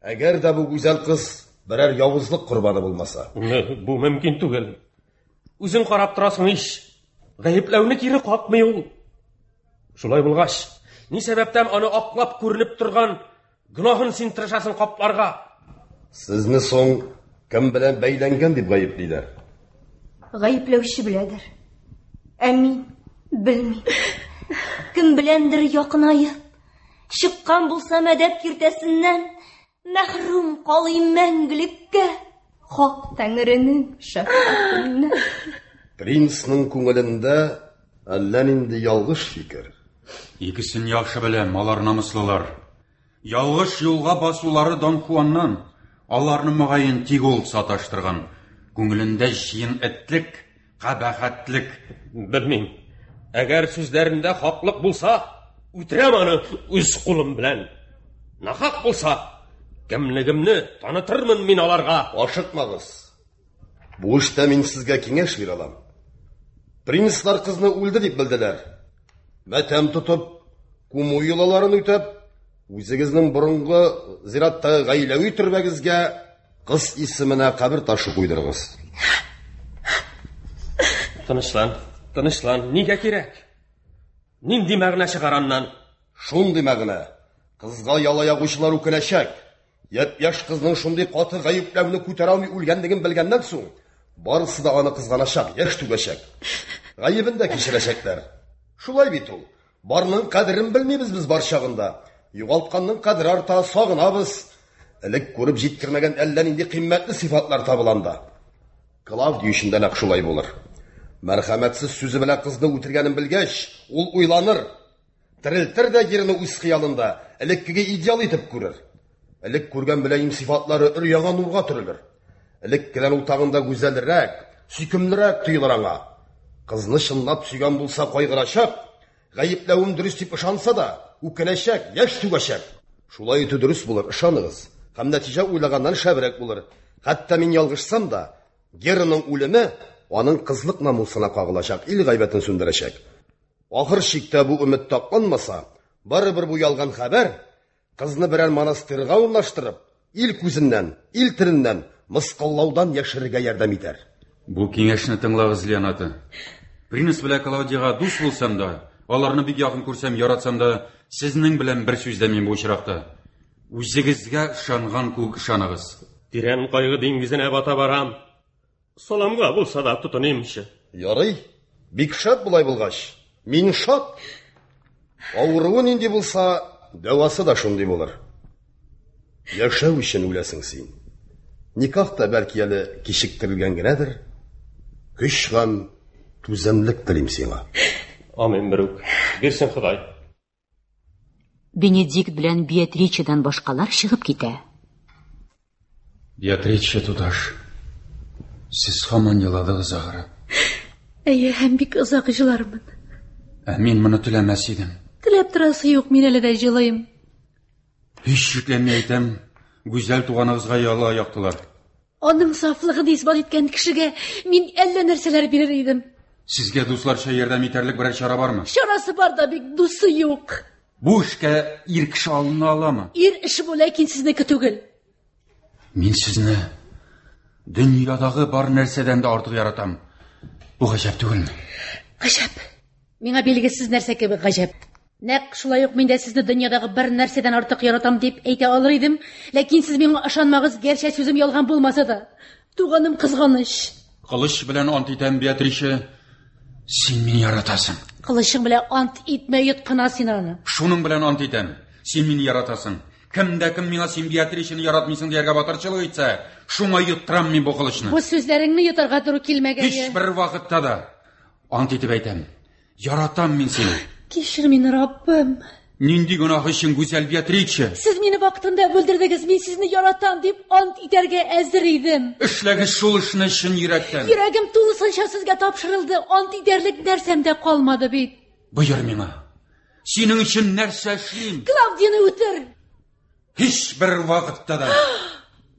Әгәр дә бу гүзәл кыз берәр явызлык корбаны булмаса. Бу мөмкин түгел. Үзең карап торасың ич. Гаепләүне кире какмый ул. Шулай булгач, ни сәбәптән аны аклап күренеп торган гөнаһын син тырышасың капларга? Сезне соң кем белән бәйләнгән дип гаеплиләр? Гаепләүче беләдер. Ә мин белмим. Кем беләндер якынаеп, чыккан булсам әдәп киртәсеннән, мәхрүм калыйм мәңгелеккә. Хак тәңренең шәфкатеннән. Принцның күңелендә әллә нинди ялгыш фикер. Икесен яхшы беләм, алар намуслылар. Ялгыш юлга басулары Дон Хуаннан. Аларны мөгаен тик ул саташтырган. Күңелендә җыен этлек, кабахәтлек. Белмим. Әгәр сүзләрендә хаклык булса, үтерәм аны үз кулым белән. Нахак булса, кемлегемне танытырмын мин аларга. Ашыкмагыз. Бу эштә мин сезгә киңәш бирә алам. Принцлар кызны үлде дип белделәр. Мәтәм тотып, күмү йолаларын үтәп, үзегезнең борынгы зираттагы гаиләви төрбәгезгә кыз исеменә кабер ташы куйдырыгыз. Тынычлан, тынычлан, нигә кирәк? Нинди мәгънә чыгар аннан? Шундый мәгънә. Кызга яла ягучылар үкенәчәк. Япь-яшь кызның шундый каты гаепләүне күтәрә алмый үлгәнлеген белгәннән соң, барысы да аны кызганачак, яшь түгәчәк. Гаебен дә кичерәчәкләр. Шулай бит ул. Барның кадерен белмибез без бар чагында. Югалтканның кадере арта, сагынабыз. Элек күреп җиткермәгән әллә нинди кыйммәтле сыйфатлар табыла анда. Клавдия өчен дә нәкъ шулай булыр. Мәрхәмәтсез сүзе белән кызны үтергәнен белгәч, ул уйланыр. Терелтер дә Гераны үз хыялында элеккеге идеал итеп күрер. Элек күргән мөлаем сыйфатлары өр-яңа нурга төрелер. Элеккедән ул тагын да гүзәлрәк, сөйкемлерәк тоелыр аңа. Кызны чынлап сөйгән булса кайгырачак, гаепләвем дөрес дип ышанса да, үкенәчәк, яшь түгәчәк. Шулай итү дөрес булыр, ышаныгыз. Һәм нәтиҗә уйлаганнан шәбрәк булыр. Хәтта мин ялгышсам да, Гераның үлеме аның кызлык намусына кагылачак, ил гайбәтен сүндерәчәк. Ахыр чиктә бу өмет такланмаса, барыбер бу ялган хәбәр кызны берәр монастырьга урнаштырып, ил күзеннән, ил теленнән мыскыллаудан яшерергә ярдәм итәр. Бу киңәшне тыңлагыз, Леоната. Принц белән Клаудиага дус булсам да, аларны бик якын күрсәм, яратсам да, сезнең белән бер сүздә мин бу очракта. Үзегезгә ышанган күк ышаныгыз. Тирән кайгы диңгезенә бата барам. Саламга булса да тотыныймчы. Ярый, бик шәп болай булгач. Мин шат. Авыруы нинди булса, дәвасы да шундый булыр. Яшәү өчен үләсең син. Никах та бәлки әле кичектерелгән генәдер. Көч һәм түземлек телим сиңа. Амин, берүк. Бирсен Ходай. Бенедикт белән Беатричедан башкалар чыгып китә. Беатриче туташ, сез һаман еладыгыз ахры. Әйе, һәм бик озак җылармын. Ә мин моны теләмәс идем. Теләп торасы юк, мин әле дә җылыйм. Һич шикләнми әйтәм, гүзәл туганыгызга яла яктылар. Аның сафлыгын исбат иткән кешегә мин әллә нәрсәләр бирер идем. Сезгә дусларча ярдәм итәрлек берәр чара бармы? Чарасы бар да бик дусы юк. Бу эшкә ир кеше алына аламы? Ир эше бу, ләкин сезнеке түгел. Мин сезне дөньядагы бар нәрсәдән дә артык яратам. Бу гаҗәп түгелме? Гаҗәп. Миңа билгесез нәрсә кебек гаҗәп. Нәкъ шулай ук мин дә сезне дөньядагы бер нәрсәдән артык яратам дип әйтә алыр идем, ләкин сез миңа ышанмагыз, гәрчә сүзем ялган булмаса да. Туганым кызганыч. Кылыч белән ант итәм, Беатриче, син мине яратасың. Кылычың белән ант итмә, йоткына син аны. Шуның белән ант итәм, син мине яратасың. Кем дә кем миңа син Беатричене яратмыйсың дияргә батырчылык итсә, шуңа йоттырам мин бу кылычны. Бу сүзләреңне йотарга туры килмәгәе. Һичбер вакытта да ант итеп әйтәм. Яратам мин сине. Кичер мине, Раббым. Нинди гөнаһ өчен, гүзәл Беатриче? Сез мине вакытында бүлдердегез, мин сезне яратам дип ант итәргә әзер идем. Эшләгез шул эшне чын йөрәктән. Йөрәгем тулысынча сезгә тапшырылды, ант итәрлек нәрсәм дә калмады бит. Боер миңа. Синең өчен нәрсә эшлим? Клавдияне үтер. Һичбер вакытта да.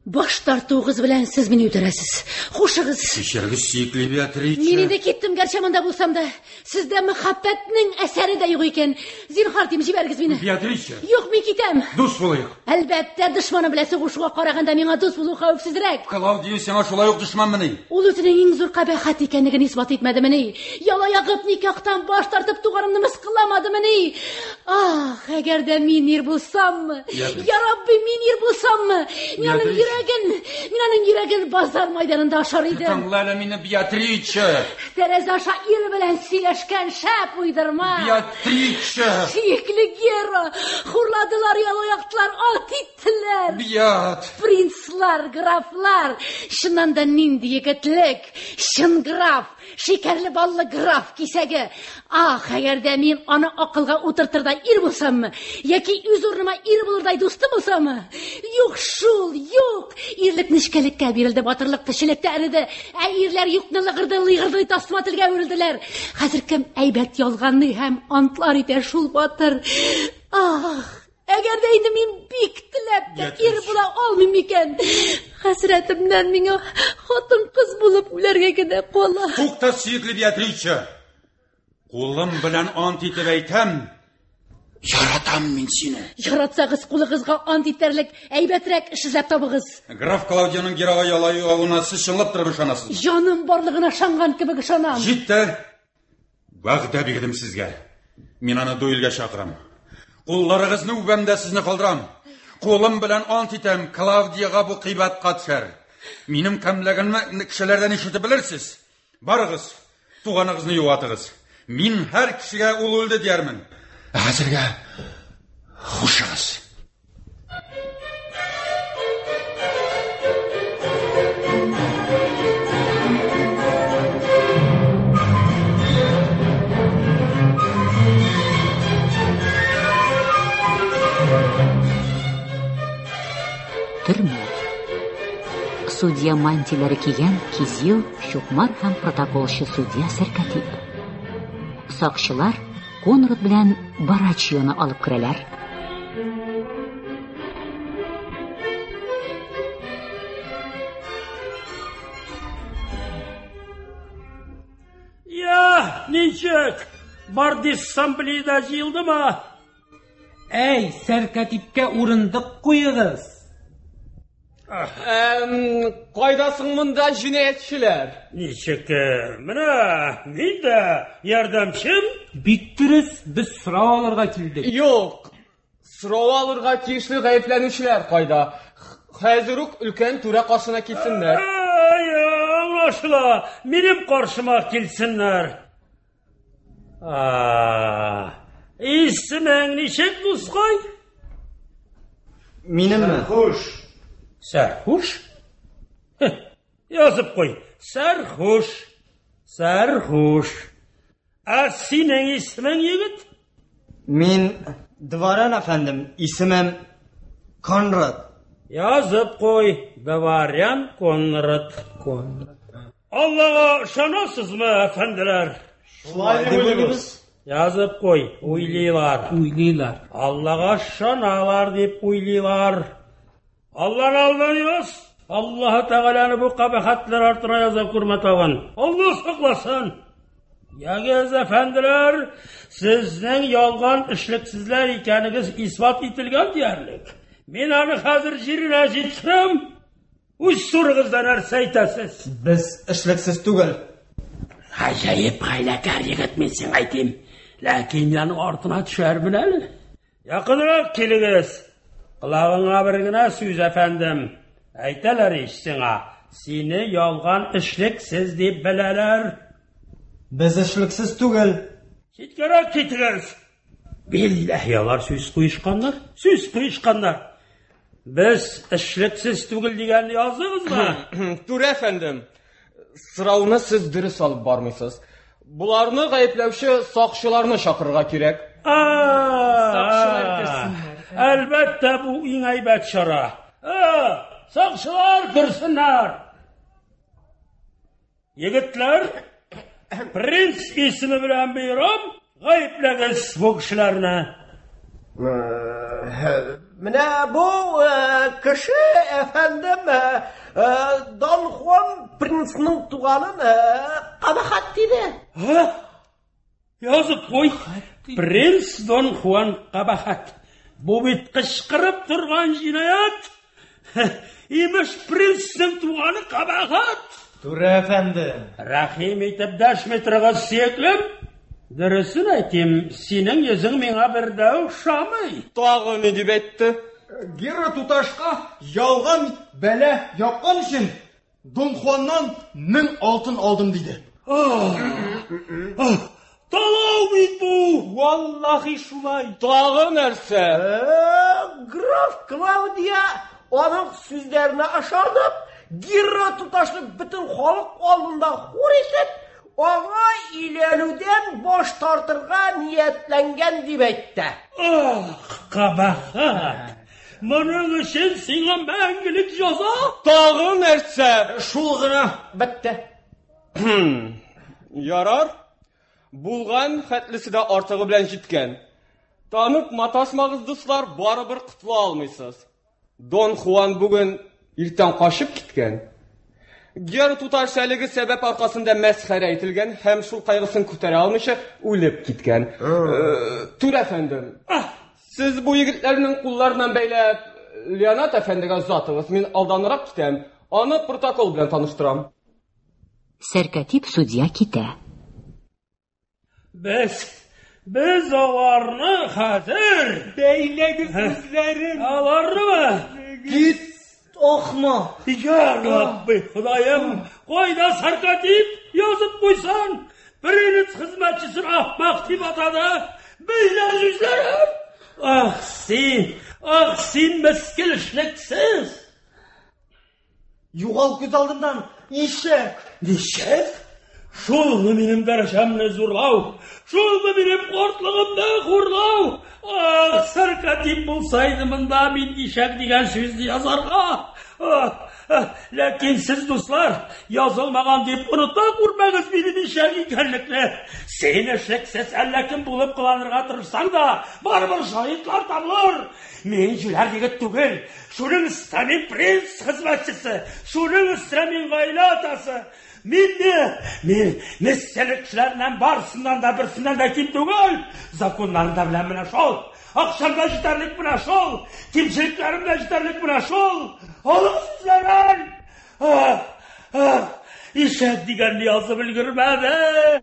Баш тартуыгыз белән сез мине үтерәсез. Хушыгыз. Кичерегез, сөекле Беатриче. Мин инде киттем, гәрчә монда булсам да. Сездә мәхәббәтнең әсәре дә юк икән. Зинһар дим, җибәрегез мине. Беатриче. Юк, мин китәм. Дус булыйк. Әлбәттә, дошманым белән сугышуга караганда миңа дус булу хәвефсезрәк. Клаудио сиңа шулай ук дошманмыни? Ул үзенең иң зур кабахәт икәнлеген исбат итмәдемени? Яла ягып никахтан баш тартып туганымны мыскылламадымыни? Ах, әгәр дә мин ир булсаммы? Я Рабби, мин ир булсаммы? Мин аның йөрәген, мин аның йөрәген базар майданында ашар идем. Тыңла әле мине, Беатриче. Тәрәзә аша ир белән сөйләшкән шәп уйдырма. Беатриче. Сөекле Гера, хурладылар, яла яктылар, ат иттеләр. Беат. Принцлар, графлар, чыннан да нинди егетлек, чын граф. Шикәрле баллы граф кисәге. Ах, әгәр дә мин аны акылга утыртырдай ир булсаммы, яки үз урыныма ир булырдай дустым булсаммы? Юк шул, юк. Ирлек нечкәлеккә бирелде, батырлык кешелектә эреде. Ә ирләр юкны лыгырды-лыгырды тасма телгә әверелделәр. Хәзер кем әйбәт ялганлый һәм антлар итә шул батыр. Ах, Әгәр дә инде мин бик теләп тә ир була алмыйм икән, хәсрәтемнән миңа хатын-кыз булып үләргә генә кала. Тукта, сөекле Беатриче! Кулым белән ант итеп әйтәм, яратам мин сине. Яратсагыз, кулыгызга ант итәрлек әйбәтрәк эш эзләп табыгыз. Граф Клаудионың Герага яла ягуына сез чынлап торып ышанасызмы? Җаным барлыгына ышанган кебек ышанам. Җитте! Вәгъдә бирдем сезгә. Мин аны дуэльгә чакырам. Кулларыгызны үбәм дә сезне калдырам. Кулым белән ант итәм, Клавдиягә бу кыйбатка төшәр. Минем кемлегемне кешеләрдән ишетеп белерсез. Барыгыз, туганыгызны юатыгыз. Мин һәр кешегә ул үлде диярмен. Ә хәзергә хушыгыз. Төрмә. Судья мантияләре кигән Кизил, Чукмар һәм протоколчы судья Сәркатип. Сакчылар Конрад белән Барачионы алып керәләр. Я, ничек? Бар диссамблеяда җыелдымы? Әй, сәркатипкә урындык куегыз. Кайда соң монда җинаятьчеләр? Ничек? Менә мин дә ярдәмчем. Бик дөрес, без сорау алырга килдек. Юк. Сорау алырга тиешле гаепләнүчеләр кайда? Хәзер үк өлкән түрә каршына килсеннәр. Ай, аңлашыла. Минем каршыма килсеннәр. Исемең ничек, дускай? Минемме? Сәрхуш. Сәрхуш? Язып куй. Сәрхуш. Сәрхуш. Ә синең исемең, егет? Мин дворян әфәндем, исемем Конрад. Язып куй, дворян Конрад. Конрад. Аллага ышанасызмы, әфәнделәр? Шулай дип уйлыйбыз. Язып куй, уйлыйлар. Уйлыйлар. Аллага ышаналар дип уйлыйлар. Алланы алдамыйбыз. Аллаһы Тәгаләне бу кабахәтләр артына яза күрмә тагын. Алла сакласын. Ягез, әфәнделәр, сезнең ялган эшлексезләр икәнегез исбат ителгән диярлек. Мин аны хәзер җиренә җиткерәм. Үз турыгызда нәрсә әйтәсез? Без эшлексез түгел. Гаҗәеп хәйләкәр егет мин сиңа әйтим. Ләкин мин аның артына төшәрмен әле. Якынрак килегез. Колагыңа бер генә сүз, әфәндем. Әйтәләр ич сиңа, сине ялган эшлексез дип беләләр. Без эшлексез түгел. Читкәрәк китегез. Билләһи, алар сүз куешканнар, сүз куешканнар. Без эшлексез түгел дигәнне яздыгызмы? Түрә әфәндем, сорауны сез дөрес алып бармыйсыз. Боларны гаепләүче сакчыларны чакырырга кирәк. Сакчылар керсеннәр. Әлбәттә, бу иң әйбәт чара. Сакчылар керсеннәр. Егетләр, принц исеме белән боерам, гаепләгез бу кешеләрне. Менә бу кеше, әфәндем, Дон Хуан принцның туганын кабахәт диде. Язып куй. Принц Дон Хуан кабахәт. Бу бит кычкырып торган җинаять. Имеш, принцның туганы кабахәт. Түрә әфәнде. Рәхим итеп дәшми торыгыз, сөеклем. Дөресен әйтим, синең йөзең миңа бер дә ошамый. Тагы ни дип әйтте? Гера туташка ялган бәла япкан өчен Дон Хуаннан 1000 алтын алдым диде. Талау бит бу! Валлахи шулай. Тагы нәрсә? Граф Клаудия аның сүзләренә ышанып, Гера туташны бөтен халык алдында хур итеп, аңа өйләнүдән баш тартырга ниятләнгән дип әйтте. Ах, кабахәт! Моның өчен сиңа мәңгелек җәза! Тагы нәрсә? Шул гына бетте. Ярар. Булган хәтлесе дә артыгы белән җиткән. Танып маташмагыз, дуслар, барыбер котыла алмыйсыз. Дон Хуан бүген иртән качып киткән. Гера туташ әлеге сәбәп аркасында мәсхәрә ителгән һәм шул кайгысын күтәрә алмыйча үлеп киткән. Түрә әфәндем, сез бу егетләрнең кулларыннан бәйләп Леонард әфәндегә озатыгыз. Мин алданрак китәм. Аны протокол белән таныштырам. Сәркатип судья китә. Без, без аларны хәзер... Бәйләгез үзләрен. Аларнымы? Кит, ахмак. Я Рабби, Ходаем, кайда сәркатип язып куйсаң, принц хезмәтчесен ахмак дип атады. Бәйләгез үзләрен. Ах син, ах син мескел эшлексез. Югал күз алдымнан, ишәк! Ничек? Шулмы минем дәрәҗәмне зурлау? Шулмы минем картлыгымны хурлау? Ах, сәркатип булсайды монда мин ишәк дигән сүзне язарга. Ах, ләкин сез, дуслар, язылмаган дип оныта күрмәгез минем ишәк икәнлекне. Син эшлексез әллә кем булып кыланырга тырышсаң да, барыбер шаһитлар табылыр. Мин җүләр егет түгел. Шуның өстенә мин принц хезмәтчесе, шуның өстенә мин гаилә атасы. Мин не, мин месселек кешеләреннән барысыннан да берсеннән дә ким түгел. Законнарын да беләм менә шул. Акчам да җитәрлек менә шул. Кимчелекләрем дә җитәрлек менә шул. Алыгыз үзләрен. Ишәк дигәнне язып өлгермәде.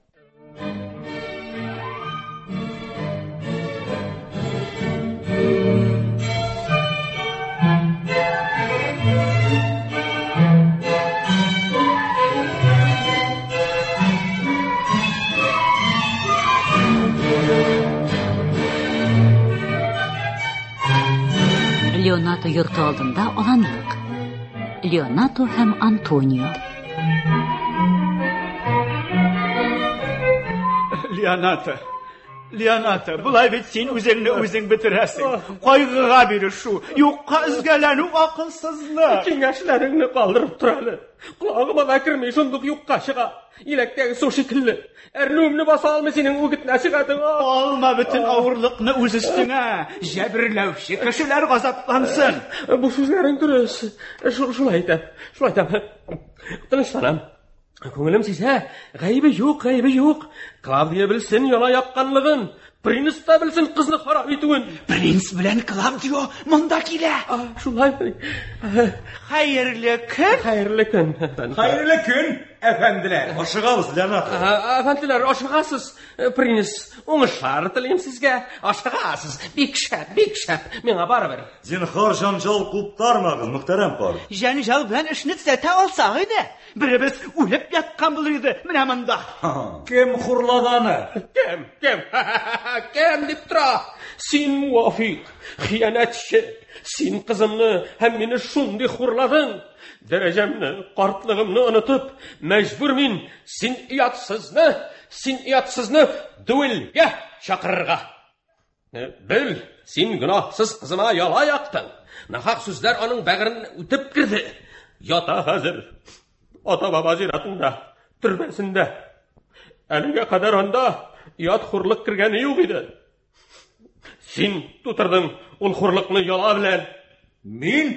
Леонато йорты алдында аланлык. Леонато һәм Антонио. Леоната, Леоната, болай бит син үзеңне үзең бетерәсең. Кайгыга бирешү, юкка өзгәләнү акылсызлык. Киңәшләреңне калдырып тор әле. Колагыма да керми, шундук юкка чыга. Иләктәге су шикелле. Әрнүемне баса алмый синең үгет нәсихәтең. Алма бөтен авырлыкны үз өстеңә. Җәберләүче кешеләр газаплансын. Бу сүзләрең дөрес. Шулай итәм. Шулай итәм. Тынычланам. Күңелем сизә, гаебе юк, гаебе юк. Клавдия белсен яла якканлыгын, принц та белсен кызны харап итүен. Принц белән Клавдио монда килә. Шулаймы? Хәерле көн. Хәерле көн. Хәерле көн, әфәнделәр. Ашыгабыз, Леонардо. Әфәнделәр, ашыгасыз. Принц, уңышлар телим сезгә. Ашыгасыз. Бик шәп, бик шәп. Миңа барыбер. Зинһар җанҗал куптармагыз, мөхтәрәм карт. Җәнҗал белән эшне төзәтә алсак иде. Беребез үлеп яткан булыр иде менә монда. Кем хурлады аны? Кем? Кем? Кем дип тора? Син муафик, хыянәтче. Син кызымны һәм мине шундый хурладың. Дәрәҗәмне, картлыгымны онытып, мәҗбүр мин син оятсызны, син оятсызны дуэльгә чакырырга. Бел, син гөнаһсыз кызыма яла яктың. Нахак сүзләр аның бәгырен үтеп керде. Ята хәзер. Ата-баба зиратында, төрбәсендә. Әлегә кадәр анда ят хурлык кергәне юк иде. Син тутырдың ул хурлыкны яла белән. Мин?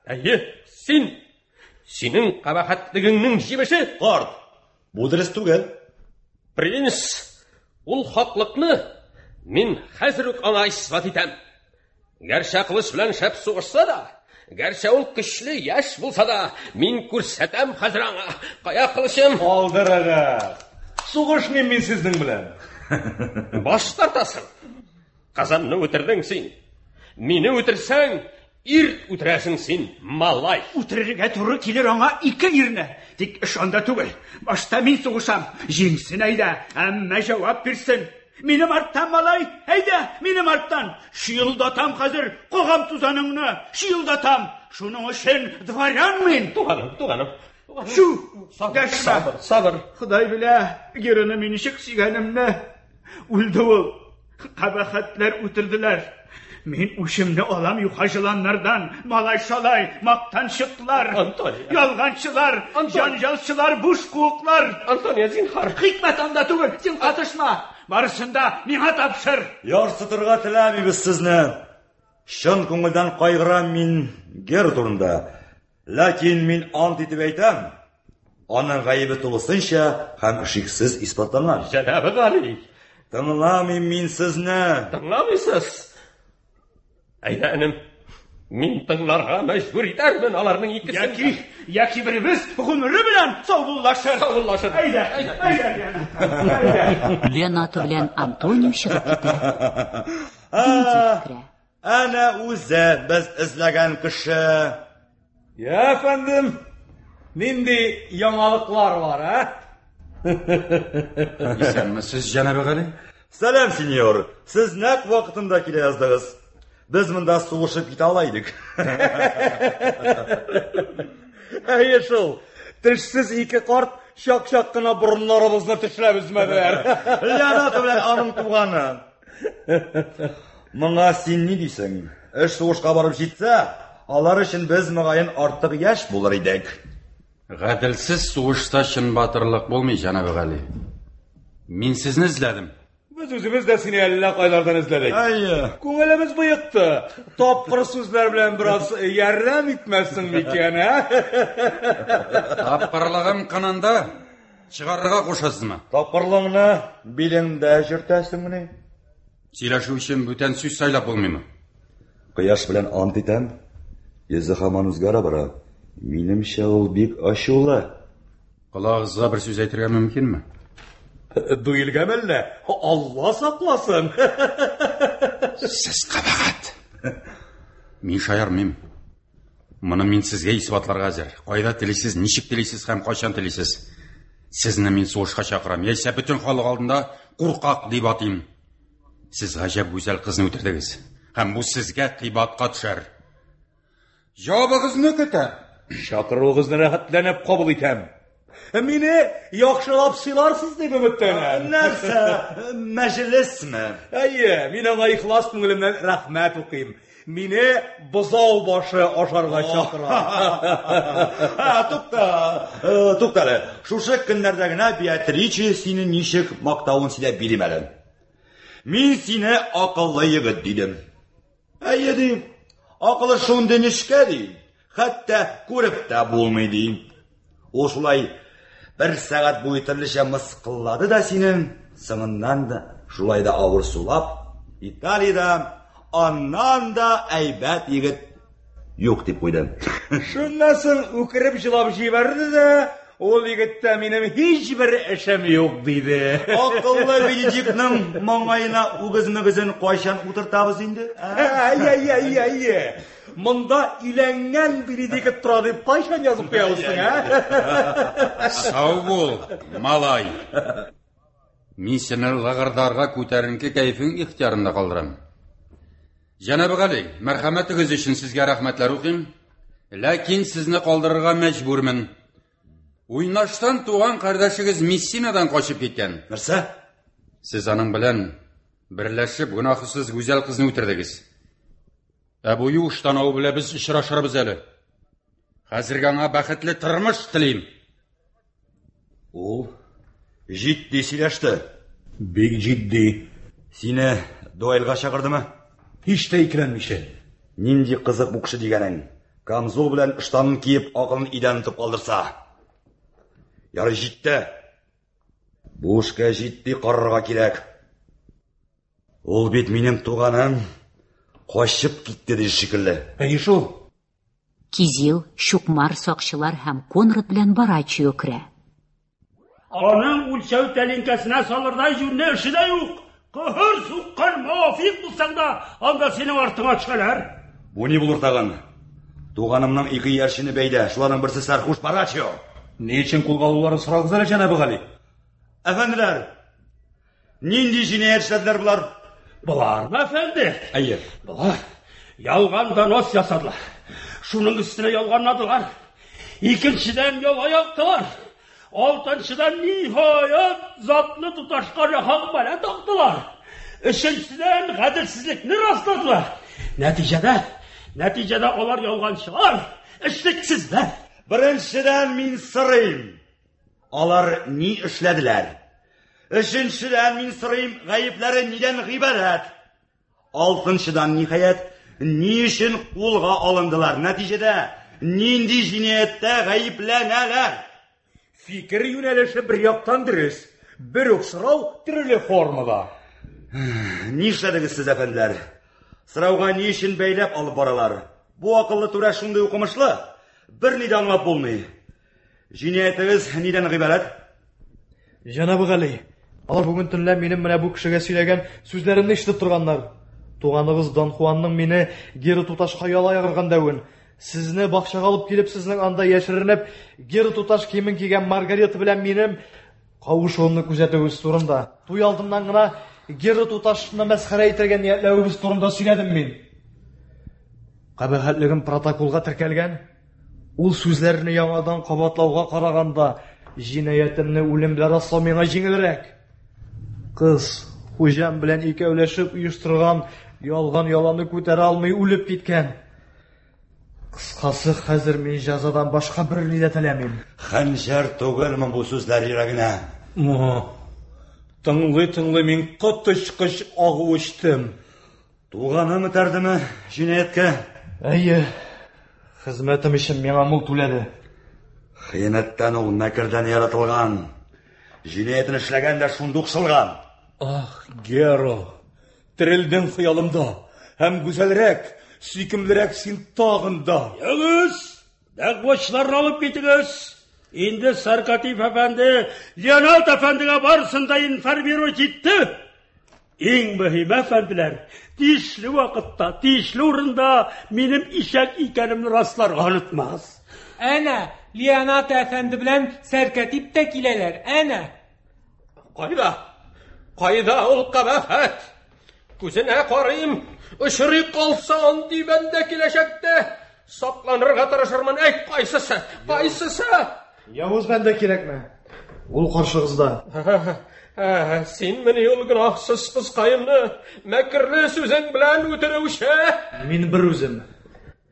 Әйе, син. Синең кабахәтлегеңнең җимеше. Карт, бу дөрес түгел. Принц, ул хаклыкны мин хәзер үк аңа исбат итәм. Гәрчә кылыч белән шәп сугышса да, гәрчә ул көчле яшь булса да, мин күрсәтәм хәзер аңа. Кая кылычым? Алдырыгыз. Сугышмыйм мин сезнең белән. Баш тартасың. Кызымны үтердең син. Мине үтерсәң, ир үтерәсең син, малай. Үтерергә туры килер аңа ике ирне. Тик эш анда түгел. Башта мин сугышам. Җиңсен әйдә, әмма җавап бирсен. Минем арттан, малай, әйдә, минем арттан. Шыелдатам хәзер, кагам тузаныңны, шыелдатам. Шуның өчен дворян мин. Туганым, туганым. Чү, дәшмә. Сабыр, сабыр. Ходай белә, Гераны мин ничек сөйгәнемне. Үлде ул. Кабахәтләр үтерделәр. Мин үчемне алам юха җыланнардан, малай-шалай, мактанчыклар, ялганчылар, җанҗалчылар, буш куыклар. Антония, зинһар. Хикмәт анда түгел, син катышма. Барысын да миңа тапшыр. Ярсытырга теләмибез сезне. Чын күңелдән кайгырам мин Гера турында. Ләкин мин ант итеп әйтәм, аның гаебе тулысынча һәм шиксез исбатланган. Җәнабы Гали. Тыңламыйм мин сезне. Тыңламыйсыз? Әйдә, энем. Мин тыңларга мәҗбүр итәрмен аларның икесен. Яки, яки беребез гомере белән саубуллашыр. Саубуллашыр. Әйдә, әйдә, Леонато. Леонато белән Антонио чыгып китә. Бенедикт керә. Әнә үзе без эзләгән кеше. Я, әфәндем, нинди яңалыклар бар, ә? Исәнмесез, җәнабе Гали. Сәлам, сеньор. Сез нәкъ вакытында килә яздыгыз. Без монда сугышып китә ала идек. Әйе шул. Тешсез ике карт чак-чак кына борыннарыбызны тешләп өзмәделәр. Леонардо белән аның туганы. Моңа син ни дисең? Эш сугышка барып җитсә, алар өчен без мөгаен артык яшь булыр идек. Гаделсез сугышта чын батырлык булмый, җәнабе Гали. Мин сезне эзләдем. Без үзебез дә сине әллә кайлардан эзләдек. Әйе. Күңелебез боекты. Тапкыр сүзләр белән бераз ярдәм итмәссең микән, ә? Тапкырлыгым кынында чыгарырга кушасызмы? Тапкырлыгыңны билеңдә йөртәсеңмени? Сөйләшү өчен бүтән сүз сайлап булмыймы? Кояш белән ант итәм, йөзе һаман үзгәрә бара. Минемчә, ул бик ачулы. Колагыгызга бер сүз әйтергә мөмкинме? Дуэльгәме әллә? Алла сакласын. Сез кабахәт. Мин шаярмыйм. Моны мин сезгә исбатларга әзер. Кайда телисез, ничек телисез һәм кайчан телисез. Сезне мин сугышка чакырам, яисә бөтен халык алдында куркак дип атыйм. Сез гаҗәп гүзәл кызны үтердегез. Һәм бу сезгә кыйбатка төшәр. Җавабыгызны көтәм. Чакыруыгызны рәхәтләнеп кабул итәм. Мине яхшылап сыйларсыз дип өметләнәм. Нәрсә, мәҗлесме? Әйе, мин аңа ихлас күңелемнән рәхмәт укыйм. Мине бозау башы ашарга чакыра. Тукта, тукта әле. Шушы көннәрдә генә Беатриче сине ничек мактавын сөйләп бирим әле. Мин сине акыллы егет дидем. Әйе, ди. Акылы шундый нечкә, ди. Хәтта күреп тә булмый, ди. Ул шулай бер сәгать буе төрлечә мыскыллады да сине, соңыннан да шулай да авыр сулап, Италиядә аннан да әйбәт егет юк дип куйды. Шуннан соң үкереп җылап җибәрде дә, ул егеттә минем һичбер эшем юк диде. Акыллы Бенедиктның маңгаена үгез мөгезен кайчан утыртабыз инде? Әйе, әйе, әйе, әйе. Монда өйләнгән Бенедикт тора дип кайчан язып куябыз соң, ә? Сау бул, малай. Мин сине лыгырдарга күтәренке кәефең ихтиярында калдырам. Җәнабы Гали, мәрхәмәтегез өчен сезгә рәхмәтләр укыйм. Ләкин сезне калдырырга мәҗбүрмен. Уйнаштан туган кардәшегез Мессинадан качып киткән. Нәрсә? Сез аның белән берләшеп гөнаһсыз гүзәл кызны үтердегез. Ә бу юеш танау белән без очрашырбыз әле. Хәзергә аңа бәхетле тормыш телим. Ул җитди сөйләште. Бик җитди. Сине дуэльга чакырдымы? Һич тә икеләнмичә. Нинди кызык бу кеше дигәнең. Камзул белән ыштанын киеп, акылын өйдә онытып калдырса. Ярый җитте. Бу эшкә җитди карарга кирәк. Ул бит минем туганым. Качып китте ди шикелле. Әйе шул. Кизил, Чукмар сакчылар һәм Конрад белән Барачио керә. Аның үлчәү тәлинкәсенә салырдай җүнле эше дә юк. Каһәр суккан муафик булсаң да, анда синең артыңа төшәләр. Бу ни булыр тагын? Туганымның ике иярчене бәйдә, шуларның берсе сәрхуш Барачио. Ни өчен кулга алуларын сорагыз әле, җәнабы Гали. Әфәнделәр, нинди җинаять эшләделәр болар? Болармы, әфәнде? Әйе. Болар ялган донос ясадылар. Шуның өстенә ялганладылар. Икенчедән яла яктылар. Алтынчыдан ниһаять затлы тоташка нахак бәла тактылар. Өченчедән гаделсезлекне расладылар. Нәтиҗәдә, нәтиҗәдә алар ялганчылар, эшлексезләр. Беренчедән мин сорыйм, алар ни эшләделәр? Өченчедән мин сорыйм, гаепләре нидән гыйбарәт? Алтынчыдан, ниһаять, ни өчен кулга алындылар? Нәтиҗәдә нинди җинаятьтә гаепләнәләр? Фикер юнәлеше бер яктан дөрес, бер үк сорау төрле формада. Ни эшләдегез сез, әфәнделәр? Сорауга ни өчен бәйләп алып баралар? Бу акыллы түрә шундый укымышлы, берни дә аңлап булмый. Җинаятегез нидән гыйбарәт? Җәнабы Гали, алар бүген төнлә минем менә бу кешегә сөйләгән сүзләремне ишетеп торганнар. Туганыгыз Дон Хуанның мине Гера туташка яла ягырган дәвен, сезне бакчага алып килеп, сезнең анда яшеренеп, Гера туташ киемен кигән Маргарита белән минем кавышуымны күзәтүегез турында, туй алдыннан гына Гера туташны мәсхәрә итәргә ниятләвегез турында сөйләдем мин. Кабахәтлегем протоколга теркәлгән. Ул сүзләрне яңадан кабатлауга караганда, җинаятемне үлем белән раслау миңа җиңелрәк. Кыз хуҗам белән икәүләшеп оештырган ялган яланы күтәрә алмый үлеп киткән. Кыскасы, хәзер мин җәзадан башка берни дә теләмим. Хәнҗәр түгелме бу сүзләр йөрәгенә? Тыңлый-тыңлый мин коточкыч агу эчтем. Туганым этәрдеме җинаятькә? Әйе. Хезмәтем өчен миңа мул түләде. Хыянәттән ул мәкердән яратылган. Җинаятен эшләгән дә шундук шылган. Ах, Геро, терелдең хыялымда. Һәм гүзәлрәк, сөйкемлерәк син тагын да. Ягыз, дәгъвачыларны алып китегез. Инде Саркатив әфәнде Леонард әфәндегә барысын да информировать итте. Иң мөһиме, әфәнделәр, тиешле вакытта, тиешле урында минем ишәк икәнемне расларга онытмагыз. Әнә, Леонард әфәнде белән сәркәтип тә киләләр, әнә. Кайда? Кайда ул кабахәт? Күзенә карыйм, очрый калса андый бәндә киләчәктә. Сакланырга тырышырмын. Әйт, кайсысы? Кайсысы? Явыз бәндә кирәкме? Ул каршыгызда. Синмени ул гөнаһсыз кызкаемны мәкерле сүзең белән үтерүче? Мин бер үзем.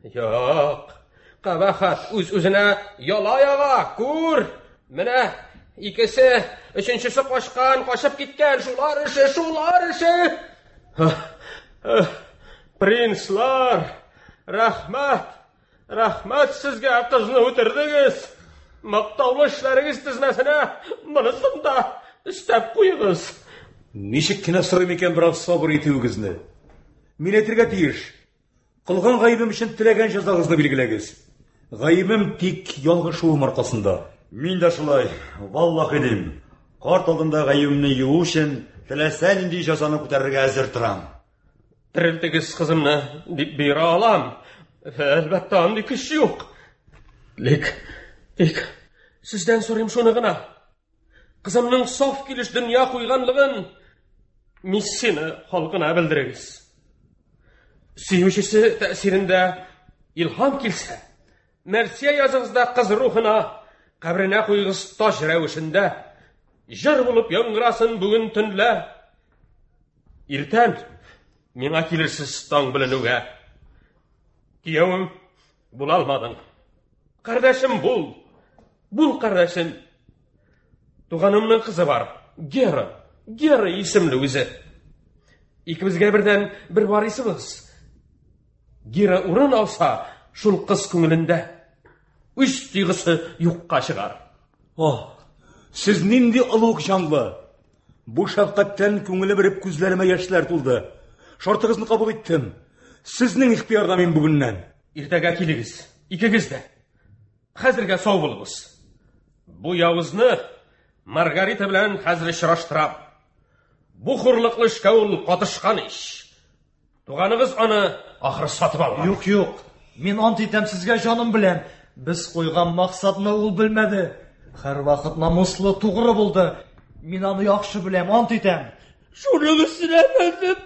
Юк. Кабахат үз-үзенә яла яга, күр. Менә икесе, өченчесе качкан, качып киткән, шулар эше, шулар эше. Принцлар, рәхмәт, рәхмәт сезгә, кызны үтердегез. Мактаулы эшләрегез тезмәсенә монысын да өстәп куегыз. Ничек кенә сорыйм икән бераз сабыр итүегезне. Мин әйтергә тиеш. Кылган гаебем өчен теләгән җәзагызны билгеләгез. Гаебем тик ялгышуым аркасында. Мин дә шулай, валлаһи дим. Карт алдында гаебемне юу өчен теләсә нинди җәзаны күтәрергә әзер торам. Терелтегез кызымны, дип боера алам. Әлбәттә, андый көч юк. Лик, тик сездән сорыйм шуны гына. Кызымның саф килеш дөнья куйганлыгын Мессина халкына белдерегез. Сөючесе тәэсирендә илһам килсә, Мәрсия языгыз да кыз рухына, кабренә куегыз таҗ рәвешендә. Җыр булып яңгырасын бүген төнлә. Иртән миңа килерсез таң беленүгә. Киявем була алмадың. Кардәшем бул. Бул кардәшем. Туганымның кызы бар. Гера. Гера исемле үзе. Икебезгә бердән бер варисыбыз. Гера урын алса, шул кыз күңелендә үч тойгысы юкка чыгар. Ох, сез нинди олуг җанлы! Бу шәфкатьтән күңелем эреп күзләремә яшьләр тулды. Шартыгызны кабул иттем. Сезнең ихтыярда мин бүгеннән. Иртәгә килегез, икегез дә. Хәзергә сау булыгыз. Бу явызны Маргарита белән хәзер очраштырам. Бу хурлыклы эшкә ул катышкан ич. Туганыгыз аны ахры сатып алган. Юк, юк. Мин ант итәм сезгә җаным белән. Без куйган максатны ул белмәде. Һәрвакыт намуслы, тугры булды. Мин аны яхшы беләм, ант итәм. Шуның өстенә әфәндем,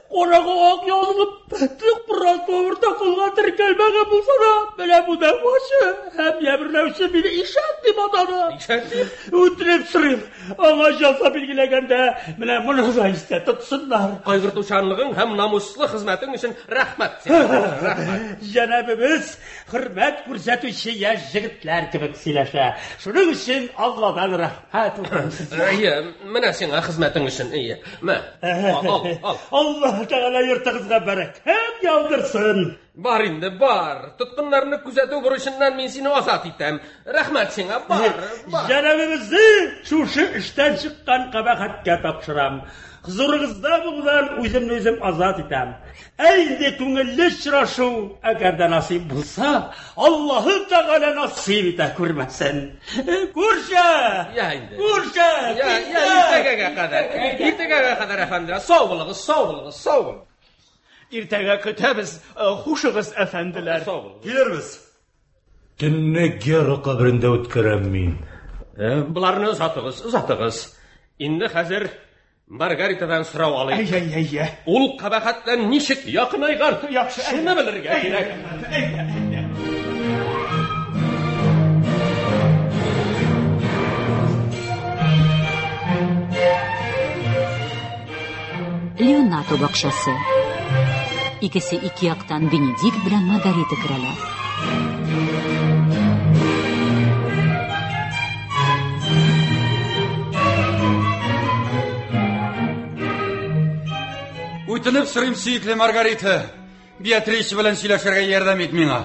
карага ак язылып, тик прокурорда кулга теркәлмәгән булса да, менә бу дәгъвачы һәм җәберләүче мине ишәк дип атады. Ишәк дип? Үтенеп сорыйм, аңа җәза билгеләгәндә, менә моны да истә тотсыннар. Кайгыртучанлыгың һәм намуслы хезмәтең өчен рәхмәт сиңа. Рәхмәт. Җәнабебез хөрмәт күрсәтүче яшь җегетләр кебек сөйләшә. Шуның өчен Алладан рәхмәт укыйм сезгә. Әйе, менә сиңа хезмәтең өчен. Әйе. Мә. Ал, ал, ал. Аллаһ Тәгалә йортыгызга бәрәкәт яудырсын. Бар инде, бар. Тоткыннарны күзәтү бурычыннан мин сине азат итәм. Рәхмәт сиңа, бар, бар. Җәнабебезне шушы эштән чыккан кабахәткә тапшырам. Хозурыгызда булудан үземне үзем азат итәм. Ә инде күңелле очрашу, әгәр дә насыйп булса, Аллаһы Тәгалә насыйп итә күрмәсен. Күршә! Я инде. Күршә! Я, я, иртәгәгә кадәр. Иртәгәгә кадәр, әфәнделәр. Сау булыгыз, сау булыгыз, сау булыгыз. Иртәгә көтәбез. Хушыгыз, әфәнделәр. Сау булыгыз. Килербез. Төнне Гера каберендә үткәрәм мин. Боларны озатыгыз, озатыгыз. Инде хәзер Маргаритадан сорау алыйк. Әйе, әйе, әйе. Ул кабахәт белән ничек якынайган? Яхшы. Шуны белергә кирәк. Әйдә, әйдә. Леонато бакчасы. Икесе ике яктан Бенедикт белән Маргарита керәләр. Үтенеп сорыйм, сөекле Маргарита. Беатриче белән сөйләшергә ярдәм ит миңа.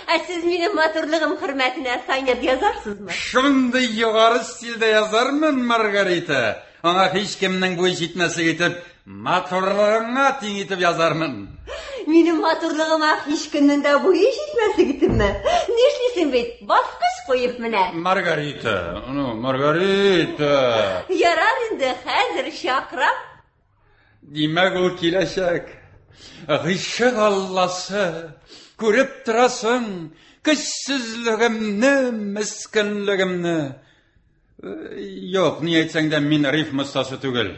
Ә сез минем матурлыгым хөрмәтенә сонет язарсызмы? Шундый югары стильдә язармын, Маргарита. Аңа һичкемнең буй җитмәслек итеп, матурлыгыңа тиң итеп язармын. Минем матурлыгыма һичкемнең дә буе җитмәслек итепме? Нишлисең бит, баскыч куеп менә. Маргарита, ну, Маргарита. Ярар инде, хәзер чакырам. Димәк, ул киләчәк. Гыйшык Алласы, күреп торасың, көчсезлегемне, мескенлегемне. Юк, ни әйтсәң дә, мин рифма остасы түгел.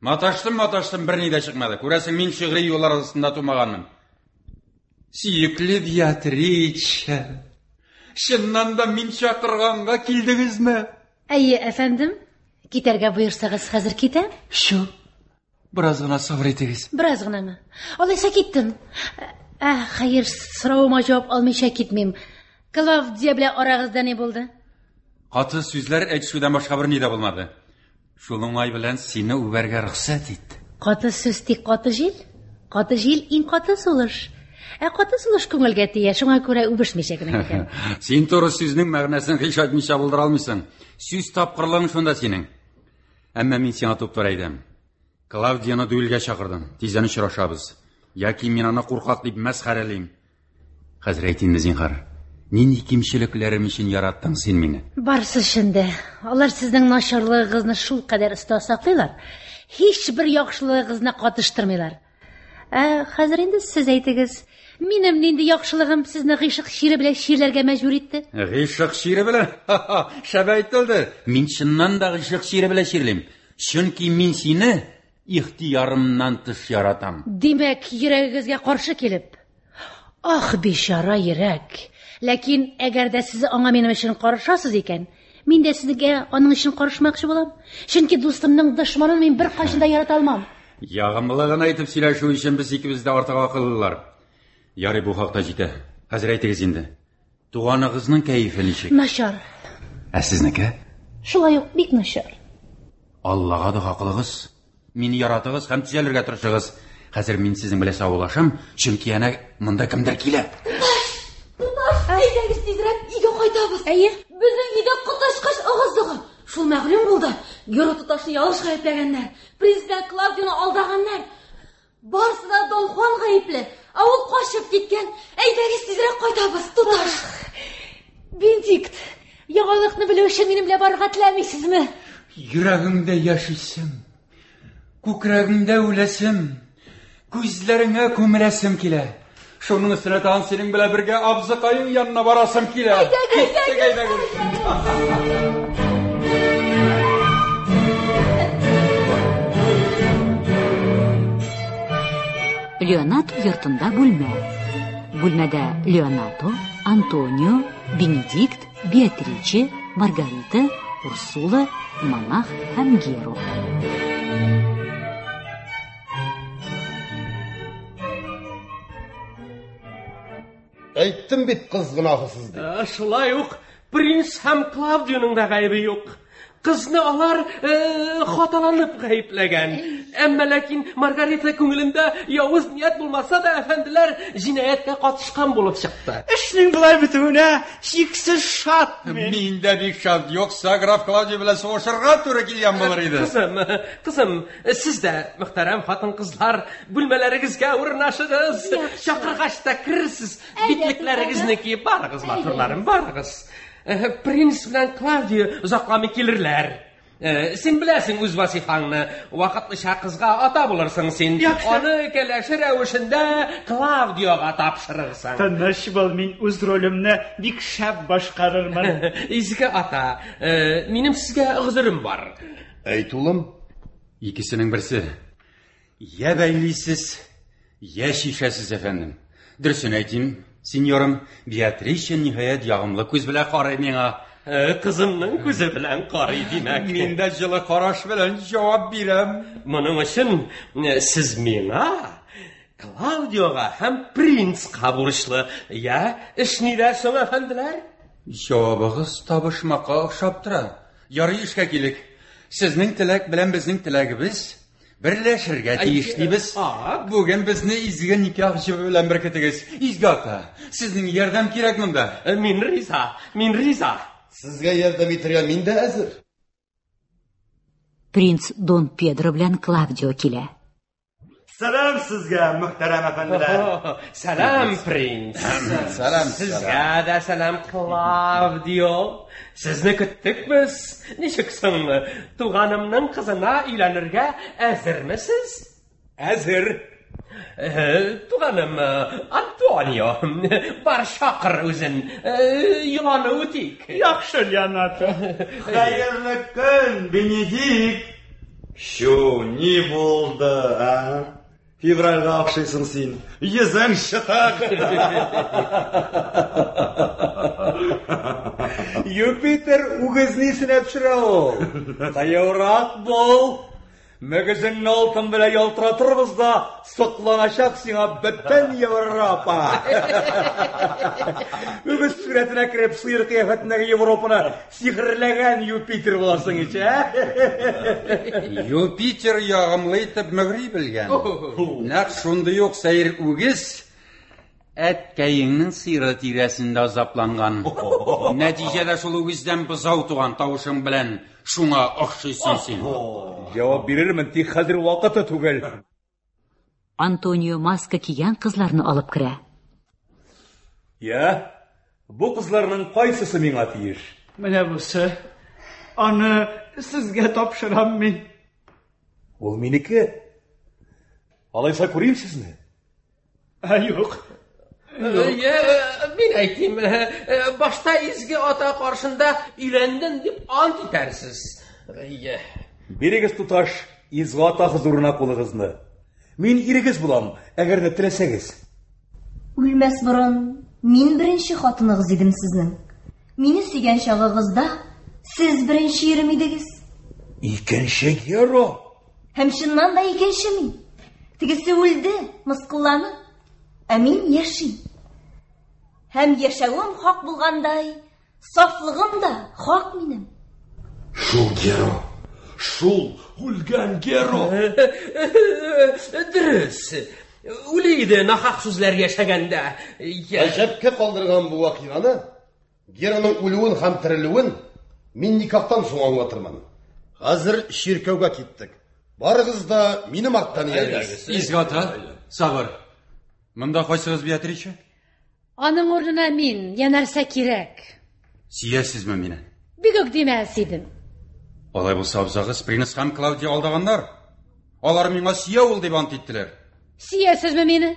Маташтым, маташтым, берни дә чыкмады. Күрәсең, мин шигъри юллар арасында тумаганмын. Сөекле Беатриче, Чыннан да мин чакырганга килдегезме? Әйе, әфәндем. Китәргә боерсагыз, хәзер китәм. Чү. Бераз гына сабыр итегез. Бераз гынамы? Алайса киттем. Ә, хәер, соравыма җавап алмыйча китмим. Клавдия белән арагызда ни булды? Каты сүзләр әйтешүдән башка берни дә булмады. Шул уңай белән сине үбәргә рөхсәт ит. Каты сүз тик каты җил. Каты җил иң каты сулыш. Ә каты сулыш күңелгә тия, шуңа күрә үбешмичә генә китәм. Син туры сүзнең мәгънәсен һич айтмыйча булдыра алмыйсың. Сүз тапкырлыгың шунда синең. Әмма мин сиңа туп-туры әйтәм. Клавдияны дуэльгә чакырдым. Тиздән очрашабыз. Яки мин аны куркак дип мәсхәрәлим. Хәзер әйт инде, зинһар. Нинди кимчелекләрем өчен яраттың син мине? Барысы өчен дә. Алар сезнең начарлыгыгызны шулкадәр оста саклыйлар. Һичбер яхшылыгыгызны катыштырмыйлар. Ә хәзер инде сез әйтегез, минем нинди яхшылыгым сезне гыйшык чире белән чирләргә мәҗбүр итте? Гыйшык чире белән? Шәп әйтелде. Мин чыннан да гыйшык чире белән чирлим. Чөнки мин сине ихтыярымнан тыш яратам. Димәк, йөрәгегезгә каршы килеп. Ах, бичара йөрәк. Ләкин әгәр дә сез аңа минем өчен карышасыз икән, мин дә сезгә аның өчен карышмакчы булам. Чөнки дустымның дошманын мин беркайчан да ярата алмам. Ягымлы гына итеп сөйләшү өчен без икебез дә артык акыллылар. Ярый, бу хакта җитә. Хәзер әйтегез инде. Туганыгызның кәефе ничек? Начар. Ә сезнеке? Шулай ук бик начар. Аллага дога кылыгыз. Мине яратыгыз һәм төзәлергә тырышыгыз. Хәзер мин сезнең белән саубуллашам, чөнки әнә монда кемдер килә. Туташ! Туташ, әйдәгез тизрәк өйгә кайтабыз. Әйе. Безнең өйдә коточкыч ыгы-зыгы. Шул мәгълүм булды. Гера туташны ялгыш гаепләгәннәр. Принц белән Клавдияны алдаганнар. Барысы да Дон Хуан гаепле, ә ул качып киткән. Әйдәгез тизрәк кайтабыз, туташ. Бенедикт, яңалыкны белү өчен минем белән барырга теләмисезме? Йөрәгеңдә яшисем, күкрәгеңдә үләсем, күзләреңә күмеләсем килә. Шуның өстенә тагын синең белән бергә абзыкаең янына барасым килә. Әйдәгез, әйдәгез. Леонардо йортында бүлмә. Бүлмәдә Леонардо, Антонио, Бенедикт, Беатриче, Маргарита, Урсула, монах һәм Геро. Әйттем бит, кыз гөнаһысыз дип. Э, шулай ук принц һәм Клавдионың да гаебе юк. Кызны алар э, хаталанып гаепләгән. Әмма ләкин Маргарита күңелендә явыз ният булмаса да, әфәнделәр җинаятькә катышкан булып чыкты. Эшнең болай бетүенә чиксез шат мин. Мин дә бик шат. Юкса граф Клавдио белән сугышырга туры килгән булыр иде. Кызым, кызым, Сез дә, мөхтәрәм хатын-кызлар, бүлмәләрегезгә урнашыгыз. Чакыргач та керерсез. Битлекләрегезне киеп барыгыз, матурларым, барыгыз. Э, принц белән Клавдия озакламый килерләр. Э, син беләсең үз вазифаңны. Вакытлыча кызга ата булырсың син. Аны кәләше рәвешендә Клавдиога тапшырырсың. Тыныч бул, мин үз ролемне бик шәп башкарырмын. Изге ата, э, минем сезгә гозерем бар. Әйт, улым. Икесенең берсе. Я бәйлисез, я чишәсез, әфәндем. Дөресен әйтим, сеньорым, Беатрича ниһаять ягымлы күз белән карый миңа. Э, кызымның күзе белән карый, димәк. Мин дә җылы караш белән җавап бирәм. Моның өчен э, сез миңа Клаудиога һәм принцка бурычлы. Я, эш нидә соң, әфәнделәр? Җавабыгыз табышмакка охшап тора. Ярый, эшкә килик. Сезнең теләк белән безнең теләгебез берләшергә тиеш дибез. Бүген безне изге никах җебе белән беркетегез. Изге ата, сезнең ярдәм кирәк монда. Э, мин риза, мин риза. Сезгә ярдәм итәргә мин дә әзер. Принц Дон Педро белән Клавдио килә. Сәлам сезгә, мөхтәрәм әфәнделәр. Сәлам, принц. Сәлам. Сезгә дә сәлам, Клавдио. Сезне көттек без. Ничек соң, туганымның кызына өйләнергә әзермесез? Әзер. Э, туганым, э, Антонио, бар чакыр үзен. Э, йоланы үтик. Яхшы, Леонардо. Хәерле көн, Бенедикт. Чү, ни булды, а? Февральгә охшыйсың син. Йөзең чытык. Юпитер үгезне исенә төшерә ул. Кыюрак бул. Мөгезеңне алтын белән ялтыратырбыз да, сокланачак сиңа бөтен Европа. Үгез сурәтенә кереп, сыер кыяфәтендәге Европаны сихерләгән Юпитер буласың ич, ә? Юпитер ягымлы итеп мөгри белгән. Нәкъ шундый ук сәер үгез әткәеңнең сыеры тирәсендә азапланган. Нәтиҗәдә шул үгездән бозау туган тавышың белән шуңа охшыйсың син. Җавап бирермен, тик хәзер вакыты түгел. Антонио маска кигән кызларны алып керә. Я, бу кызларның кайсысы миңа тиеш? Менә бусы. Аны сезгә тапшырам мин. Ул минеке. Алайса күрим сезне. Ә, юк. Йә, мин әйтим, башта изге ата каршында өйләндем дип ант итәрсез. Йә. Бирегез, туташ, изге ата хозурына кулыгызны. Мин ирегез булам, әгәр дә теләсәгез. Үлмәс борын мин беренче хатыныгыз идем сезнең. Мине сөйгән чагыгызда сез беренче ирем идегез. Икенче Геро! Һәм чыннан да икенче мин. Тегесе үлде, мыскылланып. Ә мин яшим. Һәм яшәвем хак булгандай, сафлыгым да хак минем. Шул Геро, шул үлгән Геро. Дөрес. Үле иде нахак сүзләр яшәгәндә. Гаҗәпкә калдырган бу вакыйганы, Героның үлүен һәм терелүен мин никахтан соң аңлатырмын. Хәзер чиркәүгә киттек. Барыгыз да минем арттан иярегез. Изге ата, сабыр. Монда кайсыгыз Беатриче? Аның урынына мин, я нәрсә кирәк? Сөясезме мине? Бик үк димәс идем. Алай булса, абзагыз Принц һәм Клаудия алдаганнар. Алар миңа сөя ул дип ант иттеләр. Сөясезме мине?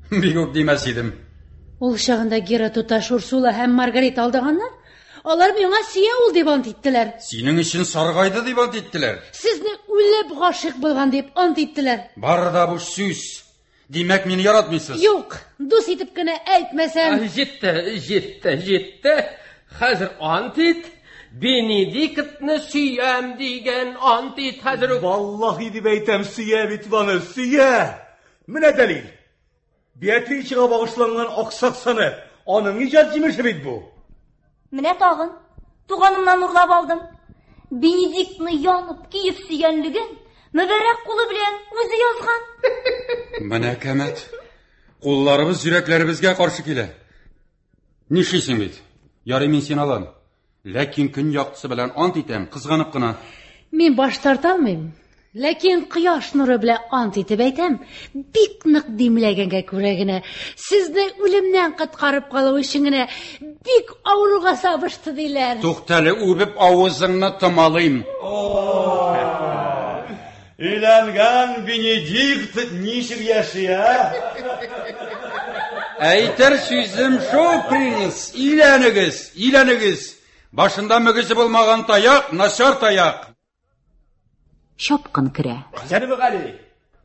Бик үк димәс идем. Ул чагында Гера туташ Урсула һәм Маргарита алдаганнар. Алар миңа сөя ул дип ант иттеләр. Синең өчен саргайды дип ант иттеләр. Сезне үлеп гашыйк булган дип ант иттеләр. Бары да буш сүз. Димәк, мине яратмыйсыз. Юк, дус итеп кенә әйтмәсәм. Җитте, җитте, җитте. Хәзер ант ит. Бенедиктны сөям дигән ант ит хәзер үк. Валлаһи дип әйтәм, сөя бит аны, сөя. Менә дәлил. Беатричега багышланган аксак саны, аның иҗат җимеше бит бу. Менә тагын, туганымнан урлап алдым. Бенедиктны янып, киеп сөйгәнлеген мөбарәк кулы белән үзе язган. Менә кәмәт. Кулларыбыз йөрәкләребезгә каршы килә. Нишлисең бит? Ярый мин сине алам. Ләкин көн яктысы белән ант итәм, кызганып кына. Мин баш тарта алмыйм. Ләкин кояш нуры белән ант итеп әйтәм, бик нык димләгәнгә күрә генә, сезне үлемнән коткарып калу өчен генә бик авыруга сабышты диләр. Туктале, үбеп авызыңны томалыйм. Өйләнгән Бенедикт ничек яши, ә? Әйтер сүзем шул, принц, өйләнегез, өйләнегез. Башында мөгезе булмаган таяк, начар таяк. Чапкын керә. Җәнабе Гали,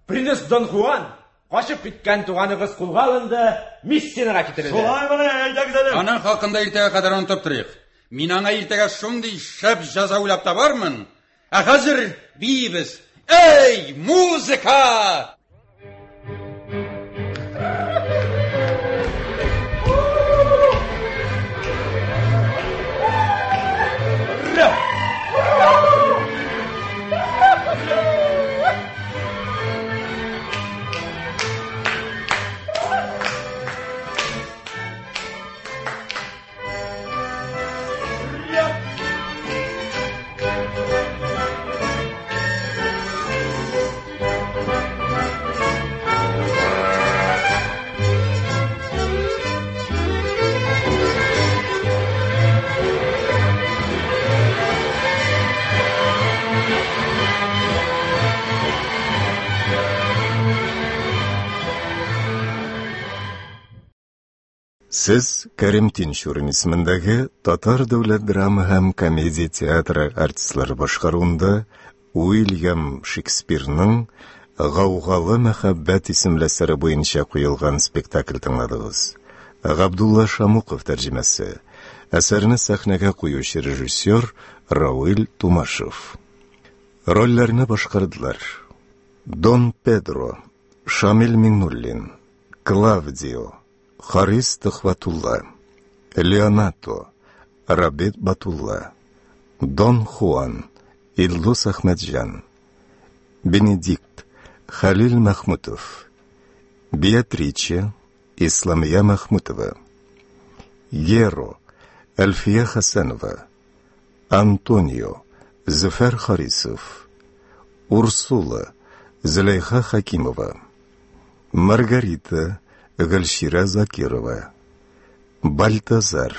принц Дон Хуан качып киткән туганыгыз кулга алынды, Мессинага китерелде. Шулай мени, әйдәгез әле. Аның хакында иртәгә кадәр онытып торыйк. Мин аңа иртәгә шундый шәп җәза уйлап табармын. Ә хәзер биибез. Эй, музыка! Сез Кәрим Тинчурин исемендәге Татар дәүләт драма һәм комедия театры артистлары башкаруында Уильям Шекспирның Гаугалы мәхәббәт исемле әсәре буенча куелган спектакль тыңладыгыз. Габдулла Шамуков тәрҗемәсе. Әсәрне сәхнәгә куючы режиссер Рауил Тумашев. Рольләрне башкардылар. Дон Педро, Шамил Миңнуллин, Клавдио, Харис Төхвәтулла, Леонато, Рабит Батулла, Дон Хуан, Илдус Әхмәтҗан, Бенедикт, Хәлил Мәхмүтов, Беатриче, Исламия Мәхмүтова, Геро, Әлфия Хәсәнова, Антонио, Зөфәр Харисов, Урсула, Зөләйха Хәкимова, Маргарита, Гөлчирә Закирова, Бальтазар,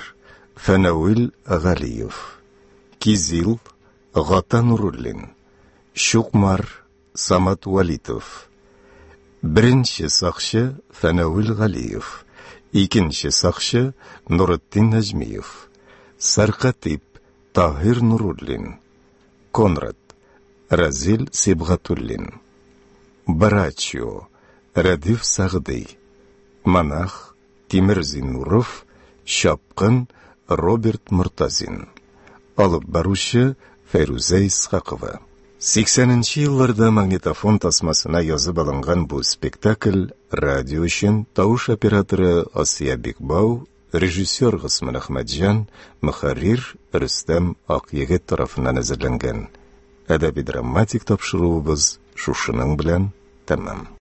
Фәнәвил Галиев, Кизил, Гата Нуруллин, Чукмар, Самат Вәлитов, Беренче сакчы Фәнәвил Галиев, икенче сакчы Нуретдин Нәҗмиев, Сәркатип Таһир Нуруллин, Конрад, Разил Сибгатуллин, Барачио, Рәдиф Сәгъди, Монах, Тимер Зиннуров, Чапкын, Роберт Мортазин. Алып баручы Фәйрүзә Исхакова. 80 нче елларда магнитофон тасмасына язып алынган бу спектакль радио өчен тавыш операторы Асия Бикбау, режиссер Госман Әхмәтҗан, мөхәррир Рөстәм Акъегет тарафыннан әзерләнгән. Әдәби-драматик тапшыруыбыз шушының белән тәмам.